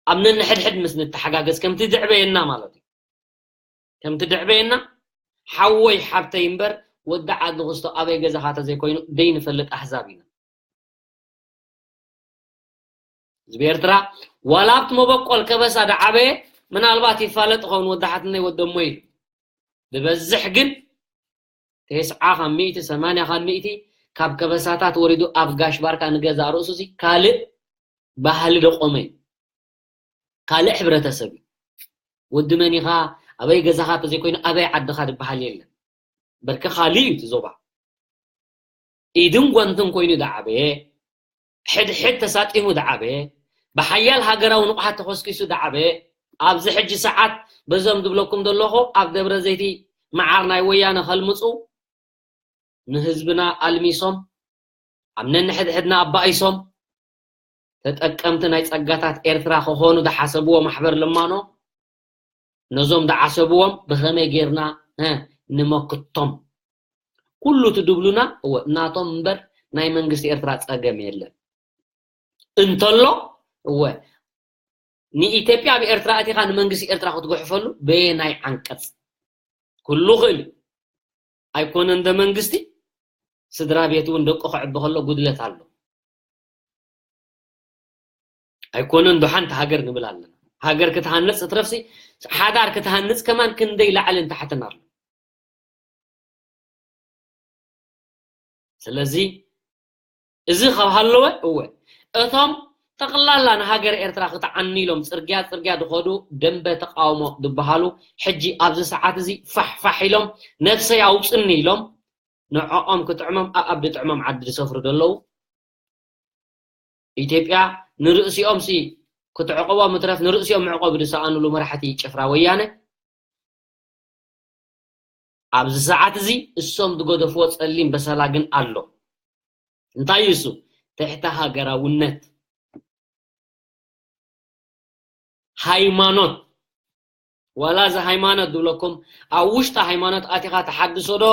ኣብ ነንሕድሕድ ምስ ንተሓጋገዝ፣ ከምቲ ድዕበየና ማለት እዩ። ከምቲ ድዕበየና፣ ሓወይ ሓብተይ እምበር፣ ወዲ ዓዲ ክስቶ ኣበይ ገዛኻ ተዘይኮይኑ ደይ ንፈልጥ ኣህዛብ ኢና። ህዝቢ ኤርትራ ዋላ ኣብቲ መበቆል ከበሳ ደዓበየ ምናልባት ይፋለጥ ኸውን ወዲ ሓትነይ ወደሞ ኢሉ። ዝበዝሕ ግን ተስዓ ካብ ሚእቲ፣ ሰማንያ ካብ ሚእቲ ካብ ከበሳታት ወሪዱ ኣብ ጋሽ ባርካ ንገዛእ ርእሱ ሲ ካልእ ባህሊ ደቆመ እዩ። ካልእ ሕብረተሰብ እዩ። ወዲ መን ኢኻ፣ ኣበይ ገዛኻ ተዘይኮይኑ ኣበይ ዓድኻ ዝበሃል የለን። በርኪ ካልእ እዩ እቲ ዞባ። ኢድን ጓንትን ኮይኑ ዝዓበየ፣ ሕድሕድ ተሳጢሙ ዝዓበየ፣ ብሓያል ሃገራዊ ንቕሓት ተኾስኪሱ ዝዓበየ፣ ኣብዚ ሕጂ ሰዓት በዞም ዝብለኩም ዘለኹ ኣብ ደብረ ዘይቲ መዓር ናይ ወያነ ከልምፁ ንህዝብና ኣልሚሶም፣ ኣብ ነንሕድሕድና ኣባኢሶም፣ ተጠቀምቲ ናይ ጸጋታት ኤርትራ ክኾኑ ዝሓሰብዎ ማሕበር ለማኖ፣ ነዞም ዝዓሰብዎም ብኸመይ ጌርና፣ እ፣ ንመክቶም? ኩሉ እቲ ድብሉና፣ እወ፣ ናቶም እምበር ናይ መንግስቲ ኤርትራ ጸገም የለን። እንተሎ፣ እወ፣ ንኢትዮጵያ ኣብ ኤርትራ ኣቲኻ ንመንግስቲ ኤርትራ ክትጉሕፈሉ በየናይ ዓንቀጽ? ኩሉ ክእል እዩ። ኣይኮነን ዶ መንግስቲ፣ ስድራ ቤት እውን ደቁ ክዕቢ ከሎ ጉድለት ኣሎ። ኣይኮነን ዶ ሓንቲ ሃገር ንብል ኣለና። ሃገር ክትሃንጽ ትረፍሲ፣ ሓዳር ክትሃንጽ ከማን ክንደይ ላዕልን ታሕትን ኣሎ። ስለዚ እዚ ካብ ሃለወ፣ እወ፣ እቶም ጠቕላላ ንሃገር ኤርትራ ክትዓኒ ኢሎም ጽርግያ ጽርግያ ዝኸዱ ደንበ ተቃውሞ ዝበሃሉ፣ ሕጂ ኣብዚ ሰዓት እዚ ፋሕ ፋሕ ኢሎም፣ ነፍሰይ ኣውጽኒ ኢሎም፣ ንዕኦም ክጥዕሞም ኣብ ኣብ ዝጥዕሞም ዓዲ ዝሰፍሩ ዘለዉ፣ ኢትዮጵያ ንርእሲኦም ሲ ክትዕቆቦም ምትረፍ ንርእሲኦም መዕቆቢ ዝሰኣኑሉ መራሕቲ ጭፍራ ወያነ፣ ኣብዚ ሰዓት እዚ እሶም ዝገደፍዎ ጸሊም በሰላ ግን ኣሎ። እንታይ እዩ እሱ? ትሕተ ሃገራውነት። ሃይማኖት። ዋላ እዚ ሃይማኖት ዝብለኩም ኣብ ውሽጢ ሃይማኖት ኣቲኻ ተሓድሶ ዶ፣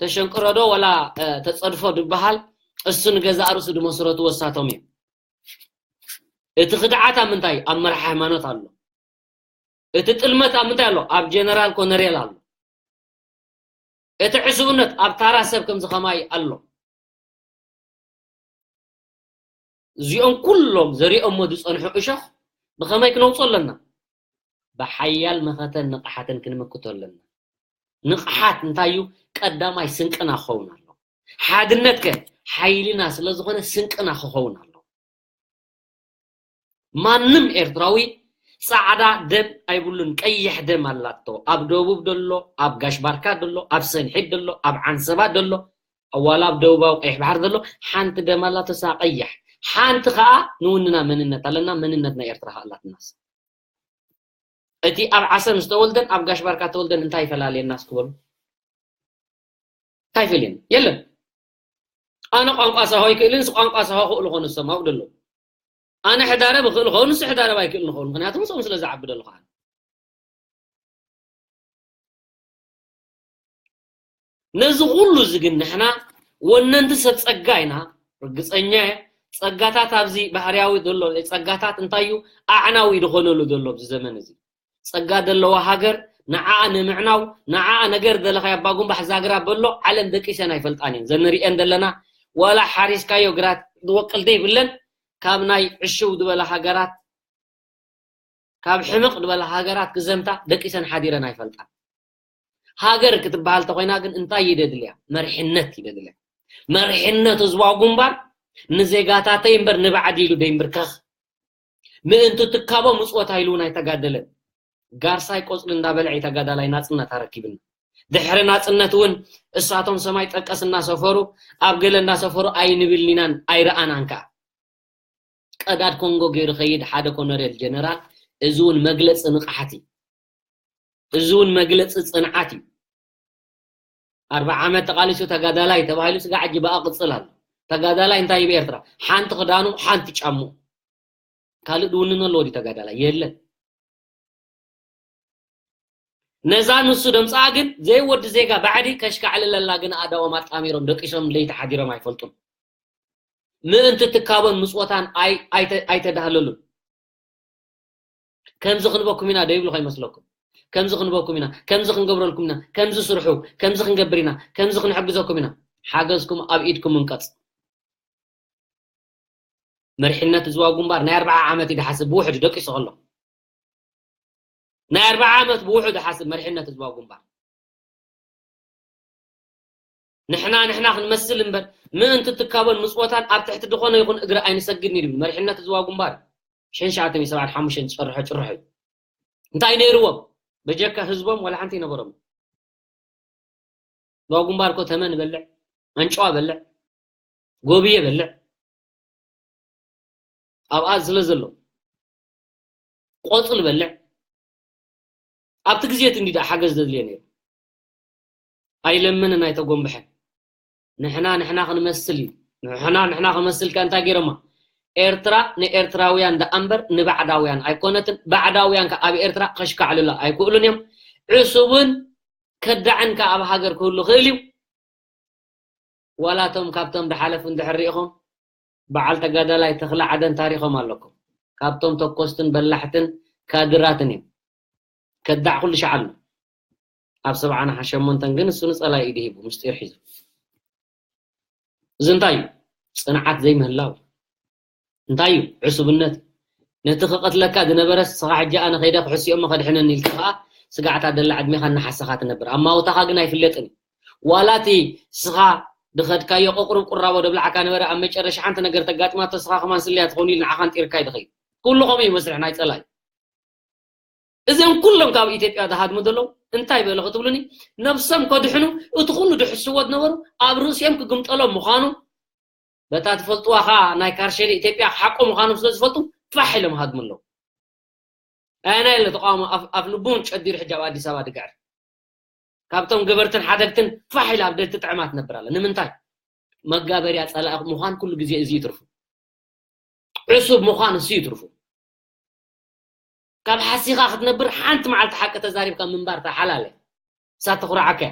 ተሸንቅሮ ዶ፣ ዋላ፣ እ፣ ተጸድፎ ዝበሃል እሱ ንገዛእ ርእሱ ዝመሰረቱ ወሳቶም እዩ። እቲ ክድዓት ኣብ ምንታይ? ኣብ መራሒ ሃይማኖት ኣሎ። እቲ ጥልመት ኣብ ምንታይ ኣሎ? ኣብ ጀነራል ኮነሬል ኣሎ። እቲ ዕሱብነት ኣብ ታራ ሰብ ከምዚ ከማይ ኣሎ። እዚኦም ኩሎም ዘሪኦሞ ዝጸንሑ እሾኽ ብኸመይ ክነውጾ ኣለና? ብሓያል መኸተን ንቕሓትን ክንምክቶ ኣለና። ንቕሓት እንታይ እዩ? ቀዳማይ ስንቅና ክኸውን ኣሎ። ሓድነት ከ ሓይልና ስለ ዝኾነ ስንቅና ክኸውን ኣሎ። ማንም ኤርትራዊ ጻዕዳ ደም ኣይብሉን፣ ቀይሕ ደም ኣላቶ። ኣብ ደቡብ ደሎ፣ ኣብ ጋሽ ባርካ ደሎ፣ ኣብ ሰንሒት ደሎ፣ ኣብ ዓንሰባ ደሎ፣ ዋላ ኣብ ደቡባዊ ቀይሕ ባሕሪ ደሎ፣ ሓንቲ ደም ኣላቶ፣ እሳ ቀይሕ። ሓንቲ ኸኣ ንውንና መንነት ኣለና፣ መንነት ናይ ኤርትራ ኸኣ ኣላትናስ። እቲ ኣብ ዓሰብ ዝተወልደን ኣብ ጋሽ ባርካ ተወልደን እንታይ ይፈላልየና እስኪ በሉ? እንታይ ይፈልየና? የለን። ኣነ ቋንቋ ሳሆ ኣይክእልን፣ ንሱ ቋንቋ ሳሆ ክእሉ ኾኑ ዝሰማው ደሎ። ኣነ ሕዳረብ እኽእል ኸውን፣ ንሱ ሕዳረብ ኣይክእልን ኸውን። ምኽንያቱ ምስኦም ስለ ዝዓቢ ደሎ ኸዓ። ነዚ ኩሉ እዚ ግን ንሕና ወነንቲ ሰብ ጸጋ ኢና። ርግጸኛ እየ። ጸጋታት ኣብዚ ባህርያዊ ዘሎ ጸጋታት እንታይ እዩ? ኣዕናዊ ዝኾነሉ ዘሎ ኣብዚ ዘመን እዚ። ጸጋ ዘለዋ ሃገር ንዓኣ ንምዕናው፣ ንዓኣ ነገር ዘለኻዮ ኣባ ጉንባሕ ዛግራ በሎ፣ ዓለም ደቂሰን ኣይፈልጣን እየን። ዘንሪኤን ዘለና ዋላ ሓሪስካዮ ግራት ዝወቅል ዘይብለን ካብ ናይ ዕሽው ዝበላ ሃገራት፣ ካብ ሕምቕ ዝበላ ሃገራት ክዘምታ ደቂሰን ሓዲረን ኣይፈልጣን። ሃገር ክትበሃል ተኾይና ግን እንታይ እዩ ደድልያ? መርሕነት እዩ ደድልያ። መርሕነት ህዝባዊ ግንባር ንዜጋታተይ እምበር ንባዕዲ ኢሉ ደይምብርከኽ፣ ምእንቲ ትካቦ ምጽወታ ኢሉ እውን ኣይተጋደለን። ጋርሳይ ቆጽሊ እንዳበልዐ እዩ ተጋዳላይ ናጽነት ኣረኪብና። ድሕሪ ናጽነት እውን እሳቶም ሰማይ ጠቀስ እናሰፈሩ፣ ኣብ ገለ እናሰፈሩ ኣይንብልኒናን ኣይረኣናን ከኣ። ቀዳድ ኮንጎ ገይሩ ኸይድ ሓደ ኮነሬል ጀነራል፣ እዚ እውን መግለጺ ንቕሓት እዩ። እዚ እውን መግለጺ ጽንዓት እዩ። ኣርባዓ ዓመት ተቓሊሱ ተጋዳላይ ተባሂሉ ስጋዕ ሕጂ ብኣ ቅጽል ኣሎ። ተጋዳላይ እንታይ እዩ ብኤርትራ? ሓንቲ ክዳኑ፣ ሓንቲ ጫሙ። ካልእ ድውንኖ ኣለዎ ድዩ ተጋዳላይ? የለን። ነዛ ንሱ ደምፅኣ ግን ዘይወዲ ዜጋ ባዕዲ ከሽካዕልለላ ግን ኣእዳዎም ኣጣሚሮም ደቂሶም ለይቲ ሓዲሮም ኣይፈልጡን። ምእንቲ ትካቦን ምፅወታን ኣይ- ኣይተ- ኣይተዳህለሉን። ከምዚ ክንበኩም ኢና ዶ ይብሉ ከይመስለኩም? ከምዚ ክንበኩም ኢና፣ ከምዚ ክንገብረልኩም ኢና፣ ከምዚ ስርሑ፣ ከምዚ ክንገብር ኢና፣ ከምዚ ክንሕግዘኩም ኢና። ሓገዝኩም ኣብ ኢድኩም እንቀፅ። መሪሕነት ህዝባዊ ግንባር ናይ ኣርብዓ ዓመት እዩ ድሓስብ ብውሕዱ ደቂሱ ከሎ። ናይ ኣርብዓ ዓመት ብውሕዱ ሓስብ መሪሕነት ህዝባዊ ግንባር። ንሕና ንሕና ክንመስል እምበር ምእንቲ ትካቦን ምፅወታን ኣብ ትሕቲ ዝኾነ ይኹን እግሪ ኣይንሰግድን እዩ ዝብል መሪሕነት ህዝባዊ ግንባር። ሽሕን ትሽዓተ ሚእቲ ሰብዓን ሓሙሽተን ዝፀርሖ ጭርሖ እዩ። እንታይ ነይርዎም? በጀካ ህዝቦም ዋላ ሓንቲ ይነበሮም። ህዝባዊ ግንባር እኮ ተመን በልዕ፣ ኣንጨዋ በልዕ፣ ጎብየ በልዕ፣ ኣብኣ ስለ ዘሎ ቆፅሊ በልዕ። ኣብቲ ግዜ እቲ እንዲ ደኣ ሓገዝ ዘድልዮ ነይሩ። ኣይለምንን ኣይተጎንብሐን። ንሕና ንሕና ክንመስል እዩ። ንሕና ንሕና ክንመስል ከ እንታይ ገይሮማ? ኤርትራ ንኤርትራውያን ደኣ እምበር ንባዕዳውያን ኣይኮነትን። ባዕዳውያን ከ ኣብ ኤርትራ ከሽካዕልላ ኣይክእሉን እዮም። ዕሱብን ከዳዕን ከ ኣብ ሃገር ክህሉ ክእል እዩ። ዋላ እቶም ካብቶም ድሓለፉ እንድሕር ሪኢኹም በዓል ተጋዳላይ ተኽለ ዓደን ታሪኾም ኣለኩም። ካብቶም ተኮስትን በላሕትን ካድራትን እዮም። ከዳዕ ኩሉ ሻዕ ኣሎ። ኣብ ሰብዓን ሓሸሞንተን ግን እሱ ንጸላኢ ኢዱ ሂቡ ምስጢር ሒዙ። እዚ እንታይ እዩ? ጽንዓት ዘይምህላው። እንታይ እዩ? ዕሱብነት። ነቲ ክቐትለካ ዝነበረ ስኻ ሕጂ ኣነ ከይደ ክሕስዮ እሞ ከድሕነኒ ኢልካ ኸኣ ስጋዕታ ደላ ዕድሜኻ እናሓሰኻ ትነብር። ኣማውታኻ ግን ኣይፍለጥን እዩ። ዋላ እቲ ስኻ ድኸድካዮ ቁቁሩብ ቁራቦ ደብላዕካ ነበረ ኣብ መጨረሻ ሓንቲ ነገር ተጋጥማቶ ስኻ ከማን ስልያ ትኸውን ኢሉ ንዓኻ ንጢርካ እዩ ድኸይድ። ኩሉ ከምኡ እዩ መስርሕ ናይ ጸላኢ። እዚኦም ኩሎም ካብ ኢትዮጵያ ዝሃድሙ ዘለዉ እንታይ በሉ ክትብሉኒ ነብሶም ከድሕኑ እቲ ኩሉ ድሕስዎ ዝነበሩ ኣብ ርእሲኦም ክግምጠሎም ምዃኑ በታ ትፈልጥዋ ኸዓ ናይ ካርሸሊ ኢትዮጵያ ሓቆ ምዃኖም ስለ ዝፈልጡ ፋሕ ኢሎም ሃድሙ ኣለዉ። ኣየናይ ኣሎ ተቃውሞ ኣፍ ልቡ እውን ጨዲሩ ሕጂ ኣብ ኣዲስ ኣበባ ድግዕር ካብቶም ገበርትን ሓደግትን ፋሕ ኢላ ኣብ ደልቲ ጥዕማ ትነብር ኣላ። ንምንታይ? መጋበርያ ጸላኢ ምዃን ኩሉ ግዜ እዚ ይትርፉ። ዕሱብ ምዃን እሱ ይትርፉ። ካብ ሓሲኻ ክትነብር ሓንቲ መዓልቲ ሓቂ ተዛሪብካ ምንባር ተሓላለ። እሳ ተኹርዓካ እያ።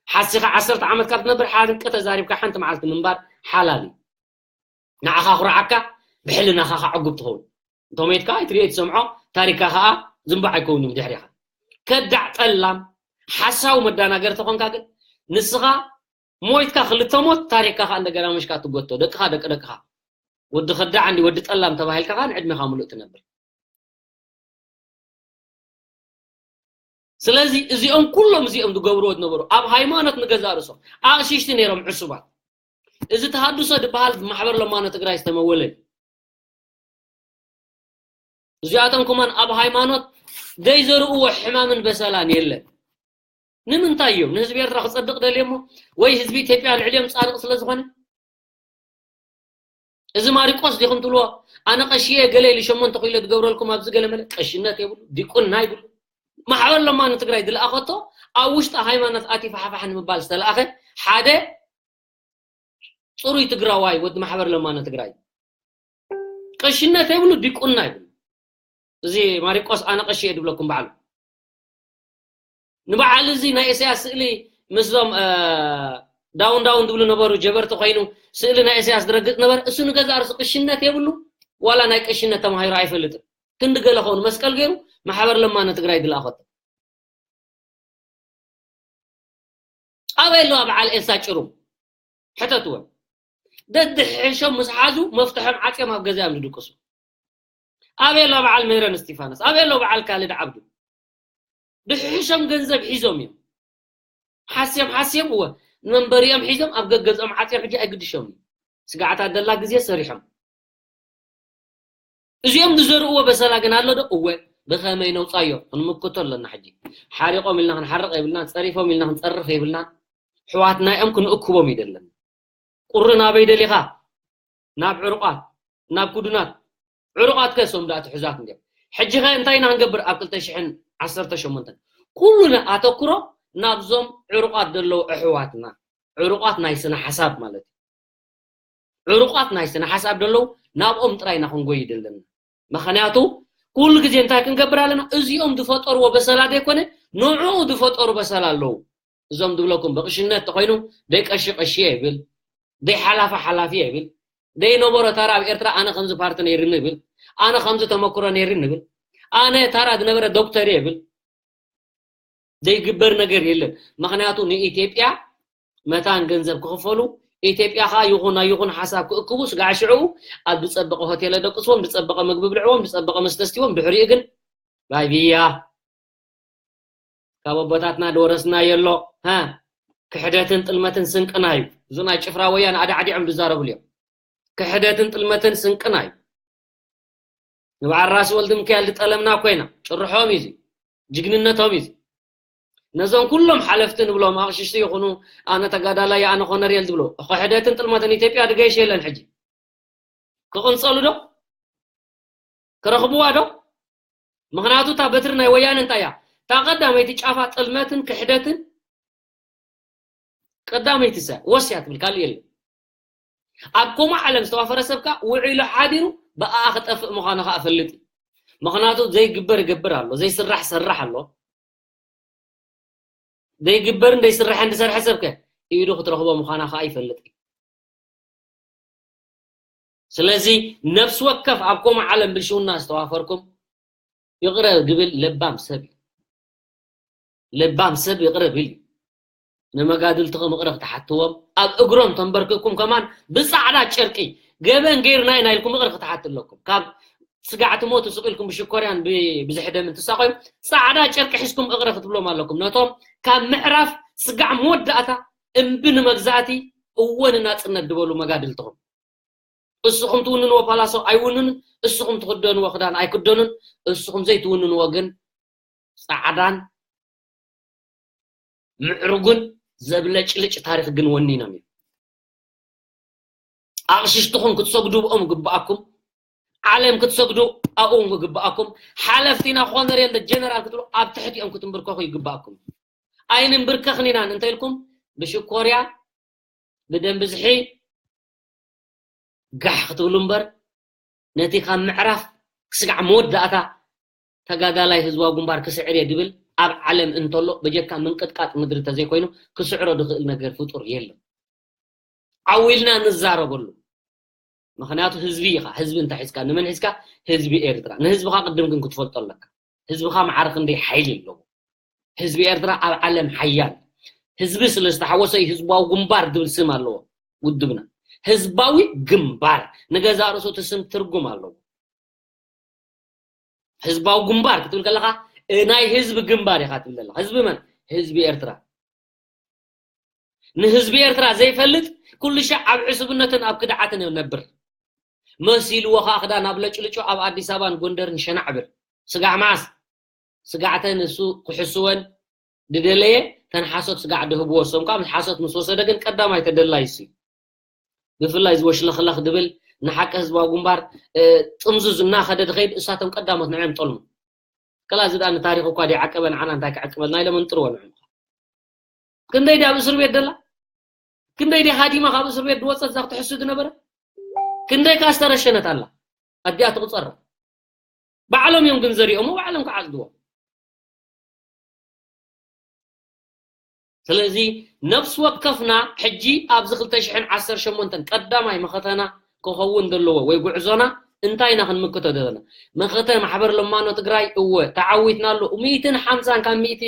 ሓሲኻ ዓሰርተ ዓመት ካብ ትነብር ሓቂ ተዛሪብካ ሓንቲ መዓልቲ ምንባር ሓላል እዩ። ንዓኻ ኩርዓካ ብሕልናኻ ከዓ ዕጉብ ትኸውን። እንተሞይትካ ኣይትሪኦ ኣይትሰምዖ ታሪክካ ከዓ ዝንባዕ ኣይከውን እዩ ድሕሪኻ። ከዳዕ ጠላም ሓሳዊ መዳናገር ተኾንካ ግን ንስኻ ሞይትካ ክልተ ሞት ታሪክካ ከዓ እንደገና መሽካ ትጎቶ ደቅኻ ደቂ ደቅኻ ወዲ ከዳዕ እንዲ ወዲ ጠላም ተባሂልካ ከዓ ንዕድሜኻ ሙሉእ ትነብር። ስለዚ እዚኦም ኩሎም እዚኦም ዝገብርዎ ዝነበሩ ኣብ ሃይማኖት ንገዛእ ርእሶም ኣቕሽሽቲ ነይሮም ዕሱባት። እዚ ተሃድሶ ዝበሃል ብማሕበር ለማኖ ትግራይ ዝተመወለ እዩ። እዚኣቶም ከማን ኣብ ሃይማኖት ዘይዘርእዎ ሕማምን በሰላን የለን። ንምንታይ እዮም ንህዝቢ ኤርትራ ክጸድቕ ደልዮሞ ወይ ህዝቢ ኢትዮጵያ ልዕልዮም ጻድቕ ስለ ዝኾነ? እዚ ማሪቆስ ዲኹም ትብልዎ ኣነ ቀሽየ ገለ ኢሉ ሸሞንተ ኪሎ ዝገብረልኩም ኣብዚ ገለ መለ ቀሽነት የብሉ ዲቁና ይብሉ። ማሕበር ለማኒ ትግራይ ዝለኣኸቶ ኣብ ውሽጢ ሃይማኖት ኣቲ ፋሕፋሕ ንምባል ዝተለኣኸ ሓደ ፅሩይ ትግራዋይ ወዲ ማሕበር ለማኒ ትግራይ ቀሽነት የብሉ ዲቁና ይብሉ። እዚ ማሪቆስ ኣነ ቀሽየ ድብለኩም በዓሉ ንበዓል እዚ ናይ ኢሳያስ ስእሊ ምስዞም ዳውን ዳውን ዝብሉ ነበሩ ጀበርቲ ኮይኑ ስእሊ ናይ ኢሳያስ ዝረግጥ ነበር። እሱ ንገዛ ርእሱ ቅሽነት የብሉ ዋላ ናይ ቀሽነት ተማሂሩ ኣይፈልጥን። ክንዲ ገለ ከውን መስቀል ገይሩ ማሕበር ለማነ ትግራይ ዝለኣኸቶ ኣበይ ኣለዋ በዓል ኤልሳ ጭሩም ሕተትወን። ደድሕሾም ምስ ሓዙ መፍትሖም ዓፅዮም ኣብ ገዛዮም ዝድቅሱ ኣበይ ኣሎ በዓል ሜሮን እስቲፋኖስ ኣበይ ኣሎ በዓል ካልድ ዓብዱ ድሕሾም ገንዘብ ሒዞም እዮም ሓስዮም ሓስዮም እወ ንመንበሪኦም ሒዞም ኣብ ገገዝኦም ዓፅዮም ሕጂ ኣይግድሾም እዩ ስጋዕታ ደላ ግዜ ሰሪሖም እዚኦም ዝዘርእዎ በሰላ ግን ኣሎ ዶ እወ ብኸመይ ነውፃዮ ክንምክቶ ኣለና ሕጂ ሓሪቆም ኢልና ክንሓርቕ የብልና ፀሪፎም ኢልና ክንፀርፍ የብልና ሕዋትና እዮም ክንእክቦም ይደለና ቁሪ ናበይ ደሊኻ ናብ ዕሩቓት ናብ ኩዱናት ዕሩቓት ከ ሶም ዳኣ ትሕዛት እንዲዮም ሕጂ ኸ እንታይ ኢና ክንገብር ኣብ ክልተ ሽሕን ዓሰርተ ሸሞንተን ኩሉና ኣተኩሮ ናብዞም ዕሩቓት ዘለዉ ኣሕዋትና፣ ዕሩቓት ናይ ስነ ሓሳብ ማለት እዩ። ዕሩቓት ናይ ስነ ሓሳብ ዘለዉ ናብኦም ጥራይ ኢና ክንጎይ ዘለና። ምኽንያቱ ኩሉ ግዜ እንታይ ክንገብር ኣለና? እዚኦም ዝፈጠርዎ በሰላ ዘይኮነ ንዕኡ ዝፈጠሩ በሰላ ኣለዉ። እዞም ዝብለኩም ብቕሽነት ተኾይኑ ደይ ቀሺ ቀሺ እየ ይብል፣ ደይ ሓላፊ ሓላፊ እየ ይብል፣ ደይ ነበሮ ታራ ኣብ ኤርትራ ኣነ ከምዚ ፓርቲ ነይርኒ ይብል፣ ኣነ ከምዚ ተመክሮ ነይርኒ ይብል፣ ኣነ ታራ ዝነበረ ዶክተር እየ ይብል። ዘይግበር ነገር የለን። ምኽንያቱ ንኢትዮጵያ መታን ገንዘብ ክኽፈሉ፣ ኢትዮጵያ ኸዓ ይኹን ኣይኹን ሓሳብ ክእክቡ፣ ስጋዕ ሽዕኡ ኣብ ዝጸበቐ ሆቴል ኣደቅስዎም፣ ዝጸበቐ ምግቢ ብልዕዎም፣ ዝጸበቐ መስተስቲዎም፣ ድሕሪኡ ግን ባይ ብያ ካብ ኣቦታትና ዝወረስናዮ ኣሎ። ሃ፣ ክሕደትን ጥልመትን ስንቅና እዩ። እዚ ናይ ጭፍራ ወያነ ኣዳዕዲዖም ዝዛረብሉ እዮም። ክሕደትን ጥልመትን ስንቅና እዩ። ንበዓል ራሲ ወልድሚካኤል ዝጠለምና ኮይና፣ ጭርሖም እዩ እዚ፣ ጅግንነቶም እዩ እዚ። ነዞም ኩሎም ሓለፍቲ ንብሎም፣ ኣቕሽሽቲ ይኹኑ፣ ኣነ ተጋዳላይ፣ ኣነ ኮነሬል ዝብሉ፣ ክሕደትን ጥልመትን ኢትዮጵያ ድገይሽ የለን ሕጂ። ክቕንጸሉ ዶ? ክረኽብዋ ዶ? ምኽንያቱ እታ በትሪ ናይ ወያነ እንታይ እያ? እታ ቀዳመይቲ ጫፋ ጥልመትን ክሕደትን ቀዳመይቲ እሳ ወስያ ትብል፣ ካልእ የለን። ኣብ ከምኡ ዓለም ዝተዋፈረ ሰብ ከኣ ውዒሉ ሓዲሩ ብኣኣ ክጠፍእ ምዃኑ ከኣ ፈልጥ እዩ። ምኽንያቱ ዘይግበር ይገብር ኣሎ፣ ዘይስራሕ ይሰርሕ ኣሎ። ዘይግበርን ዘይስራሕን ዝሰርሐ ሰብ ከ ኢዱ ክትረኽቦ ምዃና ከኣ ይፈልጥ እዩ። ስለዚ ነፍሲ ወከፍ ኣብ ከምኡ ዓለም ብልሽውና ዝተዋፈርኩም ይቕረ ዝብል ለባም ሰብ እዩ። ለባም ሰብ ይቕረ ብል እዩ። ንመጋድልትኹም ይቕረ ክትሓትዎም፣ ኣብ እግሮም ተንበርኪኽኩም ከማን ብጻዕዳ ጨርቂ ገበን ገይርና ኢና ኢልኩም ይቕረ ክትሓቱ ኣለኩም። ካብ ስጋዕ ትሞቱ ስቕ ኢልኩም ብሽኮርያን ብ-፣ ብዝሕደምን ትሳቐዩ፣ ጻዕዳ ጨርቂ ሒዝኩም ይቕረ ክትብሎም ኣለኩም። ነቶም ካብ ምዕራፍ ስጋዕ መወዳእታ እምቢ ንመግዛእቲ እወ ንናጽነት ዝበሉ መጋድልትኹም። እስኹም ትውንንዎ ፓላሶ ኣይውንኑን፣ እስኹም ትኽደንዎ ክዳን ኣይክደኑን፣ እስኹም ዘይትውንንዎ ግን ጻዕዳን ምዕሩግን ዘብለጭልጭ ታሪኽ ግን ወኒኖም እዮም። ኣቕሽሽትኹም ክትሰግዱ ብኦም ይግብኣኩም፣ ዓለም ክትሰግዱ ኣብኦም ይግብኣኩም፣ ሓለፍቲና ኮነሬል ጀነራል ክትብሉ ኣብ ትሕቲኦም ክትንብርከኹ ይግብኣኩም። ኣይንንብርከኽን ኢና እንተኢልኩም ብሽኮርያ ብደም ብዝሒ ጋሕ ክትብሉ እምበር፣ ነቲ ካብ ምዕራፍ ክስጋዕ መወዳእታ ተጋዳላይ ህዝባዊ ግንባር ክስዕር እየ ድብል ኣብ ዓለም እንተሎ፣ በጀካ ምንቅጥቃጥ ምድሪ ተዘይኮይኑ ክስዕሮ ድኽእል ነገር ፍጡር የለን። ዓው ኢልና ንዛረበሉ። ምኽንያቱ ህዝቢ ኢኻ። ህዝቢ እንታይ ሒዝካ? ንመን ሒዝካ? ህዝቢ ኤርትራ። ንህዝብኻ ቅድም ግን ክትፈልጦ ኣለካ። ህዝብኻ ማዕረ ክንደይ ሓይሊ ኣለዎ? ህዝቢ ኤርትራ ኣብ ዓለም ሓያል ህዝቢ ስለ ዝተሓወሰ እዩ ህዝባዊ ግንባር ዝብል ስም ኣለዎ ውድብና። ህዝባዊ ግንባር ንገዛእ ርእሱ እቲ ስም ትርጉም ኣለዎ። ህዝባዊ ግንባር ክትብል ከለኻ፣ እ፣ ናይ ህዝቢ ግንባር ኢኻ ትብል ዘለኻ። ህዝቢ መን? ህዝቢ ኤርትራ። ንህዝቢ ኤርትራ ዘይፈልጥ ኩሉ ሻዕ ኣብ ዕሱብነትን ኣብ ክድዓትን ይነብር። መሲልዎ ኸኣ ክዳን ኣብ ለጭልጮ ኣብ ኣዲስ ኣበባን ጎንደርን ሸናዕ ብል። ስጋዕ መዓስ? ስጋዕተ ንሱ ክሕስወን ድደለየ፣ ተን ሓሶት ስጋዕ ድህብዎ። እሶም ከኣ ምስ ሓሶት ምስ ወሰደ ግን ቀዳማይ ተደላይ እሱ እዩ። ብፍላይ ዝወሽለኽለኽ ድብል ንሓቂ ህዝባዊ ግንባር፣ እ፣ ጥምዙዝ እናኸደ ድኸይድ እሳቶም ቀዳሞት ንዕኦም ጠልሙ። ከላ እዚ ደኣ ንታሪኽ እኳ ደይዓቀበ ንዓና እንታይ ክዕቅበልና ኢለ መንጥርዎ ንዕኦም። ክንደይ ድያ ኣብ እስር ቤት ደላ? ክንደይ ድያ ሃዲማ ካብ እስር ቤት ድወጸት እዛ ክትሕሱ ዝነበረ? ክንደይ ከኣ ዝተረሸነት ኣላ? ኣዲኣ ትቑጸራ። ባዕሎም እዮም ግን ዘሪኦሞ፣ ባዕሎም ክዓጽድዎ። ስለዚ ነፍሲ ወከፍና ሕጂ ኣብዚ ክልተ ሽሕን ዓሰርተ ሸሞንተን ቀዳማይ መኸተና ክኸውን ዘለዎ ወይ ጉዕዞና እንታይ ኢና ክንምክቶ ዘለና? መኸተ ማሕበር ለማኖ ትግራይ፣ እወ፣ ተዓዊትናሉ። ሚእትን ሓምሳን ካብ ሚእቲ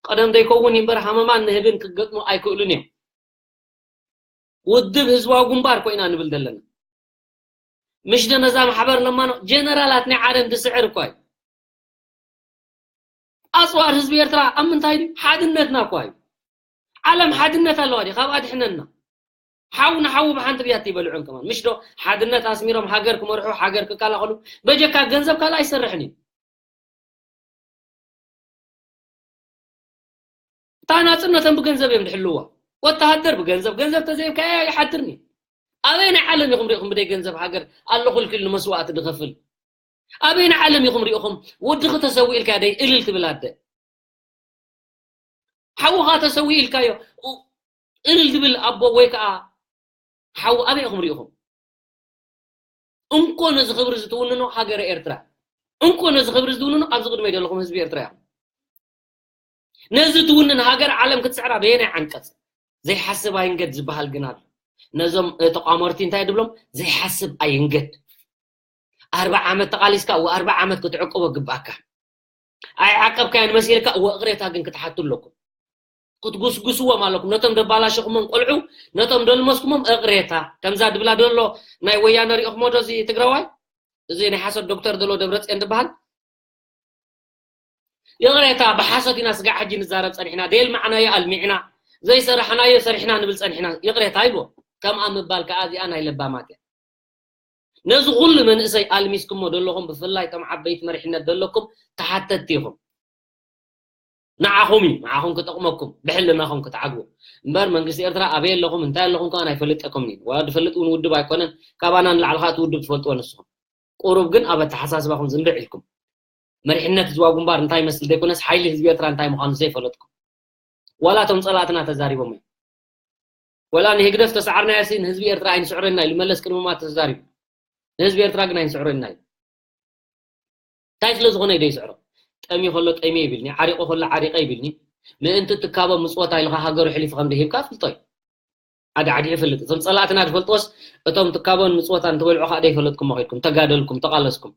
ቀደም ዘይከውን እዩ እምበር ሃመማን ንህብን ክገጥሙ ኣይክእሉን እዮም። ውድብ ህዝባዊ ግንባር ኮይና ንብል ዘለና። ምሽ ዶ ነዛ ማሕበር ለማኖ ጀነራላት ናይ ዓለም ዝስዕር እኳ እዩ። ኣጽዋር ህዝቢ ኤርትራ ኣብ ምንታይ ድዩ? ሓድነትና እኳ እዩ። ዓለም ሓድነት ኣለዋ ድዩ? ካብ ኣድሕነና። ሓው ንሓው ብሓንቲ ብያት ይበልዑን ከማን። ምሽ ዶ ሓድነት ኣስሚሮም ሃገር ክመርሑ፣ ሃገር ክከላኸሉ፣ በጀካ ገንዘብ ካልእ ኣይሰርሕን እዩ። እታ ናጽነቶም ብገንዘብ እዮም ዝሕልዋ። ወተሃደር ብገንዘብ፣ ገንዘብ ተዘይብካዮ ኣይሓድርን እዩ። ኣበይ ናይ ዓለም ኢኹም ሪኢኹም ብደይ ገንዘብ ሃገር ኣለኹልኪ ኢሉ መስዋእቲ ዝኸፍል? ኣበይ ናይ ዓለም ኢኹም ሪኢኹም ወድኺ ተሰዊእልካ ደይ እልል ትብል ኣደ? ሓውኻ ተሰዊኡ ኢልካዮ እልል ዝብል ኣቦ ወይ ከዓ ሓው ኣበይ ኢኹም ሪኢኹም? እንኮ ነዚ ክብሪ ዝትውንኖ ሃገረ ኤርትራ፣ እንኮ ነዚ ክብሪ ዝትውንኖ ኣብዚ ቅድመይ ዘለኹም ህዝቢ ኤርትራ ኢኹም። ነዚ ትውንን ሃገር ዓለም ክትስዕራ በየናይ ዓንቀጽ? ዘይሓስብ ኣይንገድ ዝበሃል ግን ኣሎ። ነዞም ተቋመርቲ እንታይ ድብሎም? ዘይሓስብ ኣይንገድ። ኣርባ ዓመት ተቓሊስካ፣ ወ ኣርባ ዓመት ክትዕቅቦ ግብኣካ። ኣይዓቀብካዮን መሲልካ፣ ወ እቕሬታ ግን ክትሓቱ ኣለኩም። ክትጉስጉስዎም ኣለኩም። ነቶም ደባላሸኹሞም ቆልዑ፣ ነቶም ደልመስኩሞም እቕሬታ። ከምዛ ድብላ ደሎ ናይ ወያነ ሪኦኹሞ ዶ እዚ ትግራዋይ? እዚ ናይ ሓሶት ዶክተር ደሎ ደብረፅዮን ድበሃል? ይቕሬታ፣ ብሓሶት ኢና ስጋዕ ሕጂ ንዛረብ ጸኒሕና። ደየልማዕናዮ ኣልሚዕና፣ ዘይሰራሕናዮ ሰሪሕና ንብል ጸኒሕና። ይቕሬታ ይብሎ። ከምኣ ምባል ከኣ እዚኣ ናይ ለባማት እያ። ነዚ ኩሉ መንእሰይ ኣልሚስኩሞ ደለኹም፣ ብፍላይ እቶም ዓበይቲ መሪሕነት ደለኩም ተሓተትቲ ኢኹም። ንዓኹም እዩ፣ ንዓኹም ክጠቕመኩም፣ ብሕልናኹም ክትዓግቡ። እምበር መንግስቲ ኤርትራ ኣበይ ኣለኹም፣ እንታይ ኣለኹም ከኣ ኣይፈልጠኩምን እዩ። ወላ ዝፈልጥ እውን ውድብ ኣይኮነን፣ ካባና ንላዕሊ ከኣ እቲ ውድብ ትፈልጥዎ ንስኹም። ቁሩብ ግን ኣብ ኣተሓሳስባኹም ዝንብዕ ኢልኩም። መሪሕነት ህዝባዊ ግንባር እንታይ ይመስል ዘይኮነስ፣ ሓይሊ ህዝቢ ኤርትራ እንታይ ምዃኑ ዘይፈለጥኩም። ዋላ እቶም ጸላእትና ተዛሪቦም እዮም። ዋላ ንህግደፍ ተሰዓርናዮ ሲ ንህዝቢ ኤርትራ ኣይንስዕሮ ኢና ኢሉ መለስ ቅድሚ ማት ተዛሪቡ። ንህዝቢ ኤርትራ ግን ኣይንስዕሮ ኢና ኢሉ። እንታይ ስለ ዝኾነ እዩ ዘይስዕሮ? ጠምዩ ከሎ ጠምየ ይብልኒ፣ ዓሪቑ ከሎ ዓሪቐ ይብልኒ። ምእንቲ ትካቦ ምጽወታ ኢልኻ ሃገሩ ሕሊፉ ከም ደሂብካ ኣፍልጦ እዩ። ዓዲ ዓዲ ይፈልጥ። እቶም ጸላእትና ዝፈልጥዎስ እቶም ትካቦን ምጽወታን ትበልዑ ከኣ ደይፈለጥኩም ከይድኩም፣ ተጋደልኩም፣ ተቓለስኩም።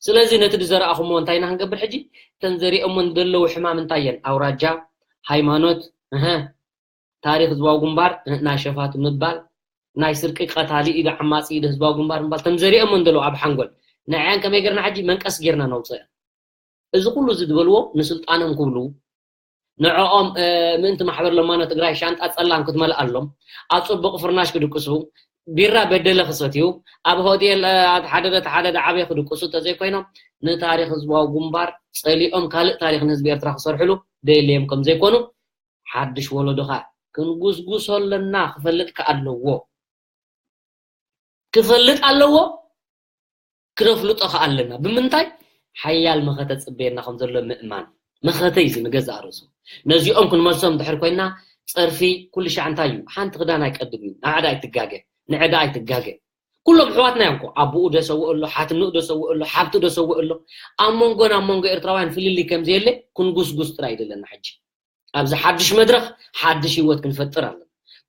ስለዚ ነቲ ዝዘራእኹምዎ እንታይ ኢና ክንገብር ሕጂ? እተን ዘሪኦሞን ዘለዉ ሕማም እንታይ እየን? ኣውራጃ፣ ሃይማኖት፣ እህ፣ ታሪኽ ህዝባዊ ግንባር፣ እህ፣ ናይ ሸፋቱ ምባል፣ ናይ ስርቂ ቀታሊ ኢደ ዓማጺ ኢደ ህዝባዊ ግንባር ምባል፣ እተን ዘሪኦሞን ዘለዉ ኣብ ሓንጎል። ንዕያን ከመይ ጌርና ሕጂ መንቀስ ጌርና ነውፅኦ? እዚ ኩሉ እዚ ዝበልዎ ንስልጣኖም ክብሉ፣ ንዕኦም፣ እ፣ ምእንቲ ማሕበር ለማኖ ትግራይ ሻንጣ ጸላም ክትመልኣሎም፣ ኣብ ጽቡቕ ፍርናሽ ክድቅሱ፣ ቢራ በደለ ክሰትዩ፣ ኣብ ሆቴል፣ እ፣ ተሓደደ ተሓደደ ዓበየ ክድቅሱ እንተዘይኮይኖም፣ ንታሪኽ ህዝባዊ ግንባር ጸሊኦም ካልእ ታሪኽ ንህዝቢ ኤርትራ ክሰርሕሉ ደየለዮም ከም ዘይኮኑ፣ ሓድሽ ወለዶ ከኣ ክንጉስጉሶ ኣለና፣ ክፈልጥ ከኣ ኣለዎ። ክፈልጥ ኣለዎ፣ ክነፍልጦ ከኣ ኣለና። ብምንታይ? ሓያል መኸተ ጽበየና ከም ዘሎ ምእማን። መኸተ እዩ እዚ ንገዛእ ርእሱ። ነዚኦም ክንመልሶም እንድሕር ኮይና፣ ጸርፊ ኩሉ ሻዕ እንታይ እዩ? ሓንቲ ክዳን ኣይቀድም እዩ። ንዓዳ ኣይትጋገ፣ ንዕዳ ኣይትጋገ። ኩሎም ኣሕዋትና እዮም እኮ። ኣቦኡ ደሰውእ ኣሎ፣ ሓትንኡ ደሰውእ ኣሎ፣ ሓብቱ ደሰውእ ኣሎ። ኣብ መንጎና፣ ኣብ መንጎ ኤርትራውያን ፍልልይ ከም ዘየለ ክንጉስጉስ ጥራይ እዩ ዘለና ሕጂ። ኣብዚ ሓድሽ መድረኽ ሓድሽ ህይወት ክንፈጥር ኣለና።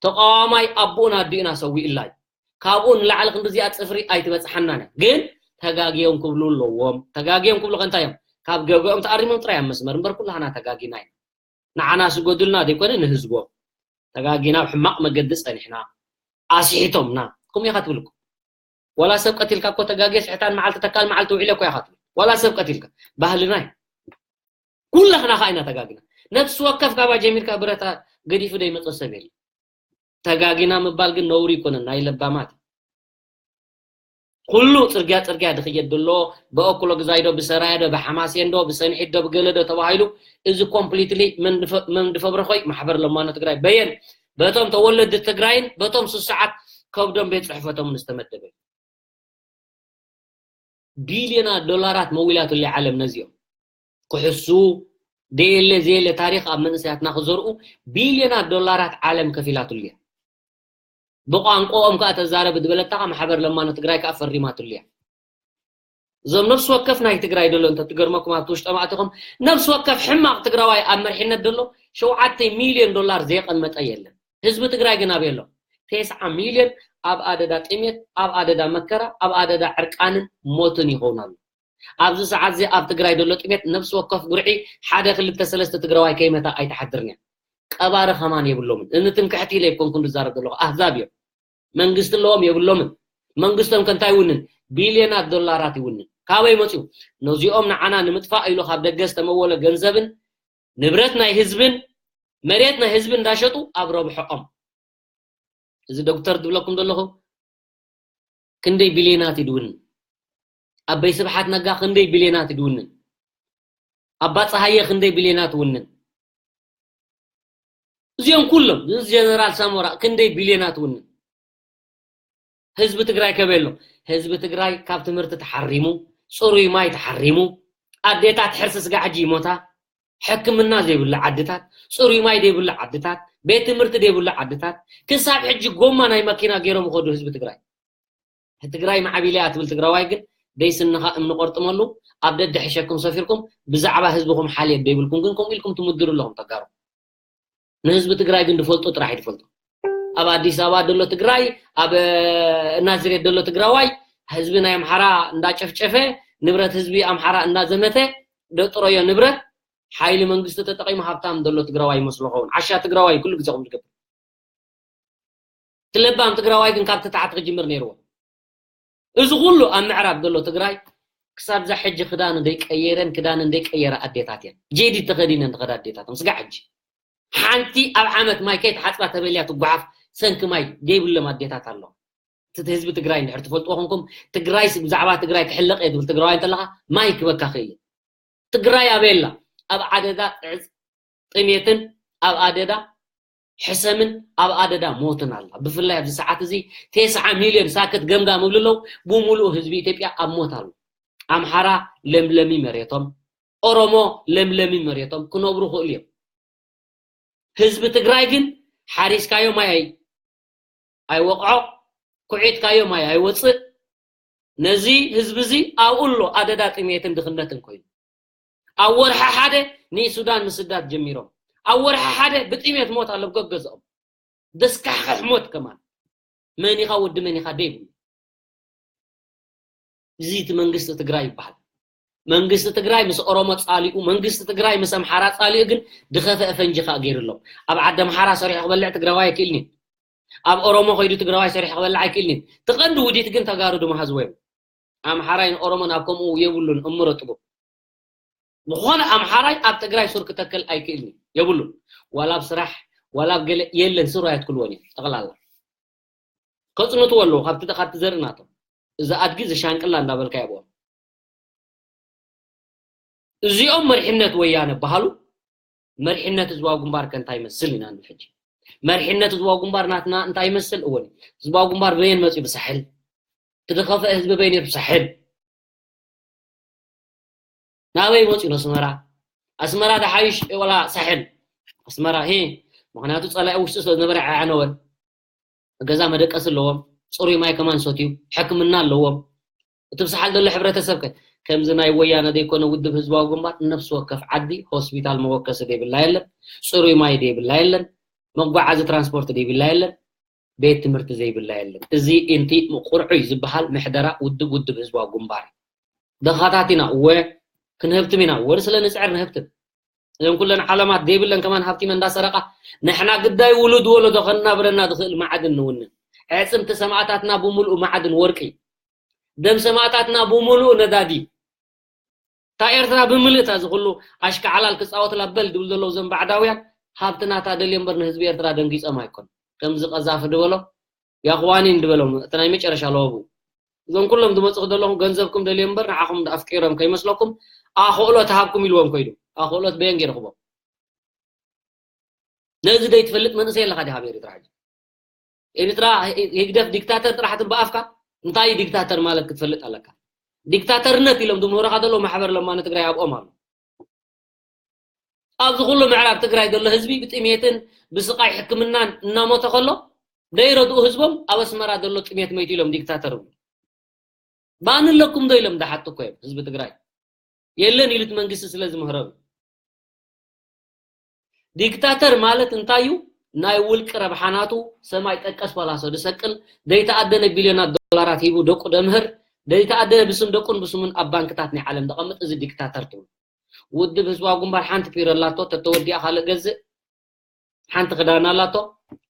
ተቃዋማይ ኣቦኡን ኣዲኡን ኣሰዊኡላ እዩ። ካብኡ ንላዕሊ ክንድዚኣ ጽፍሪ ኣይትበጽሓናን እያ። ግን ተጋግዮም ክብሉ ኣለዎም። ተጋግዮም ክብሉ ከ እንታይ እዮም? ካብ ገግኦም ተኣሪሞም ጥራይ ኣብ መስመር እምበር ኩላህና ተጋጊና ኢና። ንዓና ስገዱልና ዘይኮነ ንህዝቦም። ተጋጊና ኣብ ሕማቕ መገዲ ጸኒሕና። ኣስሒቶምና። ከምኡ ኢኻ ትብል እኮ። ዋላ ሰብ ቀቲልካ እኮ ተጋግየ ስሕታን መዓልቲ ተካል መዓልቲ ውዒለ እኮ ኢኻ ትብል። ዋላ ሰብ ቀቲልካ። ባህልና እዩ። ኩላህና ኸዓ ኢና ተጋጊና። ነፍሲ ወከፍ ካባ ጀሚርካ ብረታ ገዲፉ ዘይመጾ ሰብ የለን። ተጋጊና ምባል ግን ነውሪ ኣይኮነን፣ ናይ ለባማት እዩ። ኩሉ ጽርግያ ጽርግያ ድኽየድ ዘሎ፣ ብኦክሎግዛይ ዶ፣ ብሰራየ ዶ፣ ብሓማሴን ዶ፣ ብሰንሒት ዶ፣ ብገለ ዶ ተባሂሉ፣ እዚ ኮምፕሊትሊ መን ድፈ-፣ መን ድፈብረኾይ ማሕበር ለማኖ ትግራይ በየን፣ በቶም ተወለድቲ ትግራይን በቶም ስሱዓት ከብዶም ቤት ጽሕፈቶምን ዝተመደበ እዩ። ቢልዮናት ዶላራት መዊላትሉ ዓለም ነዚኦም። ክሕሱ፣ ደየለ ዘየለ ታሪኽ ኣብ መንእሰያትና ክዘርኡ ቢልዮናት ዶላራት ዓለም ከፊላትሉ እያ። ብቋንቋኦም ከኣ ተዛረብ ዝበለታ ከኣ ማሕበር ለማኖ ትግራይ ከኣ ፈሪማትሉ እያ። እዞም ነፍሲ ወከፍ ናይ ትግራይ ደሎ እንተ ትገርመኩም ኣብቲ ውሽጦም ኣቲኹም ነፍሲ ወከፍ ሕማቕ ትግራዋይ ኣብ መሪሕነት ደሎ ሸውዓተ ሚልዮን ዶላር ዘየቐመጠ የለን። ህዝቢ ትግራይ ግን ኣበይ ኣሎ? ተስዓ ሚልዮን ኣብ ኣደዳ ጥሜት፣ ኣብ ኣደዳ መከራ፣ ኣብ ኣደዳ ዕርቃንን ሞትን ይኸውን ኣሎ። ኣብዚ ሰዓት እዚ ኣብ ትግራይ ዘሎ ጥሜት ነፍሲ ወከፍ ጉርዒ ሓደ ክልተ ሰለስተ ትግራዋይ ከይመታ ኣይትሓድርን እያ። ቀባሪ ከማን የብሎምን። እኒ ትምክሕቲ ኢለ ኣይኮንኩን ዝዛረብ ዘለኹ፣ ኣህዛብ እዮም። መንግስቲ ኣለዎም የብሎምን። መንግስቶም ከ እንታይ ይውንን? ቢልዮናት ዶላራት ይውንን። ካበይ መፅኡ? ነዚኦም ንዓና ንምጥፋእ ኢሉ ካብ ደገ ዝተመወለ ገንዘብን ንብረት ናይ ህዝብን መሬት ናይ ህዝቢ እንዳሸጡ ኣብ ረብሐኦም። እዚ ዶክተር ዝብለኩም ዘለኹ ክንደይ ቢልዮናት እዩ ድውንን? ኣበይ ስብሓት ነጋ ክንደይ ቢልዮናት እዩ ድውንን? ኣባ ፀሃየ ክንደይ ቢልዮናት ውንን? እዚኦም ኩሎም፣ እዚ ጀነራል ሳሞራ ክንደይ ቢልዮናት ውንን? ህዝቢ ትግራይ ከበይ ኣሎ? ህዝቢ ትግራይ ካብ ትምህርቲ ተሓሪሙ፣ ፅሩይ ማይ ተሓሪሙ፣ ኣዴታት ሕርሲ ስጋ ሕጂ ይሞታ። ሕክምና ዘይብሉ ዓድታት፣ ፅሩይ ማይ ዘይብሉ ዓድታት፣ ቤት ትምህርቲ ዘይብሉ ዓድታት፣ ክሳብ ሕጂ ጎማ ናይ መኪና ገይሮም ይኸዱ ህዝቢ ትግራይ። ትግራይ ማዕቢለ እያ ትብል ትግራዋይ ግን ደይ ስንኻ እምኒ ቆርጥመሉ፣ ኣብ ደድሕሸኩም ሰፊርኩም ብዛዕባ ህዝብኹም ሓልየት ዘይብልኩም ግን ከምኡ ኢልኩም ትምድሩ ኣለኹም ተጋሩ። ንህዝቢ ትግራይ ግን ዝፈልጦ ጥራሕ እዩ ዝፈልጦ። ኣብ ኣዲስ ኣበባ ዘሎ ትግራይ፣ ኣብ ናዝሬት ዘሎ ትግራዋይ ህዝቢ ናይ ኣምሓራ እንዳጨፍጨፈ፣ ንብረት ህዝቢ ኣምሓራ እንዳዘመተ፣ ደጥረዮ ንብረት ሓይሊ መንግስቲ ተጠቂሙ ሃብታም ዘሎ ትግራዋይ ይመስሎ ኸውን። ዓሻ ትግራዋይ ኩሉ ግዜ ከምኡ ዝገብር። እቲ ለባም ትግራዋይ ግን ካብቲ ታሕቲ ክጅምር ነይርዎ። እዚ ኩሉ ኣብ ምዕራብ ዘሎ ትግራይ ክሳብ ዛ ሕጂ ክዳኑ ዘይቀየረን ክዳንን ዘይቀየረ ኣዴታት እየን። ጄዲ ተኸዲነን ዝኸዳ ኣዴታት ምስጋዕ ሕጂ ሓንቲ ኣብ ዓመት ማይ ከይትሓፅባ ተበልያ ትጓሓፍ ሰንኪ ማይ ዘይብሎም ኣዴታት ኣለዉ። እቲ ህዝቢ ትግራይ እንድሕር ትፈልጥዎ ኮንኩም ትግራይ ብዛዕባ ትግራይ ክሕለቕ እየ ትብል ትግራዋይ እንተለኻ ማይ ክበካ ክእል እዩ። ትግራይ ኣበይ ኣላ? ኣብ ኣደዳ ጥዕፅ ጥሜትን ኣብ ኣደዳ ሕሰምን ኣብ ኣደዳ ሞትን ኣላ። ብፍላይ ኣብዚ ሰዓት እዚ ተስዓ ሚልዮን ሳክት ገምጋም ይብሉ ኣለዉ። ብምሉኡ ህዝቢ ኢትዮጵያ ኣብ ሞት ኣሎ። ኣምሓራ ለምለሚ መሬቶም፣ ኦሮሞ ለምለሚ መሬቶም ክነብሩ ክእሉ እዮም። ህዝቢ ትግራይ ግን ሓሪስካዮ ማይ ኣይ- ኣይወቕዖ፣ ኩዒትካዮ ማይ ኣይወፅእ። ነዚ ህዝቢ እዚ ኣብኡ ኣሎ ኣደዳ ጥሜትን ድኽነትን ኮይኑ። ኣብ ወርሒ ሓደ ንሱዳን ምስዳድ ጀሚሮም። ኣብ ወርሒ ሓደ ብጥሜት ሞት ኣሎ ኣብ ገገዝኦም። ደስካሕክሕ ሞት ከማን። መን ኢኻ ወዲ መን ኢኻ ደይብሉ። እዚ እቲ መንግስቲ ትግራይ ይበሃል። መንግስቲ ትግራይ ምስ ኦሮሞ ፃሊኡ፣ መንግስቲ ትግራይ ምስ ኣምሓራ ፃሊኡ ግን ድኸፈአ ፈንጂ ከዓ ገይሩ ኣሎ። ኣብ ዓዲ ኣምሓራ ሰሪሑ ክበልዕ ትግራዋይ ኣይክእልኒን። ኣብ ኦሮሞ ከይዱ ትግራዋይ ሰሪሑ ክበልዕ ኣይክእልኒን። ትቐንዲ ውዲት ግን ተጋሩ ድመሃዝዎ እዮም። ኣምሓራይን ኦሮሞን ኣብ ከምኡ የብሉን እምሮ ጥቡ። ዝኾነ ኣምሓራይ ኣብ ትግራይ ሱር ክተክል ኣይክእልን እዩ። የብሉን። ዋላ ኣብ ስራሕ ዋላ ኣብ ገለ የለን፣ ሱር ኣየትክልዎን እዮም ጠቕላላ። ከፅንትዎ ኣለዎ ካብቲ ካብቲ ዘርኢ ናቶም። እዚ ኣድጊ እዚ ሻንቅላ እንዳበልካ የብኦም። እዚኦም መሪሕነት ወያነ በሃሉ። መሪሕነት ህዝባዊ ግንባር ከ እንታይ ይመስል ኢና ንብል ሕጂ። መሪሕነት ህዝባዊ ግንባር ናትና እንታይ ይመስል? እወን ህዝባዊ ግንባር በየን መፅዩ? ብሳሕል። ትድኸፈ ህዝቢ በይን ይርብ ሳሕል። ናበይ መፅዩ? ንኣስመራ። ኣስመራ ድሓይሽ ወላ ሳሕል? ኣስመራ ሂ። ምክንያቱ ፀላኢ ውሽጢ ስለ ዝነበረ ዓዓነወን። ገዛ መደቀሲ ኣለዎም። ፅሩይ ማይ ከማን ሰትዩ፣ ሕክምና ኣለዎም። እቲ ብሳሕል ዘሎ ሕብረተሰብ ከ? ከምዚ ናይ ወያነ ዘይኮነ ውድብ ህዝባዊ ግንባር ነፍሲ ወከፍ ዓዲ ሆስፒታል መወከሲ ዘይብላ የለን፣ ፅሩይ ማይ ዘይብላ የለን፣ መጓዓዚ ትራንስፖርት ዘይብላ የለን፣ ቤት ትምህርቲ ዘይብላ የለን። እዚ እንቲ ቁርዑይ ዝበሃል ምሕደራ ውድብ ውድብ ህዝባዊ ግንባር እዩ። ደኻታት ኢና እወ፣ ክንህብትም ኢና እወ፣ ስለ ንፅዕር ንህብትም። እዘን ኩለን ዓለማት ዘይብለን ከማን ሃብቲመ እንዳሰረቃ ንሕና ግዳይ ውሉድ ወለዶ ከናብረና ዝኽእል ማዕድን ንውንን። ኣዕፅምቲ ሰማእታትና ብምሉኡ ማዕድን ወርቂ፣ ደም ሰማእታትና ብምሉኡ ነዳዲ። እታ ኤርትራ ብምልእታ እዚ ኩሉ ኣሽካዕላል ክፃወትላ በል ድብል ዘለዉ ዘም ባዕዳውያን ሃብቲ ናታ ደልዮ እምበር ንህዝቢ ኤርትራ ደንጊፆም ኣይኮን። ከምዚ ቀዛፊ ድበሎ ያኽዋኒን ድበሎም እቲ ናይ መጨረሻ ለወቡ። እዞም ኩሎም ዝመፅኹ ዘለኹም ገንዘብኩም ደልዮ እምበር ንዓኹም ኣፍቂሮም ከይመስለኩም ኣኽእሎት ሃብኩም ኢልዎም ከይዱ። ኣኽእሎት በየን ገይርኽቦም? ነዚ ደይትፈልጥ መንእሰይ ኣለኻ ዲኻ ኣብ ኤርትራ ሕጂ? ኤርትራ ህግደፍ ዲክታተር ጥራሕ ትብል ብኣፍካ እንታይ እዩ ዲክታተር ማለት ክትፈልጥ ኣለካ። ዲክታተርነት ኢሎም ዝምህሩኻ ዘለዉ ማሕበር ለማኒ ትግራይ ኣብኦም ኣሎ። ኣብዚ ኩሉ ምዕራብ ትግራይ ዘሎ ህዝቢ ብጥሜትን ብስቃይ ሕክምናን እናሞተ ከሎ ደይረድኡ ህዝቦም ኣብ ኣስመራ ዘሎ ጥሜት መይቱ ኢሎም ዲክታተር ይብሉ። ባኒ ኣለኩም ዶ ኢሎም ዝሓቱ እኮ እዮም ህዝቢ ትግራይ። የለን ኢሉ እቲ መንግስቲ ስለ ዝምህሮም። ዲክታተር ማለት እንታይ እዩ? ናይ ውልቂ ረብሓ ናቱ ሰማይ ጠቀስ ፓላሶ ዝሰቅል፣ ዘይተኣደነ ቢልዮናት ዶላራት ሂቡ ደቁ ደምህር፣ ዘይተኣደነ ብስም ደቁን ብስሙን ኣብ ባንክታት ናይ ዓለም ዘቐምጥ፣ እዚ ዲክታተር ትብሉ። ውድብ ህዝባዊ ግንባር ሓንቲ ፒሮ ኣላቶ፣ ተተወዲኣ ካልእ ገዝእ፣ ሓንቲ ክዳን ኣላቶ፣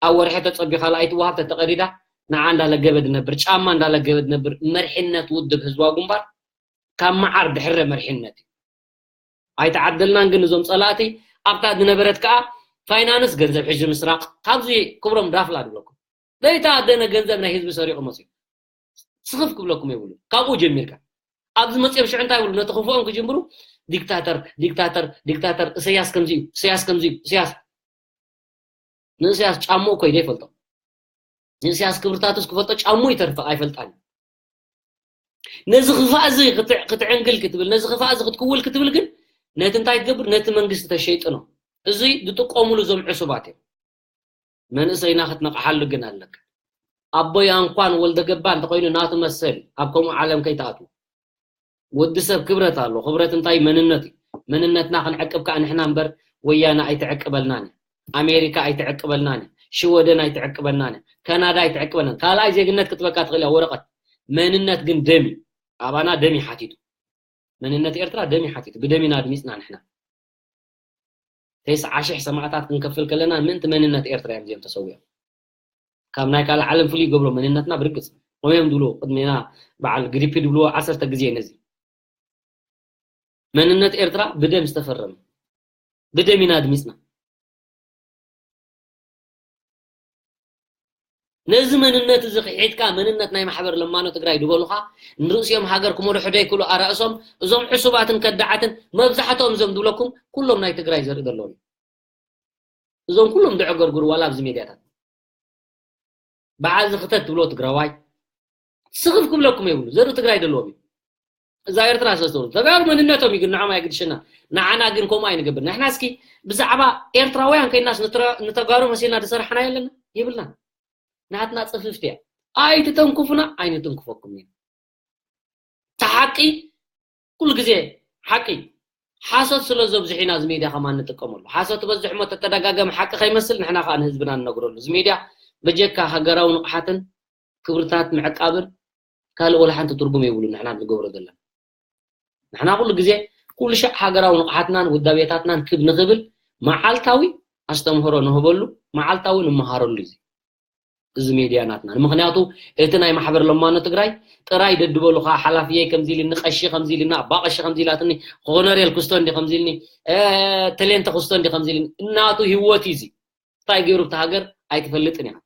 ኣብ ወርሒ ተጸቢኻ ኣይትወሃብ፣ ተተቐዲዳ ንዓ እንዳለገበ ዝነብር፣ ጫማ እንዳለገበ ዝነብር መርሒነት ውድብ ህዝባዊ ግንባር ካብ መዓር ድሕረ መርሒነት እዩ። ኣይተዓደልናን ግን እዞም ጸላእቲ ኣብታ ዝነበረት ከኣ ፋይናንስ ገንዘብ ሕጂ ምስራቕ፣ ካብዚ ክብሮም ዳፍላ ድብለኩም። ዘይተኣደነ ገንዘብ ናይ ህዝቢ ሰሪቑ መጽዩ። ስኽፍ ክብለኩም የብሉ። ካብኡ ጀሚርካ። ኣብዚ መጽዮም ሽዑ እንታይ ይብሉ? ነቲ ክፉኦም ክጅምሩ ዲክታተር፣ ዲክታተር፣ ዲክታተር፣ እሰያስ ከምዚ እዩ፣ እሰያስ ከምዚ እዩ፣ እሰያስ። ንእሰያስ ጫምኡ እኮ እዩ ዘይፈልጦ። ንእሰያስ ክብርታቱስ ክፈልጦ ጫምኡ ይተርፍ ኣይፈልጣን። ነዚ ክፋእ እዚ ክትዕ-፣ ክትዕንግል ክትብል፣ ነዚ ክፋእ እዚ ክትክውል ክትብል ግን ነቲ እንታይ ትገብር? ነቲ መንግስቲ ተሸይጥኖ። እዚ ዝጥቀሙሉ እዞም ዕሱባት እዮም። መንእሰይና ክትነቕሓሉ ግን ኣለካ። ኣቦይ ኣንኳን ወልደ ገባ እንተኾይኑ ናቱ መሰል ኣብ ከምኡ ዓለም ከይትኣትዉ። ወዲ ሰብ ክብረት ኣሎ። ክብረት እንታይ? መንነት እዩ። መንነትና ክንዕቅብ ከዓ ንሕና እምበር ወያነ ኣይትዕቅበልናን እያ። ኣሜሪካ ኣይትዕቅበልናን እያ። ሽወደን ኣይትዕቅበልናን እያ። ካናዳ ኣይትዕቅበልናን። ካልኣይ ዜግነት ክትበካ ትኽእል እያ ወረቐት። መንነት ግን ደም እዩ። ኣባና ደም እዩ ሓቲቱ። መንነት ኤርትራ ደም እዩ ሓቲቱ። ብደም ኢና ኣድሚፅና ንሕና። ተስዓ ሽሕ ሰማእታት ክንከፍል ከለና ምእንቲ መንነት ኤርትራ እዮም እዚኦም ተሰዊኦም። ካብ ናይ ካልእ ዓለም ፍሉይ ይገብሮ መንነትና ብርግጽ። ከምኦም ድብሉ ቅድሜና በዓል ግሪፒ ድብልዎ ዓሰርተ ግዜ ነዚ። መንነት ኤርትራ ብደም ዝተፈረመ። ብደም ኢና ኣድሚጽና። ነዚ መንነት እዚ ክሒድካ መንነት ናይ ማሕበር ለማኖ ትግራይ ድበሉኻ ንርእሲኦም ሃገር ክመርሑ ደይክእሉ ኣራእሶም እዞም ዕሱባትን ከዳዓትን መብዛሕትኦም እዞም ድብለኩም ኩሎም ናይ ትግራይ ዘርኢ ዘለዎም እዮም። እዞም ኩሎም ድዕገርግሩ ዋላ ኣብዚ ሜድያታት በዓል ዝኽተት ትብሎ ትግራዋይ ስኽፍ ክብለኩም የብሉ። ዘርኢ ትግራይ ዘለዎም እዩ። እዛ ኤርትራ ሰስተውሩ ተጋሩ መንነቶም እዩ ግን ንዓማ የግድሸና። ንዓና ግን ከምኡ ኣይንገብር። ንሕና እስኪ ብዛዕባ ኤርትራውያን ከይናስ ንትረ- ንተጋሩ መሲልና ዝሰራሕና የለና የብልና። ናትና ጽፍፍቲ እያ። ኣይትተንኩፉና ኣይንትንክፈኩም ኢና። ተሓቂ ኩሉ ግዜ ሓቂ ሓሶት ስለ ዘብዝሕ ኢና እዚ ሜድያ ከማ እንጥቀመሉ። ሓሶት በዝሕ እሞ ተተደጋገመ ሓቂ ከይመስል ንሕና ከዓ ንህዝብና ንነግረሉ። እዚ ሜድያ በጀካ ሃገራዊ ንቕሓትን ክብርታት ምዕቃብን ካልእ ወላ ሓንቲ ትርጉም የብሉ ንሕና ንገብሮ ዘለና። ንሕና ኩሉ ግዜ ኩሉ ሻዕ ሃገራዊ ንቕሓትናን ውዳቤታትናን ክብ ንኽብል መዓልታዊ ኣስተምህሮ ንህበሉ፣ መዓልታዊ ንመሃረሉ እዩ። እዚ ሜድያ ናትና። ምኽንያቱ እቲ ናይ ማሕበር ለማኖ ትግራይ ጥራይ ደድበሉ ከዓ ሓላፍየይ ከምዚ ኢልኒ፣ ቀሺ ከምዚ ኢልና፣ ኣባ ቀሺ ከምዚ ኢላትኒ፣ ኮነሬል ክስቶ እንዲ ከምዚ ኢልኒ፣ እ፣ ተሌንተ ክስቶ እንዲ ከምዚ ኢልኒ። እናቱ ህይወት እዩ እዚ። እንታይ ገይሩ ኣብቲ ሃገር ኣይትፈልጥን ኢኻ።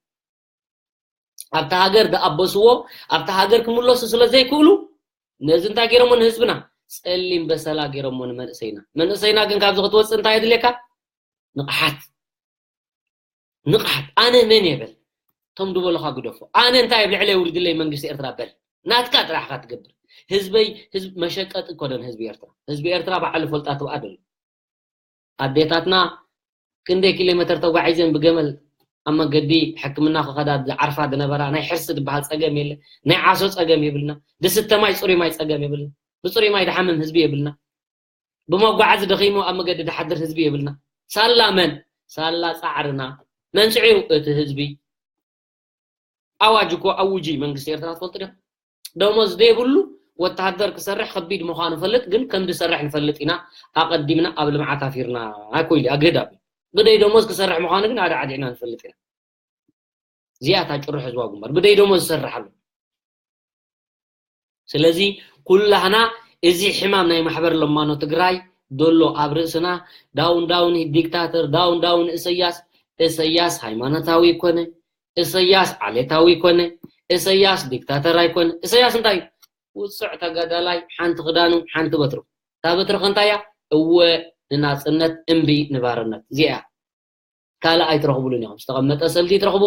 ኣብቲ ሃገር ዝኣበስዎ ኣብቲ ሃገር ክምለሱ ስለ ዘይክእሉ ነዚ እንታይ ገይሮሞ ንህዝብና ጸሊም በሰላ ገይሮሞ ንመንእሰይና። መንእሰይና ግን ካብዚ ክትወፅእ እንታይ የድልየካ? ንቕሓት። ንቕሓት። ኣነ መን እየ በል። እቶም ዝበሉኻ ግደፎ። ኣነ እንታይ ኣብ ልዕለይ ውሪድለይ መንግስቲ ኤርትራ በል። ናትካ ጥራሕኻ ትገብር። ህዝበይ ህዝብ መሸቀጢ እኮ ደን ህዝቢ ኤርትራ። ህዝቢ ኤርትራ ባዕሉ ፈልጣ ትብኣ ደሎ። ኣዴታትና ክንደይ ኪሎ ሜትር ተጓዒዘን ብገመል ኣብ መገዲ ሕክምና ክኸዳ ዝዓርፋ ዝነበራ ናይ ሕርሲ ዝበሃል ጸገም የለ፣ ናይ ዓሶ ጸገም የብልና፣ ዝስተ ማይ ጽሩይ ማይ ጸገም የብልና፣ ብጽሩይ ማይ ድሓምም ህዝቢ የብልና፣ ብመጓዓዚ ደኺሙ ኣብ መገዲ ድሓድር ህዝቢ የብልና። ሳላ መን? ሳላ ጻዕርና። መንስዒው እቲ ህዝቢ። ኣዋጅ እኮ ኣውጂ መንግስቲ ኤርትራ ትፈልጡ ዲኹም? ደሞዝ ዘይብሉ ወተሃደር ክሰርሕ ከቢድ ምዃኑ ፈልጥ፣ ግን ከም ዝሰርሕ ንፈልጥ ኢና። ኣቐዲምና ኣብ ልምዓት ኣፊርና ኣይኮይሉ ኣገዳብ እዩ። ብደይ ደሞዝ ክሰርሕ ምዃኑ ግን ኣደ ዓዲዕና ንፈልጥ ኢና። እዚኣ እታ ጭርሖ ህዝባዊ ግንባር ብደይ ደሞዝ ዝሰርሕ ኣሎ። ስለዚ ኩላህና እዚ ሕማም ናይ ማሕበር ለማኖ ትግራይ ዘሎ ኣብ ርእስና ዳውን ዳውን ዲክታተር ዳውን ዳውን እሰያስ እሰያስ ሃይማኖታዊ ይኮነ እሰያስ ዓሌታዊ ይኮነ እሰያስ ዲክታተር ኣይኮነ እሰያስ እንታይ ውፅዕ ተጋዳላይ ሓንቲ ክዳኑ ሓንቲ በትሩ እታ በትሪ ከንታያ እወ ንናፅነት እምቢ ንባርነት እዚኣ ካልእ ኣይትረኽቡሉን ኢኹም። ዝተቐመጠ ሰልዲ ትረኽቡ፣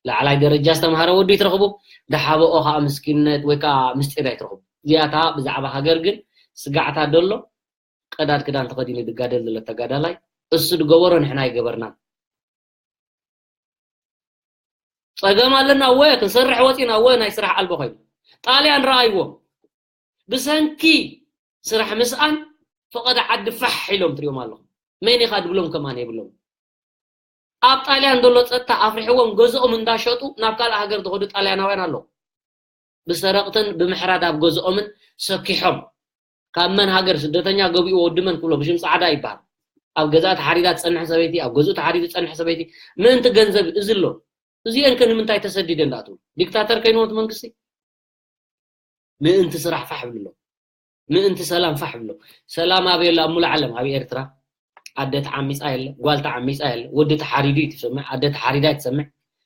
ላዕላይ ደረጃ ዝተምሃረ ወዲ ትረኽቡ፣ ድሓበኦ ከዓ ምስኪንነት ወይ ከዓ ምስጢር ኣይትረኽቡ። እዚኣታ ብዛዕባ ሃገር ግን ስጋዕታ ደሎ ቀዳድ ክዳን ተኸዲኑ ዝጋደል ዘሎ ተጋዳላይ እሱ ዝገበሮ ንሕና ኣይገበርናን። ጸገም ኣለና ወ ክንሰርሕ ወፂና ወ ናይ ስራሕ ኣልቦ ኮይኑ ጣልያን ረኣይዎም ብሰንኪ ስራሕ ምስኣን ፈቐደ ዓዲ ፋሕ ኢሎም ትሪኦም ኣለኹም። መን ኢኻ ድብሎም ከማን የብሎም። ኣብ ጣልያን ዘሎ ጸጥታ ኣፍሪሕዎም ገዝኦም እንዳሸጡ ናብ ካልእ ሃገር ዝኸዱ ጣልያናውያን ኣለዉ። ብሰረቕትን ብምሕራድ ኣብ ገዝኦምን ሰኪሖም ካብ መን ሃገር ስደተኛ ገቢኡ ወዲ መን ክብሎ ብሽም ጻዕዳ ይበሃል። ኣብ ገዛ ተሓሪዳ ትጸንሕ ሰበይቲ፣ ኣብ ገዝኡ ተሓሪዱ ትጸንሕ ሰበይቲ ምእንቲ ገንዘብ እዚ ኣሎ። እዚአን ከ ንምንታይ ተሰዲደን ዳኣ ትብሉ? ዲክታተር ከይንሞት መንግስቲ ምእንቲ ስራሕ ፋሕ ብሎ ምእንቲ ሰላም ፋሕ ብሎ ሰላም ኣበየላ ኣብ ሙሉ ዓለም ኣብ ኤርትራ ኣደ ተዓሚፃ የለ ጓል ተዓሚፃ የለ ወዲ ተሓሪዱ እዩ ትሰምዕ ኣደ ተሓሪዳ እዩ ትሰምዕ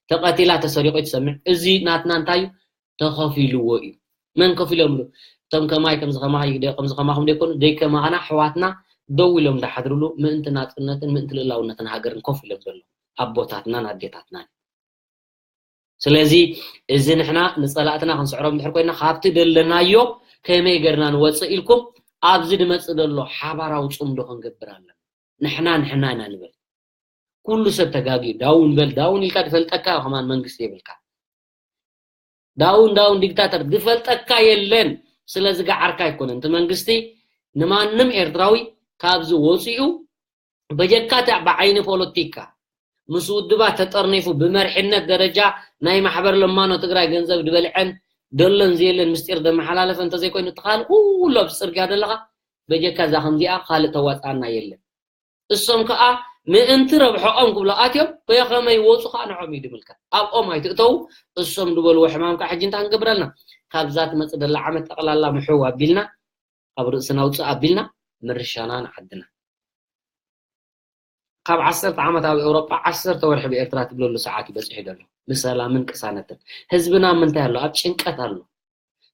ተቐቲላ ተሰሪቆ እዩ ትሰምዕ እዚ ናትና እንታይ እዩ ተኸፊልዎ እዩ መን ከፊሎም ሉ እቶም ከማይ ከምዚ ከማይ ከምዚ ከማኹም ደይኮኑ ደይከማና ኣሕዋትና ደው ኢሎም እንዳሓድርሉ ምእንቲ ናፅነትን ምእንቲ ልእላውነትን ሃገርን ኮፍ ኢሎም ዘሎ ኣቦታትናን ኣዴታትናን ስለዚ እዚ ንሕና ንፀላእትና ክንስዕሮም እንድሕር ኮይና ካብቲ ደለናዮ ከመይ ገርና ንወፅእ ኢልኩም ኣብዚ ድመጽእ ዘሎ ሓባራዊ ጽምዶ ክንገብር ኣለና። ንሕና ንሕና ኢና ንበል። ኩሉ ሰብ ተጋግዩ ዳውን በል ዳውን ኢልካ ድፈልጠካ ከማን መንግስቲ የብልካ። ዳውን ዳውን ዲክታተር ድፈልጠካ የለን። ስለዚ ገዓርካ ኣይኮነን እቲ መንግስቲ ንማንም ኤርትራዊ ካብዚ ወፂኡ በጀካ እቲ ብዓይኒ ፖለቲካ ምስ ውድባት ተጠርኒፉ ብመርሕነት ደረጃ ናይ ማሕበር ለማኖ ትግራይ ገንዘብ ድበልዐን ደሎን ዘየለን ምስጢር ደመሓላለፈ እንተዘይኮይኑ እቲ ካልእ ኩሉ ኣብዚ ፅርግያ ዘለካ በጀካ እዛ ከምዚኣ ካልእ ተዋፅኣና የለን። እሶም ከዓ ምእንቲ ረብሐኦም ክብሉ ኣትዮም በየኸመይ ይወፁ ከዓ ንዖም እዩ ድምልከት ኣብኦም ኣይትእተው። እሶም ድበልዎ ሕማም ከዓ ሕጂ እንታይ ክንገብረልና ካብዛ ትመፅእ ደላ ዓመት ጠቕላላ ምሕው ኣቢልና ኣብ ርእስና ውፅእ ኣቢልና ምርሻና ንዓድና ካብ ዓሰርተ ዓመት ኣብ ኤውሮጳ ዓሰርተ ወርሒ ብኤርትራ ትብለሉ ሰዓት እዩ በፂሑ ዘሎ ብሰላምን ቅሳነትን ህዝብና ምንታይ ኣሎ ኣብ ጭንቀት ኣሎ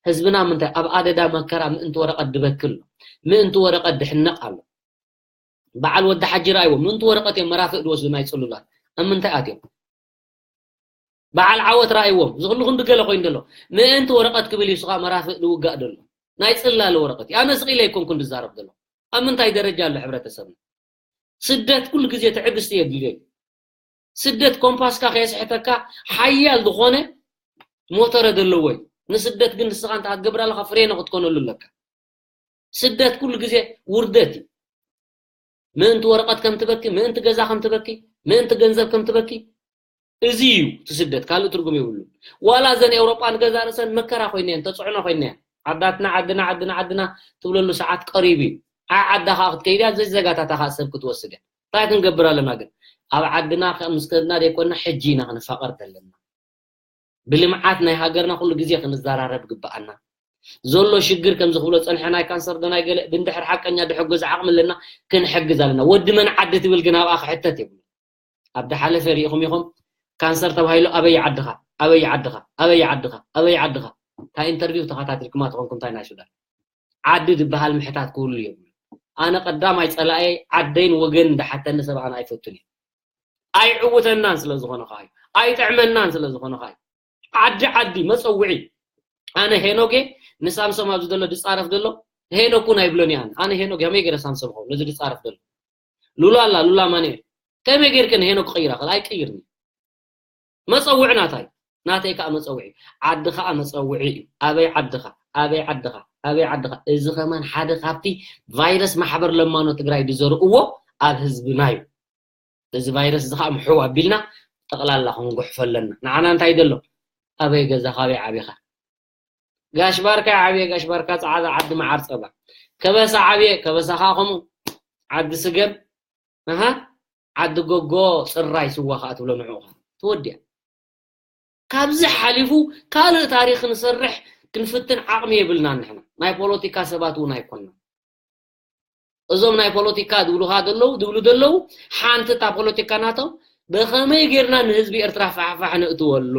ህዝብና ምንታይ ኣብ ኣደዳ መከራ ምእንቲ ወረቐት ድበክል ምእንቲ ወረቐት ድሕነቕ ኣሎ በዓል ወዲ ሓጂ ረኣይዎ ምእንቲ ወረቐት እዮም መራፍእ ድወስዱ ናይ ፅሉላት ኣብ ምንታይ ኣትዮም በዓል ዓወት ረኣይዎም እዚ ኩሉ ክንዲ ገለ ኮይኑ ዘሎ ምእንቲ ወረቐት ክብል እዩ ስኻ መራፍእ ድውጋእ ዘሎ ናይ ፅላለ ወረቐት እዩ ኣነ ስቕ ኢለ ኣይኮንኩን ድዛረብ ዘሎ ኣብ ምንታይ ደረጃ ኣሎ ሕብረተሰብና ስደት ኩሉ ግዜ ትዕግስቲ የድልዮ እዩ ስደት ኮምፓስካ ከየስሕተካ ሓያል ዝኾነ ሞተረ ዘለዎ እዩ ንስደት ግን ንስኻ እንተ ክትገብር ኣለካ ፍሬነ ክትኮነሉ ኣለካ ስደት ኩሉ ግዜ ውርደት እዩ ምእንቲ ወረቐት ከም ትበኪ ምእንቲ ገዛ ከም ትበኪ ምእንቲ ገንዘብ ከም ትበኪ እዚ እዩ እቲ ስደት ካልእ ትርጉም የብሉን ዋላ እዘን ኤውሮጳ ንገዛ ርእሰን መከራ ኮይነን ተፅዕኖ ኮይነን ዓዳትና ዓድና ዓድና ዓድና ትብለሉ ሰዓት ቀሪቡ እዩ ዓ ዓዳ ከዓ ክትከይድ እያ ዘይ ዘጋታታ ከዓ ሰብ ክትወስድ እያ እንታይ ክንገብር ኣለና ግን ኣብ ዓድና ምስ ከድና ዘይኮንና ሕጂ ኢና ክንፋቐር ዘለና ብልምዓት ናይ ሃገርና ኩሉ ግዜ ክንዘራረብ ግበኣና ዘሎ ሽግር ከም ዝኽብሎ ፀንሐ ናይ ካንሰር ዶ ናይ ገለ ብንድሕር ሓቀኛ ድሕግዝ ዓቕሚ ኣለና ክንሕግዝ ኣለና ወዲ መን ዓዲ ትብል ግን ኣብኣ ክሕተት የብሉ ኣብ ድሓለፈ ሪኢኹም ኢኹም ካንሰር ተባሂሉ ኣበይ ዓድኻ ኣበይ ዓድኻ ኣበይ ዓድኻ ኣበይ ዓድኻ እንታይ ኢንተርቪው ተኸታቲልኩማ ትኾንኩም እንታይ ናይ ሱዳን ዓዲ ዝበሃል ምሕታት ክህሉ የብሉ ኣነ ቀዳማይ ፀላኤ ዓደይን ወገን እንዳሓተኒ ሰብ ኣነ ኣይፈቱን እዩ ኣይዕውተናን ስለ ዝኾነ ከዓ እዩ ኣይጥዕመናን ስለ ዝኾነ ከዓ እዩ ዓዲ ዓዲ መፀውዒ ኣነ ሄኖጌ ንሳምሶም ኣብዚ ዘሎ ድፃረፍ ዘሎ ሄኖኩን ኣይብሎን እየ ኣነ ኣነ ሄኖጌ ከመይ ገይረ ሳምሶም ኸውን ነዚ ድፃረፍ ዘሎ ሉላ ኣላ ሉላ ማንኤል ከመይ ጌርክን ሄኖክ ክቕይራ ክል ኣይቅይርን እዩ መፀውዒ ናታይ ናተይ ከዓ መፀውዒ ዓዲ ከዓ መፀውዒ እዩ ኣበይ ዓድኻ ኣበይ ዓድኻ ኣበይ ዓድኻ እዚ ከማን ሓደ ካብቲ ቫይረስ ማሕበር ለማኖ ትግራይ ዝዘርእዎ ኣብ ህዝብና እዩ እዚ ቫይረስ እዚ ከዓ ምሕው ኣቢልና ጠቕላላ ክንጉሕፎ ኣለና ንዓና እንታይ ደሎ ኣበይ ገዛኻ ኣበይ ዓቢኻ ጋሽ ባርካ ዓብየ ጋሽ ባርካ ፃዕዳ ዓዲ መዓር ፀባ ከበሳ ዓብየ ከበሳኻ ከምኡ ዓዲ ስገም ኣሃ ዓዲ ጎጎ ፅራይ ስዋ ከዓ ትብሎ ንዕኡ ትወድያ ካብዚ ሓሊፉ ካልእ ታሪክ ንሰርሕ ክንፍትን ዓቕሚ የብልናን ንሕና ናይ ፖለቲካ ሰባት እውን ኣይኮንና እዞም ናይ ፖለቲካ ድብሉኻ ደለዉ ድብሉ ደለዉ ሓንቲ እታ ፖለቲካ ናቶም ብኸመይ ጌርና ንህዝቢ ኤርትራ ፋሕፋሕ ንእትወሉ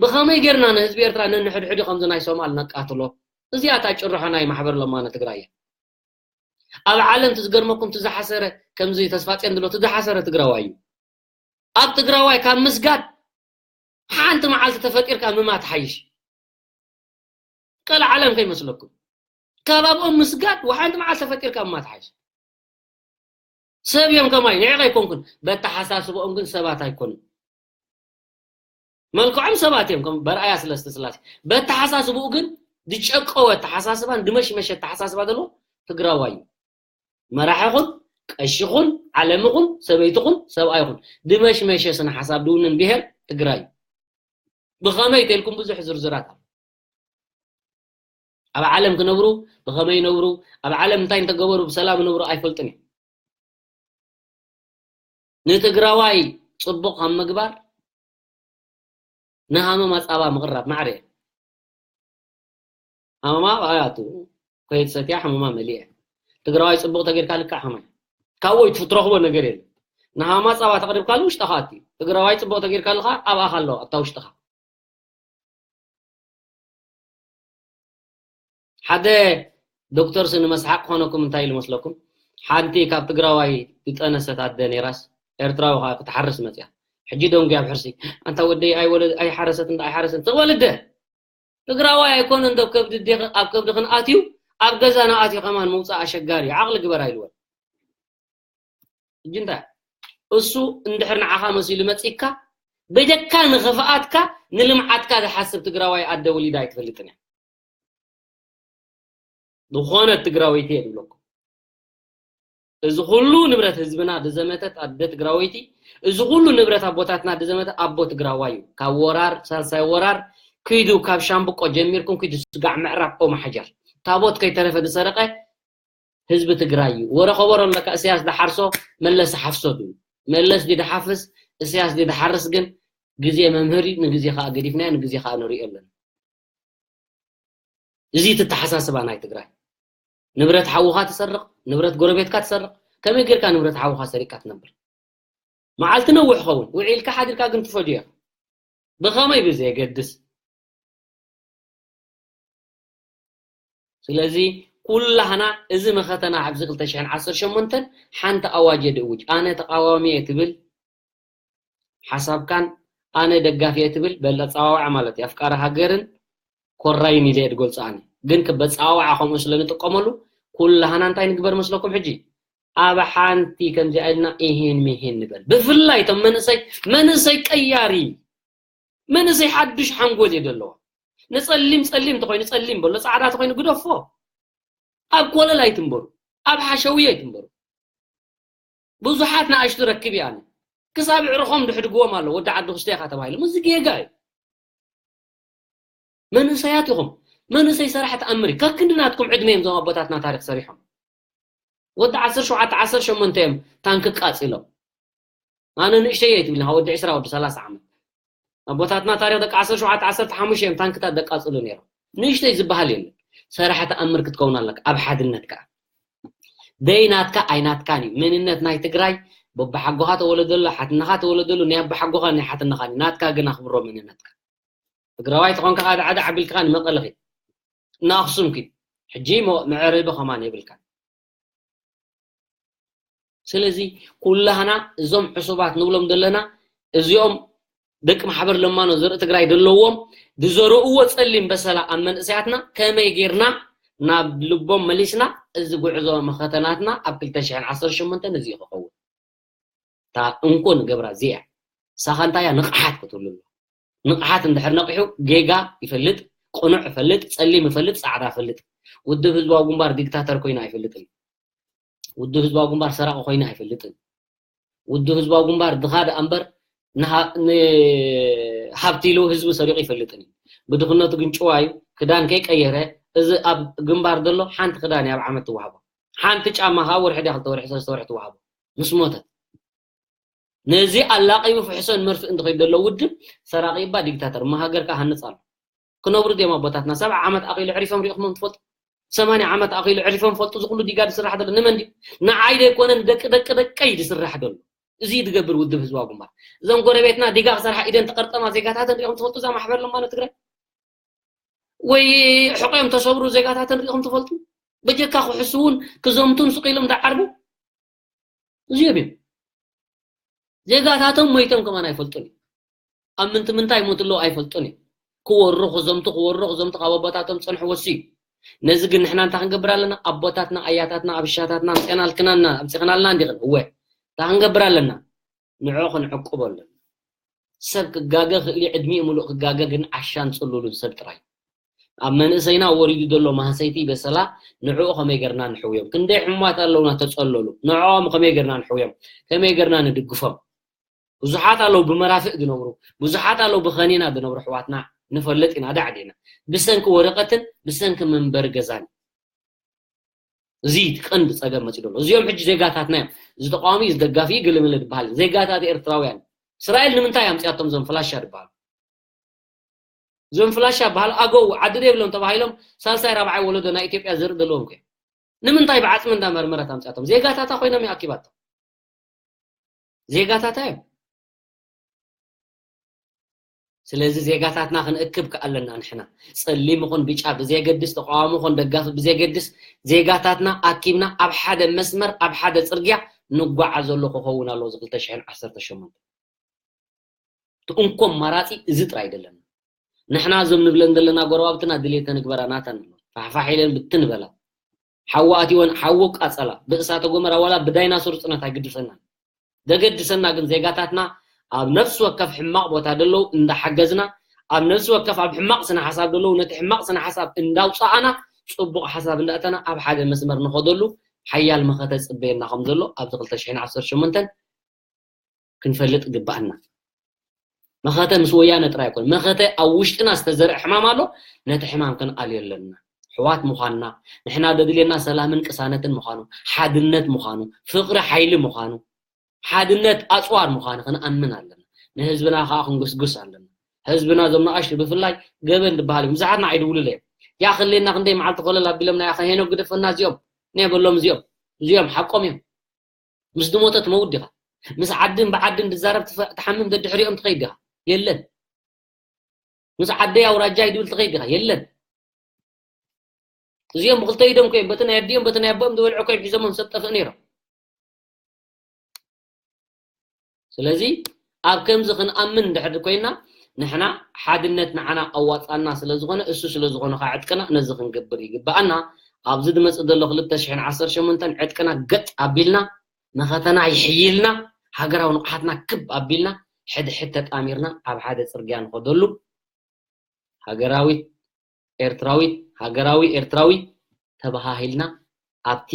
ብኸመይ ጌርና ንህዝቢ ኤርትራ ነንሕድሕዱ ከምዚ ናይ ሶማል ነቃትሎ እዚኣ እታ ጭርሖ ናይ ማሕበር ለማነ ትግራይ እያ ኣብ ዓለም ትዝገርመኩም ትዝሓሰረ ከምዚ ተስፋፅዮን ድሎ ትዝሓሰረ ትግራዋይ እዩ ኣብ ትግራዋይ ካብ ምስጋድ ሓንቲ መዓልቲ ተፈጢርካ ምማት ሓይሽ ቀል ዓለም ከይመስለኩም ካብ ኣብኦም ምስጋድ ሓንቲ መዓልቲ ተፈጢርካ ምማት ሓይሽ ሰብ እዮም ከማይ ንዕቕ ኣይኮንኩን በተሓሳስበኦም ግን ሰባት ኣይኮኑን መልክዖም ሰባት እዮም ከም በርኣያ ስለስተ ስላሴ በተሓሳስበኡ ግን ዝጨቀወ ተሓሳስባን ድመሽመሸ ተሓሳስባ ዘለዎ ትግራዋይ እዩ መራሕ ይኹን ቀሺ ኹን ዓለም ኹን ሰበይቲ ኹን ሰብኣይ ኹን ድመሽመሸ ስነ ሓሳብ ድውንን ብሄር ትግራይ እዩ ብኸመይ ተልኩም ብዙሕ ዝርዝራት ኣሎ ኣብ ዓለም ክነብሩ ብኸመይ ይነብሩ ኣብ ዓለም እንታይ እንተገበሩ ብሰላም ይነብሩ ኣይፈልጡን እዮም ንትግራዋይ ፅቡቕ ካብ ምግባር ንሃመማ ፃባ ምቕራብ ማዕረ ሃመማ ኣያቱ ከይትሰትያ ሃመማ መሊአ ትግራዋይ ፅቡቕ ተጌርካ ልካ ሃመ ካብኡ ትረኽቦ ነገር የለ ንሃማ ፃባ ተቕሪብካሉ ውሽጠኻ ኣቲ ትግራዋይ ፅቡቕ ተጌርካሉ ከዓ ኣብኣኻ ኣለዋ ኣብታ ውሽጥኻ ሓደ ዶክተር ስኒ መስሓቅ ክኾነኩም እንታይ ኢሉ መስለኩም ሓንቲ ካብ ትግራዋይ ዝጠነሰት ኣደ ነይራስ ኤርትራዊ ከዓ ክትሓርስ መፅያ ሕጂ ደንጉ ኣብ ሕርሲ ኣንታ ወደይ ኣይወለ ኣይሓረሰት እንዳ ኣይሓረሰት ትቕበል እደ ትግራዋይ ኣይኮነ እንዶ ከብዲ ዴ ኣብ ከብዲ ክንኣትዩ ኣብ ገዛና ኣትዩ ከማን ምውፃእ ኣሸጋሪ እዩ። ዓቕሊ ግበር ኣይልወን። ሕጂ እንታይ? እሱ እንድሕር ንዓኻ መሲሉ መፂካ፣ በጀካ ንኽፍኣትካ፣ ንልምዓትካ ዝሓስብ ትግራዋይ ኣደ ወሊዳ ኣይትፈልጥን እያ። ዝኾነት ትግራወይቲ እየ ዝብለኩም። እዚ ኩሉ ንብረት ህዝብና ዝዘመተት ኣደ ትግራወይቲ፣ እዚ ኩሉ ንብረት ኣቦታትና ዝዘመተ ኣቦ ትግራዋይ እዩ። ካብ ወራር፣ ሳልሳይ ወራር፣ ኪዱ ካብ ሻምብቆ ጀሚርኩም ኪዱ ስጋዕ ምዕራብ ኦም ሓጀር። ታቦት ከይተረፈ ዝሰረቐ ህዝቢ ትግራይ እዩ። ወረ ከበሮ ኣለካ፣ እስያስ ዝሓርሶ መለስ ሓፍሶት እዩ። መለስ ድዩ ዝሓፍስ፣ እስያስ ድዩ ዝሓርስ ግን ግዜ መምህር እዩ፣ ንግዜ ከዓ ገዲፍናዮ፣ ንግዜ ከዓ ንሪኦ ኣለና። እዚ እቲ ኣተሓሳስባ ናይ ትግራይ። ንብረት ሓውኻ ትሰርቕ፣ ንብረት ጎረቤትካ ትሰርቕ፣ ከመይ ጌርካ ንብረት ሓውኻ ሰሪቕካ ትነብር? መዓልቲ ነዊሕ ኸውን፣ ውዒልካ ሓዲርካ ግን ትፈድዮ ኢኻ። ብኸመይ ብዘየገድስ። ስለዚ ኩላህና እዚ መኸተና ኣብዚ ክልተ ሽሕን ዓሰርተ ሸሞንተን ሓንቲ ኣዋጅ የድእውጅ። ኣነ ተቃዋሚ እየ ትብል ሓሳብካን ኣነ ደጋፊ እየ ትብል በል ኣጸዋውዓ ማለት እዩ። ኣፍቃሪ ሃገርን ኮራይን ኢለ እየ ዝገልጾ ኣነ። ግን በጸዋውዓ ከምኡ ስለ ንጥቀመሉ ኩላህና እንታይ ንግበር መስለኩም ሕጂ? ኣብ ሓንቲ ከምዚኣ ኢልና ኢሂን ሚሂን ንበል። ብፍላይ እቶም መንእሰይ፣ መንእሰይ ቀያሪ፣ መንእሰይ ሓዱሽ ሓንጎል እዩ ዘለዎ። ንጸሊም ጸሊም እንተኾይኑ ጸሊም በሎ፣ ጻዕዳ እንተኾይኑ ግደፎ። ኣብ ኮለል ኣይትንበሩ፣ ኣብ ሓሸውየ ኣይትንበሩ። ብዙሓት ንኣሽቱ ረክብ እየ ኣነ። ክሳብ ዕርኾም ድሕድግዎም ኣሎ፣ ወዲ ዓዲ ኩስተ ኢኻ ተባሂሎም። እዚ ጌጋ እዩ። መንእሰያት ኢኹም። መንእሰይ ሰራሕ ተኣምር እዩ። ከክንዲ ናትኩም ዕድመ እዮም እዞም ኣቦታትና ታሪኽ ሰሪሖም። ወዲ ዓሰርተ ሸውዓተ ዓሰርተ ሸሞንተ እዮም ታንክ ቃጺሎም። ኣነ ንእሽተይ እየ ትብልኒ፣ ወዲ ዕስራ፣ ወዲ ሰላሳ ዓመት። ኣቦታትና ታሪኽ ደቂ ዓሰርተ ሸውዓተ ዓሰርተ ሓሙሽተ እዮም ታንክታት ደቃጽሉ ነይሮም። ንእሽተይ ዝበሃል የለን። ሰራሕ ተኣምር ክትከውን ኣለካ፣ ኣብ ሓድነት ከኣ። ደይ ናትካ ኣይናትካን እዩ። መንነት ናይ ትግራይ በባሓጎኻ ተወለደሉ፣ ሓትነኻ ተወለደሉ፣ ናይ ኣባሓጎኻ ናይ ሓትነኻን እዩ። ናትካ ግን ኣኽብሮ መንነትካ። ትግራዋይ ተኾንካ ኸዓ ዳዕዳዕ ኣቢልካ ንመቐለ ኺድ። ንኣኽሱም ኪድ። ሕጂ ሞ-፣ መዕረቢ ኸማን የብልካን። ስለዚ ኩላህና እዞም ዕሱባት ንብሎም ዘለና እዚኦም ደቂ ማሕበር ለማኖ ዘርኢ ትግራይ ዘለዎም ዝዘርእዎ ጸሊም በሰላ ኣብ መንእሰያትና ከመይ ጌርና ናብ ልቦም መሊስና እዚ ጉዕዞ መኸተናትና ኣብ ክልተ ሽሕን ዓሰርተ ሸሞንተን እዚ እዩ ክኸውን። እታ እንኮ ንገብራ እዚኣ እያ። ንሳኻ እንታይ እያ ንቕሓት ክትብሉ ኣለዋ። ንቕሓት እንድሕር ነቒሑ ጌጋ ይፈልጥ፣ ቅኑዕ ይፈልጥ፣ ጸሊም ይፈልጥ፣ ጻዕዳ ይፈልጥ። ውድብ ህዝባዊ ግንባር ዲክታተር ኮይኑ ኣይፈልጥን። ውድብ ህዝባዊ ግንባር ሰራቒ ኮይኑ ኣይፈልጥን። ውድብ ህዝባዊ ግንባር ድኻ ደኣ እምበር ንሃ-፣ ንሃብቲ ኢሉ ህዝቢ ሰሪቑ ይፈልጥን እዩ። ብድኽነቱ ግን ጭዋ እዩ። ክዳን ከይቀየረ እዚ ኣብ ግንባር ዘሎ ሓንቲ ክዳን እያ ኣብ ዓመት ትወሃቦ። ሓንቲ ጫማ ከዓ ወርሒ ድያ ክልተ ወርሒ ሰለስተ ወርሒ ትወሃቦ። ምስ ሞተት። ነዚ ኣላቒቡ ፍሕሶን መርፍእ እንድኸይድ ዘሎ ውድብ ሰራቒ እባ ዲክታተር እማ ሃገር ከዓ ሃንጽ ኣሎ። ክነብሩ ድዮም ኣቦታትና? ሰብዓ ዓመት ኣኺሉ ዕሪፎም ሪእኹሞም ትፈልጡ? ሰማንያ ዓመት ኣኺሉ ዕሪፎም ፈልጡ? እዚ ኩሉ ዲጋ ዝስራሕ ዘሎ ንመን ድዩ? ንዓይ ዘይኮነ ንደቂ ደቂ ደቀይ ዝስራሕ ዘሎ። እዚ ዝገብር ውድብ ህዝባዊ ግንባር። እዞም ጎረቤትና ዲጋ ክሰርሓ ኢደን ተቐርጠማ ዜጋታተን ሪእኹም ትፈልጡ? እዛ ማሕበር ለማኖ ትግራይ ወይ ሕቆዮም ተሰብሩ ዜጋታተን ሪእኹም ትፈልጡ? በጀካ ክሕስውን ክዘምቱን ስቕ ኢሎም ዝዓርቡ እዚኦም እዮም። ዜጋታቶም ሞይቶም ከማን ኣይፈልጡን እዮም። ኣብ ምንቲ ምንታይ ይሞቱ ኣለዉ ኣይፈልጡን እዮም። ክወሩ ክዘምቱ ክወሩ ክዘምቱ ካብ ኣቦታቶም ዝጸንሕዎ እሱ እዩ። ነዚ ግን ንሕና እንታይ ክንገብር ኣለና? ኣቦታትና ኣያታትና ኣብሻታትና ኣምጺእናልክናና ኣምጺኽናልና እንዲኽን እወ እንታይ ክንገብር ኣለና? ንዕኡ ክንዕቅቦ ኣለና። ሰብ ክጋገ ክእል እዩ፣ ዕድሚኡ ምሉእ ክጋገ ግን ዓሻን ጽሉልን ሰብ ጥራይ። ኣብ መንእሰይና ወሪዱ ዘሎ ማህሰይቲ በሰላ ንዕኡ ከመይ ገርና ንሕውዮም? ክንደይ ሕሙማት ኣለውና ተጸለሉ። ንዕኦም ከመይ ገርና ንሕውዮም? ከመይ ገርና ንድግፎም? ብዙሓት ኣለዉ ብመራፍእ ዝነብሩ፣ ብዙሓት ኣለዉ ብኸኒና ዝነብሩ ኣሕዋትና ንፈልጥ ኢና፣ ዳዕድ ኢና። ብሰንኪ ወረቐትን ብሰንኪ መንበሪ ገዛን። እዚ እቲ ቀንዲ ጸገም መጺኡ ዘሎ። እዚኦም ሕጂ ዜጋታትና እዮም። እዚ ተቃዋሚ፣ እዚ ደጋፊ፣ ግልምል ዝበሃል። ዜጋታት ኤርትራውያን። እስራኤል ንምንታይ ኣምጺኣቶም እዞም ፍላሻ ዝበሃሉ? እዞም ፍላሻ በሃል ኣገው ዓዲ ዶ የብሎም ተባሂሎም ሳልሳይ ራብዓይ ወለዶ ናይ ኢትዮጵያ ዘርኢ ዘለዎም እኮ እዮም። ንምንታይ ብዓጽሚ እንዳመርመረት ኣምጺኣቶም? ዜጋታታ ኮይኖም እዩ ኣኪባቶም። ዜጋታታ እዮም። ስለዚ ዜጋታትና ክንእክብ ከኣለና ንሕና ጸሊም ይኹን ብጫ ብዘየገድስ፣ ተቃዋሚ ይኹን ደጋፊ ብዘየገድስ፣ ዜጋታትና ኣኪብና ኣብ ሓደ መስመር ኣብ ሓደ ጽርግያ ንጓዓዘሉ ክኸውን ኣለዎ። እዚ ክልተ ሽሕን ዓሰርተ ሸሞንተ እቲ እንኮ ኣማራጺ እዚ ጥራይ ደለና። ንሕና እዞም ንብለን ዘለና ጎረባብትና ድሌተን ንግበራ ናተን ኣሎ። ፋሕፋሕ ኢለን ብትን በላ። ሓዊ ኣትወን ሓዊ ቃጸላ ብእሳተ ጎመራ ዋላ ብዳይናሶር ጽነት ኣይግድሰናን። ዘገድሰና ግን ዜጋታትና ኣብ ነፍሲ ወከፍ ሕማቕ ቦታ ዘለዉ እንዳሓገዝና፣ ኣብ ነፍሲ ወከፍ ኣብ ሕማቕ ስነ ሓሳብ ዘለዉ ነቲ ሕማቕ ስነ ሓሳብ እንዳውፃኣና፣ ፅቡቕ ሓሳብ እንዳእተና ኣብ ሓደ መስመር ንኸደሉ ሓያል መኸተ ፅበየና ከም ዘሎ ኣብዚ ክልተ ሽሕን ዓሰርተ ሸሞንተን ክንፈልጥ ግባኣና። መኸተ ምስ ወያነ ጥራይ ኣይኮነ፣ መኸተ ኣብ ውሽጥና ዝተዘርአ ሕማም ኣሎ። ነቲ ሕማም ክንኣልዮ ኣለና። ሕዋት ምዃንና፣ ንሕና ደድልየና ሰላምን ቅሳነትን ምዃኑ፣ ሓድነት ምዃኑ፣ ፍቕሪ ሓይሊ ምዃኑ፣ ሓድነት ኣፅዋር ምዃኑ ክንኣምን ኣለና። ንህዝብና ከዓ ክንጉስጉስ ኣለና። ህዝብና እዞም ንኣሽቱ ብፍላይ ገበን ዝበሃል እዮም። ብዙሓትና ኣይድውሉለ እዮም። ያኽሌና ክንደይ መዓልቲ ኮለል ኣቢሎም ናይ ኣኸ ሄኖ ግደፈና እዚኦም፣ ኔ በሎም እዚኦም፣ እዚኦም ሓቆም እዮም። ምስ ድሞተ ትመውት ዲኻ? ምስ ዓድን ብዓድን ዝዛረብ ትፈ- ትሓምም ደድሕሪኦም ትኸይድ ዲኻ? የለን። ምስ ዓደይ ኣውራጃይ ድብል ትኸይድ ዲኻ? የለን። እዚኦም ብክልተ ኢዶም ኮይም በቲ ናይ ኣዲኦም በቲ ናይ ኣቦኦም ዝበልዑ ኮይም ሒዞሞም ሰብ ጠፍእ ነይሮም። ስለዚ ኣብ ከምዚ ክንኣምን እንድሕር ኮይና ንሕና ሓድነት ንዓና ኣዋፃና ስለ ዝኾነ እሱ ስለ ዝኾነ ከዓ ዕጥቅና ነዚ ክንገብር ይግባኣና። ኣብዚ ዝመፅእ ዘሎ ክልተ ሽሕን ዓሰርተ ሸሞንተን ዕጥቅና ገጥ ኣቢልና መኸተና ይሕይልና ሃገራዊ ንቕሓትና ክብ ኣቢልና ሕድሕድ ተጣሚርና ኣብ ሓደ ፅርግያ ንኸደሉ ሃገራዊት ኤርትራዊት ሃገራዊ ኤርትራዊ ተበሃሂልና ኣብቲ